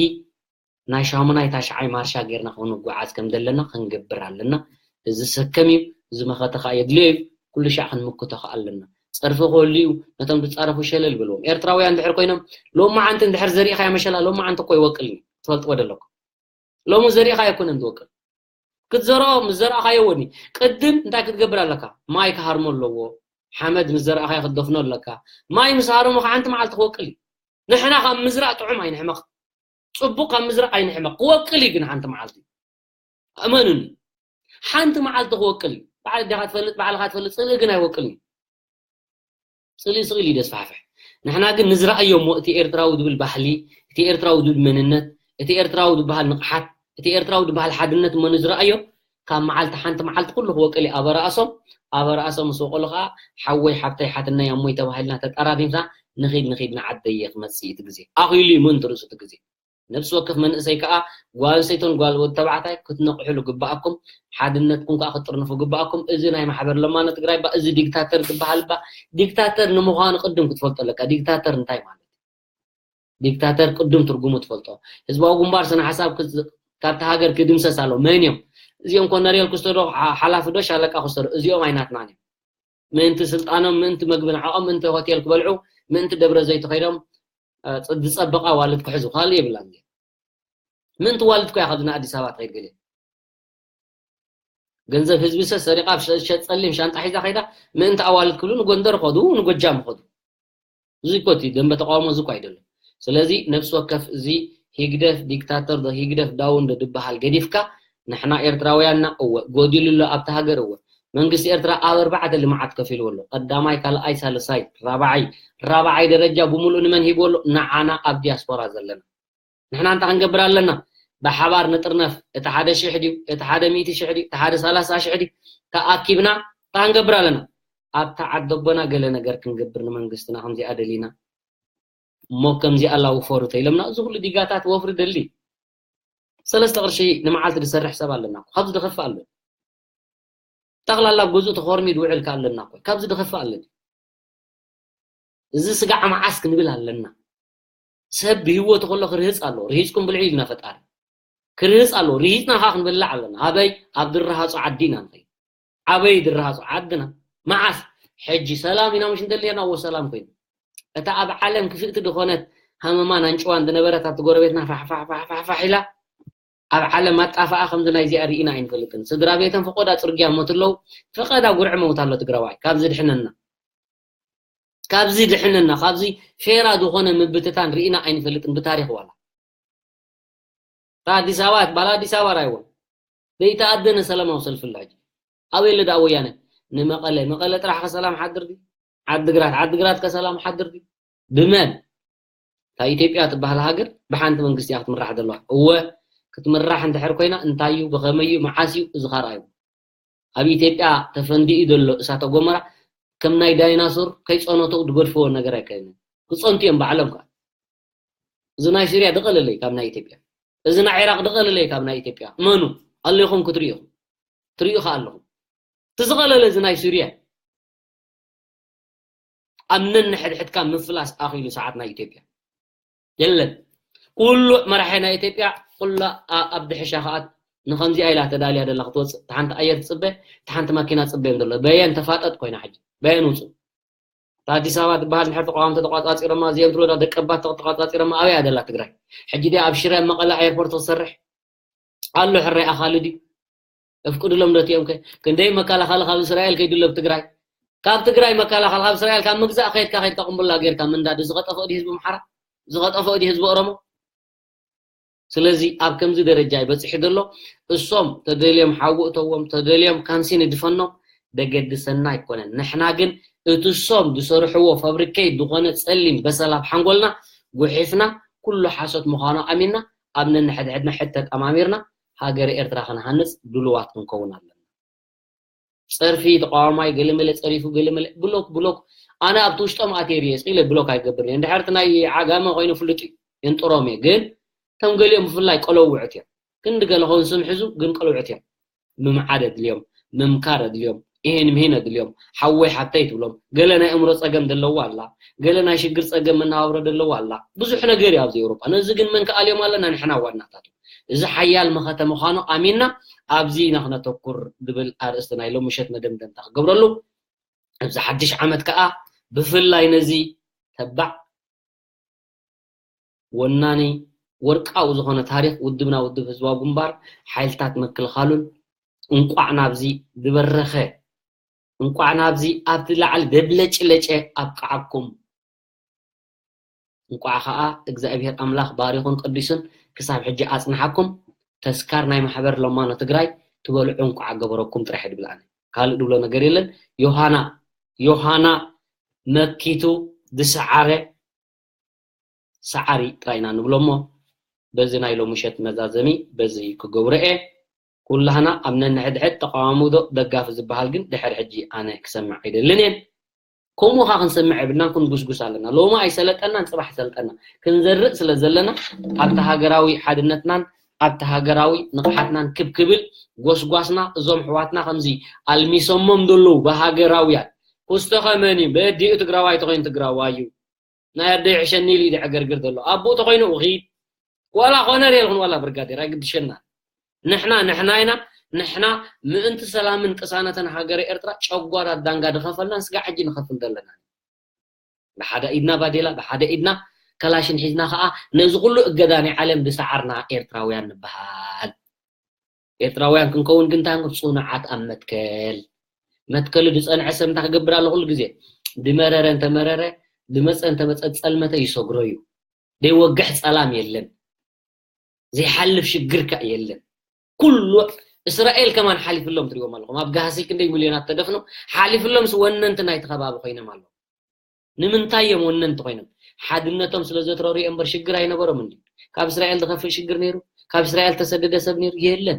ናይ ሻሙናይ ታሽዓይ ማርሻ ጌርና ክንጓዓዝ ከም ዘለና ክንገብር ኣለና። እዚ ሰከም እዩ። እዚ መኸተ ከዓ የድልዮ እዩ። ኩሉ ሻዕ ክንምክቶ ከዓ ኣለና። ፀርፊ ክህሉ እዩ። ነቶም ዝፃረፉ ሸለል ብልዎም። ኤርትራውያን እንድሕር ኮይኖም ሎማዓንቲ እንድሕር ዘሪእኻዮ መሸላ ሎማዓንቲ እኮ ይወቅል እዩ። ትፈልጥዎ ደለኩም። ሎሚ ዘሪእኻ ኣይኮነን ዝወቅል። ክትዘርኦ ምስ ዘርኣኻዮ ወኒ ቅድም እንታይ ክትገብር ኣለካ? ማይ ክሃርሞ ኣለዎ። ሓመድ ምስ ዘርኣኻዮ ክትደፍኖ ኣለካ። ማይ ምስ ሃረሙ ሓንቲ መዓልቲ ክወቅል እዩ። ንሕና ካብ ምዝራእ ጥዑም ኣይንሕመቕ። ጽቡቕ ካብ ምዝራእ ኣይንሕመቕ። ክወቅል እዩ ግን ሓንቲ መዓልቲ። እመኑኒ። ሓንቲ መዓልቲ ክወቅል እዩ። ባዕል ዲኻ ትፈልጥ፣ ባዕልኻ ትፈልጥ፣ ጽልኢ ግን ኣይወቅልን እዩ። ጽልኢ ስቕ ኢሉ እዩ ዘስፋሕፍሕ። ንሕና ግን ንዝረኣዮ እሞ እቲ ኤርትራዊ ዝብል ባህሊ፣ እቲ ኤርትራዊ ዝብል መንነት፣ እቲ ኤርትራዊ ዝበሃል ንቕሓት፣ እቲ ኤርትራዊ ዝበሃል ሓድነት እሞ ንዝረኣዮ ካብ መዓልቲ ሓንቲ መዓልቲ ኩሉ ክወቅል እዩ። ኣበ ረኣሶም ኣበ ረኣሶም ምስ ወቀሉ ከዓ ሓወይ ሓብተይ ሓትነይ ኣሞይ ተባሂልና ተጠራሪምና ንኺድ ንኺድ ንዓደየ ክመጽእ እዩ እቲ ግዜ። ኣኺሉ እዩ ምእንቲ ርእሱ እቲ ግዜ። ነብሲ ወከፍ መንእሰይ ከዓ ጓል ኣንስተይትን ጓል ወዲ ተባዕታይ ክትነቕሕሉ ግባኣኩም፣ ሓድነትኩም ከዓ ክትጥርንፉ ግባኣኩም። እዚ ናይ ማሕበር ለማኖ ትግራይ ባ እዚ ዲክታተር ዝበሃል ባ ዲክታተር ንምዃኑ ቅድም ክትፈልጦ ኣለካ። ዲክታተር እንታይ ማለት እዩ? ዲክታተር ቅድም ትርጉሙ ትፈልጦ። ህዝባዊ ግንባር ስነ ሓሳብ ክዝ- ካብቲ ሃገር ክድምሰስ ኣለዎ። መን እዮም እዚኦም? ኮነሬል ክስቶ ዶ ሓ- ሓላፊ ዶ ሻለቃ ክስቶ ዶ? እዚኦም ኣይናትናን እዮም። ምእንቲ ስልጣኖም፣ ምእንቲ መግቢ ንዕኦም፣ ምእንቲ ሆቴል ክበልዑ፣ ምእንቲ ደብረ ዘይት ከይዶም ዝፀበቐ ኣዋልድ ክሕዙ ካልእ የብላን። ምእንቲ ዋልድ ኮያ ካብዚ ንኣዲስ ኣበባ ትኸይድ ገለ ገንዘብ ህዝቢ ሰ ሰሪቓ ሸጥ ፀሊም ሻንጣ ሒዛ ከይዳ ምእንቲ ኣዋልድ ክብሉ ንጎንደር ኸዱ ንጎጃም ኸዱ። እዚ እኮ እቲ ደንበ ተቃውሞ እዚ እኮ ኣይደለም። ስለዚ ነብሲ ወከፍ እዚ ሂግደፍ ዲክታተር ዶ ሂግደፍ ዳውን ዶ ዝበሃል ገዲፍካ ንሕና ኤርትራውያንና እወ ጎዲሉ ኣሎ ኣብቲ ሃገር እወ መንግስቲ ኤርትራ ኣብ ኣርባዕተ ልምዓት ከፊልዎ ኣሎ። ቀዳማይ፣ ካልኣይ፣ ሳልሳይ፣ ራብዓይ ራብዓይ ደረጃ ብምሉእ ንመን ሂብዎ ኣሎ? ንዓና ኣብ ዲያስፖራ ዘለና። ንሕና እንታይ ክንገብር ኣለና? ብሓባር ንጥርነፍ። እቲ ሓደ ሽሕ ድዩ? እቲ ሓደ ሚእቲ ሽሕ ድዩ? እቲ ሓደ ሰላሳ ሽሕ ድዩ? ተኣኪብና እንታይ ክንገብር ኣለና? ኣብታ ዓዲ ኣቦና ገለ ነገር ክንገብር ንመንግስትና ከምዚኣ ደሊና እሞ ከምዚኣ ኣላውፈሩ ተኢሎምና እዚ ኩሉ ዲጋታት ወፍሪ ደሊ ሰለስተ ቅርሺ ንመዓልቲ ዝሰርሕ ሰብ ኣለና። ካብዚ ዝኸፍእ ኣሎ። ጠቕላላ ኣብ ገዝኡ ተኾርሚ ዝውዕል ከ ኣለና እኮ። ካብዚ ዝኸፍእ ኣሎ። እዚ ስጋዕ መዓስ ክንብል ኣለና። ሰብ ብህይወቱ ከሎ ክርህፅ ኣለዎ። ርሂፅኩም ብልዑ ኢልና ፈጣሪ። ክርህፅ ኣለዎ። ርሂፅና ከዓ ክንበልዕ ኣለና። ኣበይ? ኣብ ድረሃፁ ዓዲ ኢና ንኸይድ። ኣበይ ድረሃፁ ዓድና? መዓስ? ሕጂ ሰላም ኢና ምሽ እንደልየና እዎ ሰላም ኮይኑ። እታ ኣብ ዓለም ክፍእቲ ዝኾነት ሃመማን ኣንጭዋን ዝነበረት ኣብቲ ጎረቤትና ፋሕፋሕፋሕፋሕ ኢላ ኣብ ዓለም ኣጣፍኣ ከምዚ ናይ እዚኣ ርኢና ኣይንፈልጥን። ስድራ ቤተን ፈቆዳ ጽርግያ ሞት ኣለዉ። ፈቀዳ ጉርዕ መውት ኣሎ ትግራዋይ። ካብዚ ድሕነና። ካብዚ ድሕነና። ካብዚ ፌራ ዝኾነ ምብትታን ርኢና ኣይንፈልጥን ብታሪኽ ዋላ። እታ ኣዲስ ኣበባ ትባል ኣዲስ ኣበባ ራይዎ ዘይተኣደነ ሰላማዊ ሰልፊ ኣሎ ሕጂ። ኣበይ ኣሎ ደኣ ወያነ? ንመቐለ። መቐለ ጥራሕ ከሰላም ሓድር ድዩ? ዓድግራት። ዓድግራት ከሰላም ሓድር ድዩ? ብመን? እታ ኢትዮጵያ ትበሃል ሃገር ብሓንቲ መንግስቲ እያ ክትምራሕ ዘለዋ። እወ ክትምራሕ እንድሕር ኮይና እንታይ እዩ? ብኸመይ እዩ? መዓስ እዩ? እዚ ካልኣይ እዩ። ኣብ ኢትዮጵያ ተፈንዲኡ ዘሎ እሳተ ጎመራ ከም ናይ ዳይናሶር ከይፀነቱ ዝገድፍዎ ነገር ኣይከይንን። ክፀንቱ እዮም ባዕሎም ከዓ። እዚ ናይ ሱርያ ድቐለለይ ካብ ናይ ኢትዮጵያ፣ እዚ ናይ ዒራቕ ድቐለለይ ካብ ናይ ኢትዮጵያ። መኑ ኣለኹም ክትሪኡ፣ ትሪኡ ከኣ ኣለኹም። እቲ ዝቐለለ እዚ ናይ ሱርያ ኣብ ነንሕድሕድካ ምፍላስ ኣኺሉ ሰዓት ናይ ኢትዮጵያ የለን። ኩሉ መራሒ ናይ ኢትዮጵያ ኩላ ኣብ ድሕሻ ከኣት ንኸምዚኣ ኢላ ተዳልያ ደላ ክትወፅእ። እቲ ሓንቲ ኣየር ትፅበ፣ እቲ ሓንቲ መኪና ትፅበ እዮም ዘሎ። በየን ተፋጠጥ ኮይና ሕጂ በየን ውፁ። ኣዲስ ኣበባ ትበሃል ድሕር ተቃዋምቲ ተቋፃፂሮማ፣ እዚኦም ትብሎ ደቀባት ተቋፃፂሮማ ኣበይ ኣደላ ትግራይ? ሕጂ ዲኣ ኣብ ሽረ መቐለ ኤርፖርት ክሰርሕ ኣሎ ሕራይ ኣኻሊ ድዩ? እፍቅድሎም ዶ እቲኦም ከ? ክንደይ መከላኸሊ ካብ እስራኤል ከይድሎ ኣብ ትግራይ? ካብ ትግራይ መከላኸሊ ካብ እስራኤል ካብ ምግዛእ ከይድካ ከይድካ ቁምቡላ ጌርካ ምንዳድ እዚ ከጠፍኦ ድዩ ህዝቢ ኣምሓራ? እዚ ከጠፍኦ ድዩ ህዝቢ ኦሮሞ? ስለዚ ኣብ ከምዚ ደረጃ ይበፅሕ ዘሎ። እሶም ተደልዮም ሓዊ እተዎም፣ ተደልዮም ካንሲ ንድፈኖም፣ ደገድሰና ኣይኮነን። ንሕና ግን እቲ እሶም ዝሰርሕዎ ፋብሪኬት ዝኾነ ፀሊም በሰል ኣብ ሓንጎልና ጉሒፍና ኩሉ ሓሶት ምዃኑ ኣሚንና ኣብ ነንሕድሕድና ሕድ ተጠማሚርና ሃገረ ኤርትራ ክንሃንፅ ድሉዋት ክንከውን ኣለና። ፀርፊ ተቃዋማይ ገለመለ ፀሪፉ ገለመለ ብሎክ ብሎክ ኣነ ኣብቲ ውሽጦም ኣትየ ርየ ስኢለ ብሎክ ኣይገብርን እየ። እንድሕር እቲ ናይ ዓጋመ ኮይኑ ፍሉጥ እዩ የንጥሮም እየ። ግን እቶም ገሊኦም ብፍላይ ቀለውዕት እዮም። ክንዲ ገለ ከውን ስም ሕዙ ግን ቀለውዕት እዮም። ምምዓድ ኣድልዮም፣ ምምካር ኣድልዮም፣ ይሄን ምሄን ኣድልዮም፣ ሓወይ ሓብተይ ትብሎም። ገለ ናይ እምሮ ፀገም ደለዎ ኣላ፣ ገለ ናይ ሽግር ፀገም መነባብሮ ደለዎ ኣላ። ብዙሕ ነገር እዩ ኣብዚ ኤውሮጳ። ነዚ ግን መን ክኣልዮም ኣለና? ንሕና ዋናታቱ። እዚ ሓያል መኸተ ምዃኑ ኣሚንና ኣብዚ ኢና ክነተኩር ዝብል ኣርእስቲ ናይ ሎም ምሸት መደምደምታ ክገብረሉ። ኣብዚ ሓድሽ ዓመት ከኣ ብፍላይ ነዚ ተባዕ ወናኒ ወርቃዊ ዝኾነ ታሪኽ ውድብና ውድብ ህዝባዊ ግንባር ሓይልታት ምክልኻሉን እንቋዕ ናብዚ ዝበረኸ እንቋዕ ናብዚ ኣብቲ ላዕሊ ደብለጭለጨ ኣብቅዓኩም። እንቋዕ ኸዓ እግዚኣብሔር ኣምላኽ ባሪኹን ቀዲሱን ክሳብ ሕጂ ኣጽንሓኩም። ተስካር ናይ ማሕበር ለማኖ ትግራይ ትበልዑ እንቋዕ ገበረኩም ጥራሕ ድብል ኣነ ካልእ ድብሎ ነገር የለን። ዮሃና ዮሃና መኪቱ ዝሰዓረ ሰዓሪ ጥራይ ኢና ንብሎ እሞ በዚ ናይ ሎምሸት መዛዘሚ በዚ ክገብሮ እየ። ኩላህና ኣብ ነንሕድሕድ ተቃዋሚ ዶ ደጋፊ ዝበሃል ግን ድሕሪ ሕጂ ኣነ ክሰምዕ ኣይደልን እየ። ከምኡ ኸዓ ክንሰምዕ የብልናን። ክንጉስጉስ ኣለና። ሎሚ ኣይሰለጠናን፣ ፅባሕ ይሰልጠና። ክንዘርእ ስለ ዘለና ኣብቲ ሃገራዊ ሓድነትናን ኣብቲ ሃገራዊ ንቕሓትናን ክብ ክብል ጎስጓስና እዞም ኣሕዋትና ከምዚ ኣልሚሶሞም ዘለዉ ብሃገራውያን ኩስተ ኸመን እዩ በዲኡ ትግራዋይ ተኾይኑ ትግራዋይ እዩ። ናይ ኣደይ ሕሸኒ ኢሉ እዩ ዘዕገርግር ዘሎ። ኣቦኡ ተኾይኑ ውኺድ ዋላ ኮነሬል ይኹን ዋላ ብርጋዴር ኣይግድሸና። ንሕና ንሕና ኢና። ንሕና ምእንቲ ሰላምን ቅሳነትን ሃገረ ኤርትራ ጨጓራ ዳንጋ ዝኸፈልና ስጋዕ ሕጂ ንኸፍል ዘለና። ብሓደ ኢድና ባዴላ ብሓደ ኢድና ከላሽን ሒዝና ኸዓ ነዚ ኩሉ እገዳ ናይ ዓለም ዝሰዓርና ኤርትራውያን ንበሃል። ኤርትራውያን ክንከውን ግን እንታይ ክንገብር? ጽኑዓት ኣብ መትከል። መትከሉ ዝጸንዐ ሰብ እንታይ ክገብር ኣሎ? ኩሉ ግዜ ዝመረረ እንተመረረ፣ ዝመጸ እንተመጸ ዝጸልመተ ይሰግሮ እዩ። ዘይወግሕ ጸላም የለን። ዘይሓልፍ ሽግር ከ የለን። ኩሉ እስራኤል ከማን ሓሊፍሎም ትሪኦም ኣለኹም። ኣብ ጋህሲ ክንደይ ሚልዮናት ተደፍኖም ሓሊፍሎም ስ ወነንቲ ናይቲ ከባቢ ኮይኖም ኣለዉ። ንምንታይ እዮም ወነንቲ ኮይኖም? ሓድነቶም ስለ ዘትረሩ እምበር ሽግር ኣይነበሮም እንዲ። ካብ እስራኤል ዝኸፍእ ሽግር ነይሩ? ካብ እስራኤል ተሰደደ ሰብ ነይሩ? የለን።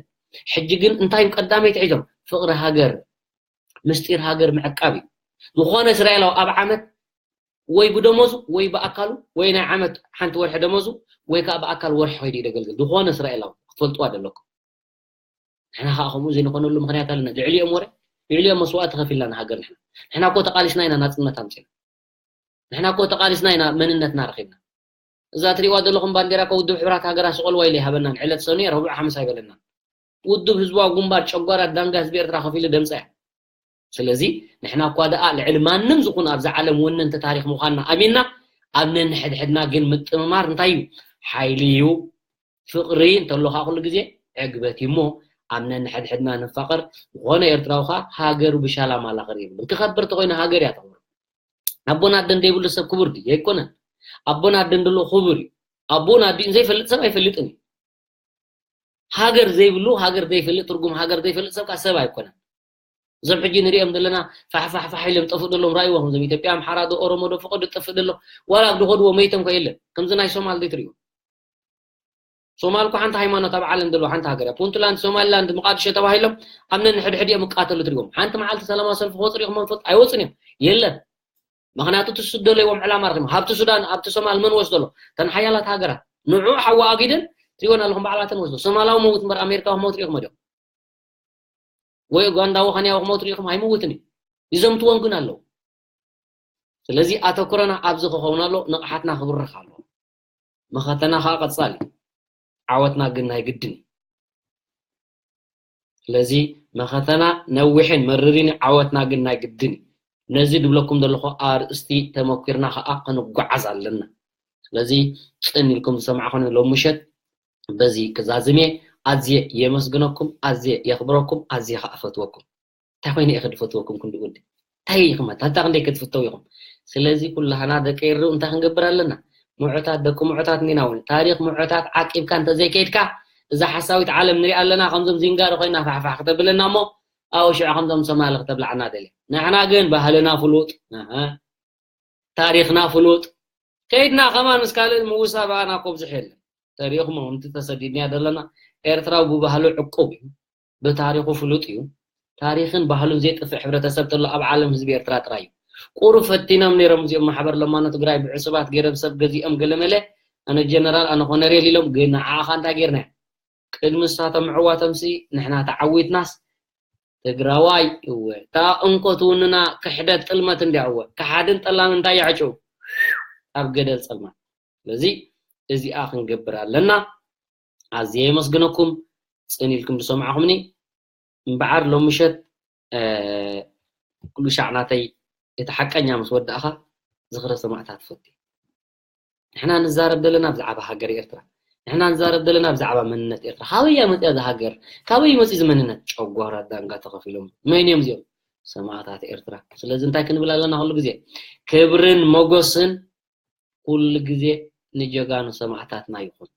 ሕጂ ግን እንታይ እዮም ቀዳመይቲ ሒዞም? ፍቕሪ ሃገር፣ ምስጢር ሃገር ምዕቃብ እዩ። ዝኾነ እስራኤላዊ ኣብ ዓመት ወይ ብደሞዙ ወይ ብኣካሉ ወይ ናይ ዓመት ሓንቲ ወርሒ ደሞዙ ወይ ከዓ ብኣካል ወርሒ ከይዱ እዩ ደገልግል። ዝኾነ እስራኤላዊ ክትፈልጥዋ ዘለኩም። ንሕና ከዓ ከምኡ ዘይንኾነሉ ምኽንያት ኣለና። ልዕሊኦም ወረ ልዕሊኦም መስዋእቲ ከፊልና ንሃገር ንሕና ንሕና እኮ ተቃሊስና ኢና ናፅነት ኣምፂና። ንሕና እኮ ተቃሊስና ኢና መንነትና ረኺብና። እዛ ትሪእዋ ዘለኹም ባንዴራ እኮ ውድብ ሕብራት ሃገራት ስቆልዋ ኢለ ይሃበናን ዕለት ሰኑየ ረቡዕ ሓሙስ ኣይበለናን። ውድብ ህዝባዊ ግንባር ጨጓራ ዳንጋ ህዝቢ ኤርትራ ከፊሉ ደምፀ እያ። ስለዚ ንሕና እኳ ደኣ ልዕሊ ማንም ዝኹን ኣብዛ ዓለም ወነንቲ ታሪኽ ምዃንና ኣሚንና ኣብ ነንሕድሕድና ግን ምጥምማር እንታይ እዩ? ሓይሊ እዩ። ፍቕሪ እንተሎ ከዓ ኩሉ ግዜ ዕግበት እዩ እሞ ኣብ ነንሕድሕድና ንፋቐር። ዝኾነ ኤርትራዊ ከዓ ሃገሩ ብሻላ ማላ ክርኢ የብሉን። ክኸብር ተኮይኑ ሃገር እያ ተኽብሮ። ኣቦን ኣደን ዘይብሉ ሰብ ክቡር ድዩ? ኣይኮነን። ኣቦን ኣደን ድሎ ክቡር እዩ። ኣቦን ኣዲኡን ዘይፈልጥ ሰብ ኣይፈልጥን እዩ። ሃገር ዘይብሉ ሃገር ዘይፈልጥ ትርጉም ሃገር ዘይፈልጥ ሰብ ከዓ ሰብ ኣይኮነን። እዞም ሕጂ ንሪኦም ዘለና ፋሕፋሕፋሕ ኢሎም ጠፍኡ ደሎም ራእይዎም እዞም ኢትዮጵያ ኣምሓራ ዶ ኦሮሞ ዶ ፍቕዱ ጠፍእ ደሎ ዋላ ኣብ ድኸድዎ መይቶም ከ የለን ከምዚ ናይ ሶማል ዘይትሪኡ ሶማል እኮ ሓንቲ ሃይማኖት ኣብ ዓለም ዘለዋ ሓንቲ ሃገር እያ። ፑንትላንድ፣ ሶማሊላንድ፣ መቃድሾ ተባሂሎም ኣብ ነንሕድሕዲኦም ይቃተሉ ትሪኦም። ሓንቲ መዓልቲ ሰላማዊ ሰልፊ ክወፁ ሪኢኹሞም ትፈልጡ? ኣይወፁን እዮም። የለን። ምኽንያቱ እቲ ዝስደለዎም ዕላማ ረኺቦም። ሃብቲ ሱዳን ኣብቲ ሶማል መን ወስደሎ? እተን ሓያላት ሃገራት። ንዑ ሓዋ ኣጊደን ትሪኦን ኣለኹም ባዕላተን ወስዶ። ሶማላዊ መውት እምበር ኣሜሪካዊ መውት ሪኢኹም ዲኹም? ወይ ኡጋንዳዊ ኸንያዊ ክመውት ሪኢኹም? ኣይመውትን እዩ። ይዘምትዎም ግን ኣለዉ። ስለዚ ኣተኩረና ኣብዚ ክኸውን ኣሎ፣ ንቕሓትና ክብርኽ ኣለዎ። መኸተና ኸዓ ቀጻሊ እዩ። ዓወትና ግን ናይ ግድን እዩ። ስለዚ መኸተና ነዊሕን መርርን እዩ፣ ዓወትና ግን ናይ ግድን እዩ። ነዚ ድብለኩም ዘለኹ ኣርእስቲ ተመኲርና ኸዓ ክንጓዓዝ ኣለና። ስለዚ ጽን ኢልኩም ዝሰማዕኹኒ ሎም ምሸት በዚ ክዛዝም እየ። ኣዝየ የመስግነኩም፣ ኣዝየ የኽብረኩም፣ ኣዝየ ኸዓ እፈትወኩም። እንታይ ኮይነ እየ ክድፈትወኩም ክንዲ ውዲ? እንታይ ኢኹም ኣታ? እንታይ ክንደይ ክትፍተው ኢኹም? ስለዚ ኩላህና ደቂ ኤሩ እንታይ ክንገብር ኣለና? ምዑታት፣ ደቂ ምዑታት እንዲና እውን። ታሪኽ ምዑታት ዓቂብካ እንተዘይከይድካ፣ እዛ ሓሳዊት ዓለም ንሪኣ ኣለና፣ ከምዞም ዚንጋሮ ኮይና ፋሕፋሕ ክተብለና እሞ፣ ኣብኡ ሽዑ ከምዞም ሶማሊ ክተብላዓና ደልያ። ንሕና ግን ባህልና ፍሉጥ፣ ኣሃ፣ ታሪኽና ፍሉጥ፣ ከይድና ከማን ምስ ካልእ ምውሳብ ኣና ኮብዝሕ የለን። ተሪእኹም፣ ከምቲ ተሰዲድና ዘለና፣ ኤርትራዊ ብባህሉ ዕቁብ እዩ። ብታሪኹ ፍሉጥ እዩ። ታሪኽን ባህሉን ዘይጥፍእ ሕብረተሰብ ተሎ ኣብ ዓለም ህዝቢ ኤርትራ ጥራይ እዩ። ቁሩብ ፈቲኖም ነይሮም እዚኦም ማሕበር ለማኖ ትግራይ ብዕሱባት ገይሮም ሰብ ገዚኦም ገለመለ፣ ኣነ ጀነራል፣ ኣነ ኮነሬል ኢሎም፣ ግን ንዓኻ እንታይ ጌርና? ቅድሚ ንሳቶም ምዕዋቶምሲ ንሕና ተዓዊትናስ ትግራዋይ እወ። እታ እንኮ ትውንና ክሕደት ጥልመት እንድያ እወ። ከሓድን ጠላምን እንታይ ይዕጭው? ኣብ ገደል ጸልማት። ስለዚ እዚኣ ክንገብር ኣለና። ኣዝየ የመስግነኩም ጽን ኢልኩም ዝሰማዕኹምኒ። እምበዓር ሎም ምሸት፣ እ፣ ኩሉ ሻዕ ናተይ እቲ ሓቀኛ ምስ ወዳእኻ ዝኽረ ሰማዕታት ፈቱ። ንሕና ንዛረብ ዘለና ብዛዕባ ሃገር ኤርትራ። ንሕና ንዛረብ ዘለና ብዛዕባ መንነት ኤርትራ። ካበይ እያ መጽያ እዛ ሃገር? ካበይ እዩ መጽዩ እዚ መንነት? ጨጓራ ዳንጋ ተኸፊሎም። መን እዮም እዚኦም? ሰማዕታት ኤርትራ። ስለዚ እንታይ ክንብል ኣለና ኩሉ ግዜ? ክብርን ሞጎስን ኩሉ ግዜ ንጀጋኑ ሰማዕታትና ይኹን።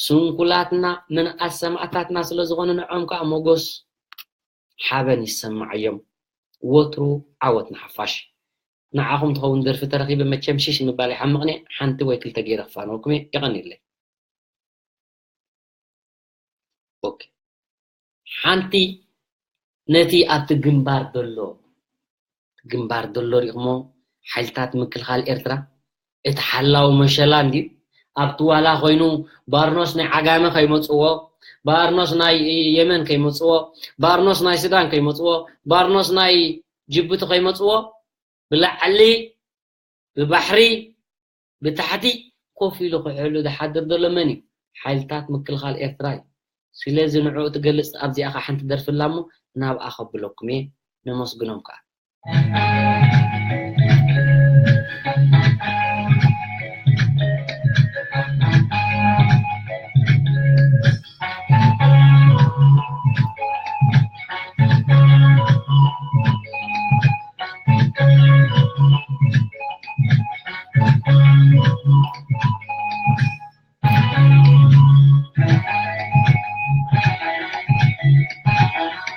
ስንኩላትና ምንኣስ ሰማእታትና ስለ ዝኾኑ ንዖም ከኣ ሞጎስ ሓበን ይሰማዓዮም። ወትሩ ዓወት ንሓፋሽ። ንዓኹም ትኸውን ደርፊ ተረኺበ መቸም ሽሽ ምባል ይሓምቕኒ፣ ሓንቲ ወይ ክልተ ገይረ ክፋነወኩም እየ። የቐንየለይ። ኦኬ። ሓንቲ ነቲ ኣብቲ ግንባር ዘሎ፣ ግንባር ዘሎ ሪእኹሞ፣ ሓይልታት ምክልኻል ኤርትራ፣ እቲ ሓላዊ መሸላ እንድዩ። ኣብቲ ዋላ ኮይኑ ባርኖስ ናይ ዓጋመ ከይመጽዎ፣ ባርኖስ ናይ የመን ከይመጽዎ፣ ባርኖስ ናይ ሱዳን ከይመጽዎ፣ ባርኖስ ናይ ጅቡቲ ከይመጽዎ፣ ብላዕሊ፣ ብባሕሪ፣ ብታሕቲ ኮፍ ኢሉ ክሕሉ ዝሓድር ዘሎ መን እዩ? ሓይልታት ምክልኻል ኤርትራ እዩ። ስለዚ ንዕኡ ትገልጽ ኣብዚኣ ኸዓ ሓንቲ ደርፊ ኣላ እሞ ናብኣ ከብለኩም እየ። ነመስግኖም ከኣ።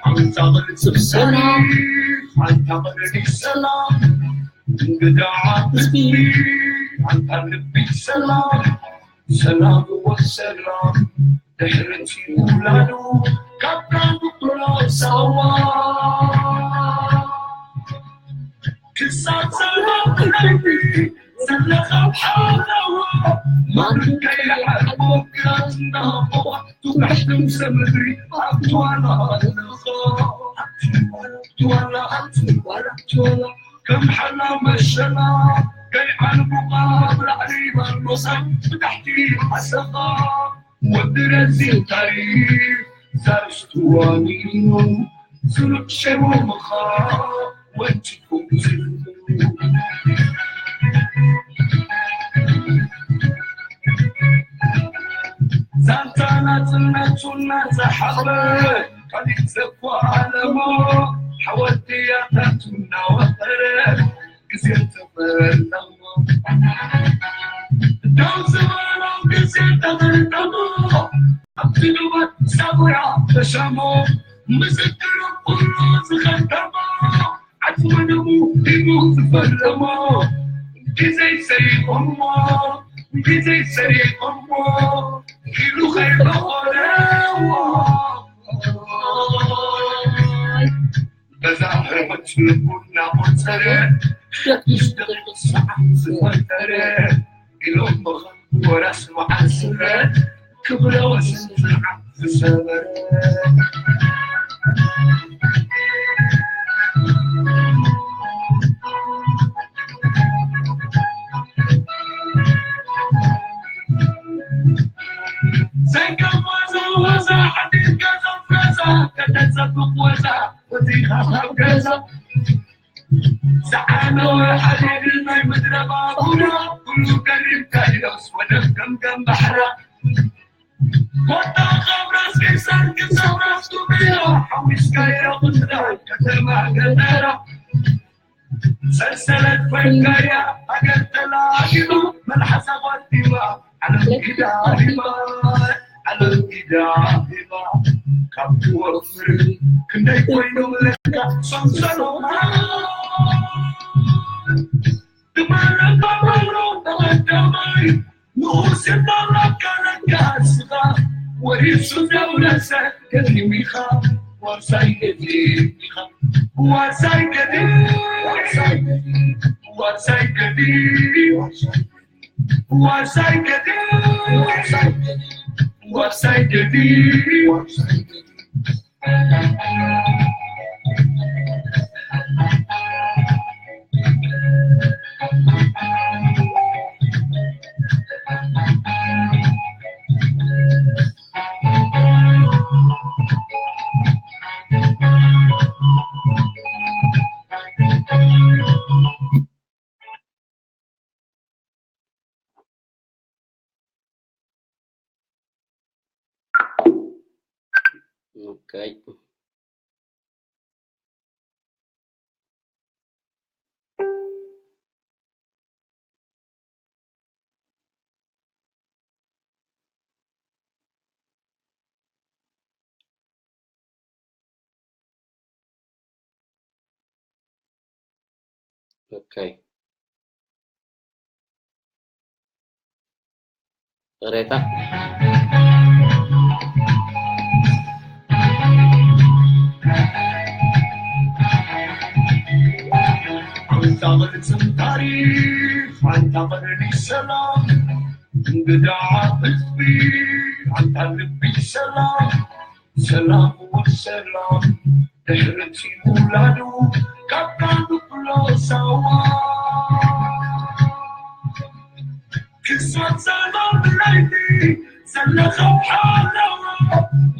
ኣንታ ቅልጽም ሰላም፣ ኣንታ ቅልጽም ሰላም፣ እንግዳ ህዝቢ፣ ኣንታ ልቢ ሰላም፣ ሰላም ወሰላም፣ ድሕሪ እቲ ውላዱ ካብ ናብሎ ሳዋ። ክሳብ ሰላም ትነግሪ ዘለኻ ሓላዋ፣ ማንም ከይዓልቦካ እናቦኻ ትባሕቲ ምሰ ምድሪ ኣብ ትዋላ ኣለኻ። ትዋላ፣ ትዋላ፣ ትዋላ፣ ከም ሓላ መሸላ ከይዓልቡኻ ብላዕሊ ባርኖሳ ብታሕቲ ዓሰኻ። ወዲ ረዚን ታሪኽ ዛርስቱ ዋኒኑ ስሩዕ ሸሞምኻ ወጅኩም ዛንታ ናጽነቱ እናጸሓፈ ካሊእ ዘኳ ኣለሞ ሓወልቲ ያታቱ እናወፈረ ግዜ ተፈለሞ። ደው ዝበሎ ግዜ ተፈለሞ። ኣብቲ ዱባት ሳጉራ ተሸሞ። ምስክሩ ኩሉ ዝኸተሞ። ዓጽሚ ደሙ ሂቡ ዝፈረሞ። ግዜ ሰሪቖሞ። ግዜ ሰሪቖሞ። ኢሉ ከይበቆለዎ። በዛ ህርመት ልቡ እናቖጸረ። ደቂስ ደቂስ ሰዓት ዝፈጠረ። ኢሎም ወራስ መዓል ስረ ክብረ ወሰን ስርዓት ዝሰበረ። ዘይከማ ዘወዛ ዓዲት ገዛ ገዛ ከተጸብቕ ወዛ ወጺኻ ካብ ገዛ ዝዓነወ ሓዲድ ናይ ምድረ ባቡራ ኩሉ ገሪብካ ኢሎስ ወደብ ገምገም ባሕራ። ኮታ ካብ ራስ ቄሳር ክሳብ ራስ ዱሜራ ሓዊስካዮ ምድራ ከተማ ገጠራ። ሰንሰለት ኮይንካያ ሃገር ተላኢማ መልሓሳ ጓዲማ ዓለም ኢዳ ሂባ ዓለም ኢዳ ሂባ። ካብ ትወፍር ክንደይ ኮይኖም ለካ ሰንሰሎማ። ትማረካ ባሮ ተቐዳማይ ንኡስ የማራካ ለካ ስኻ ወሪሱ ዘውረሰ ገዲም ኢኻ ዋርሳይ ገዲም ኢኻ ዋርሳይ ገዲም ዋርሳይ ገዲም ዋርሳይ ገዲም ዋርሳይ ገዲም ዋርሳይ ገዲም ዋርሳይ ገዲም ዋርሳይ ገዲም። Okay. Okay. Reta. ኣንታ ቅርጽን ታሪኽ ኣንታ ቀርኒ ሰላም እንግዳ ህዝቢ ኣንታ ልቢ ሰላም ሰላም ወሰላም ድሕሪ እቲ ውላዱ ካብ ካንኩሎ ሳዋ ክሳብ ሰላም ለይቲ ዘለኻ ሓለዋ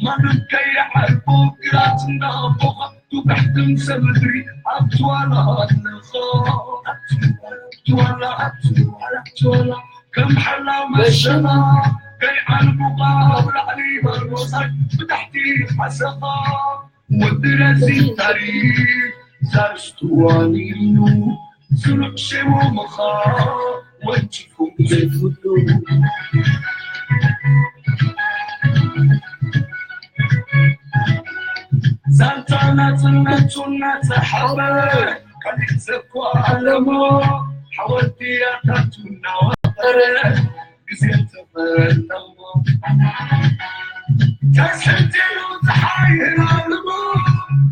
ማንም ከይዓርቦ ግራት እናቦኻ ቱባሕትን ሰብ ምድሪ ኣብትዋላ ኣለኻ ኣብትዋላ ኣብትዋላ ኣብትዋላ ከም ሓላ መሸላ ከይዓልቡኻ ኣብ ላዕሊ በርኖሳይ ብታሕቲ ሓሰኻ ወዲ ረዚ ታሪኽ ዛርስትዋን ኢሉ ስሩዕ ሸሞምኻ ወንጭፉ ዘይፍሉ ዛንታ ናጽነቱ እናተሓበረ ካሊእ ዘኳ ኣለሞ ሓወልቲ ኣታቱ እናወጠረ ግዜ ተፈለሞ ተስሕቲሉ ፀሓይ ህላልሞ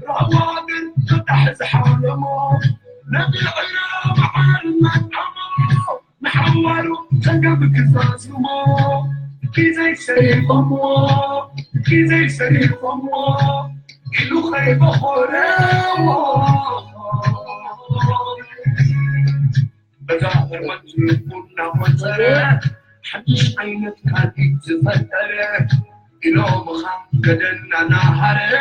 ራዋ ግን ክጣሕ ዝሓለሞ ነቢዕና መዓል መዓሞ ንሓዋሩ ጸገም ክዛዝሞ ኪዘይ ሰሪሖምዎ ኪዘይ ሰሪሖምዎ ኢሉ ኸይበኾረዎ በዛ ህርመት ልቡ እናቖጸረ ሓድሽ ዓይነት ካልኢት ዝፈጠረ ኢሎምኻ ገደልና ናሃረ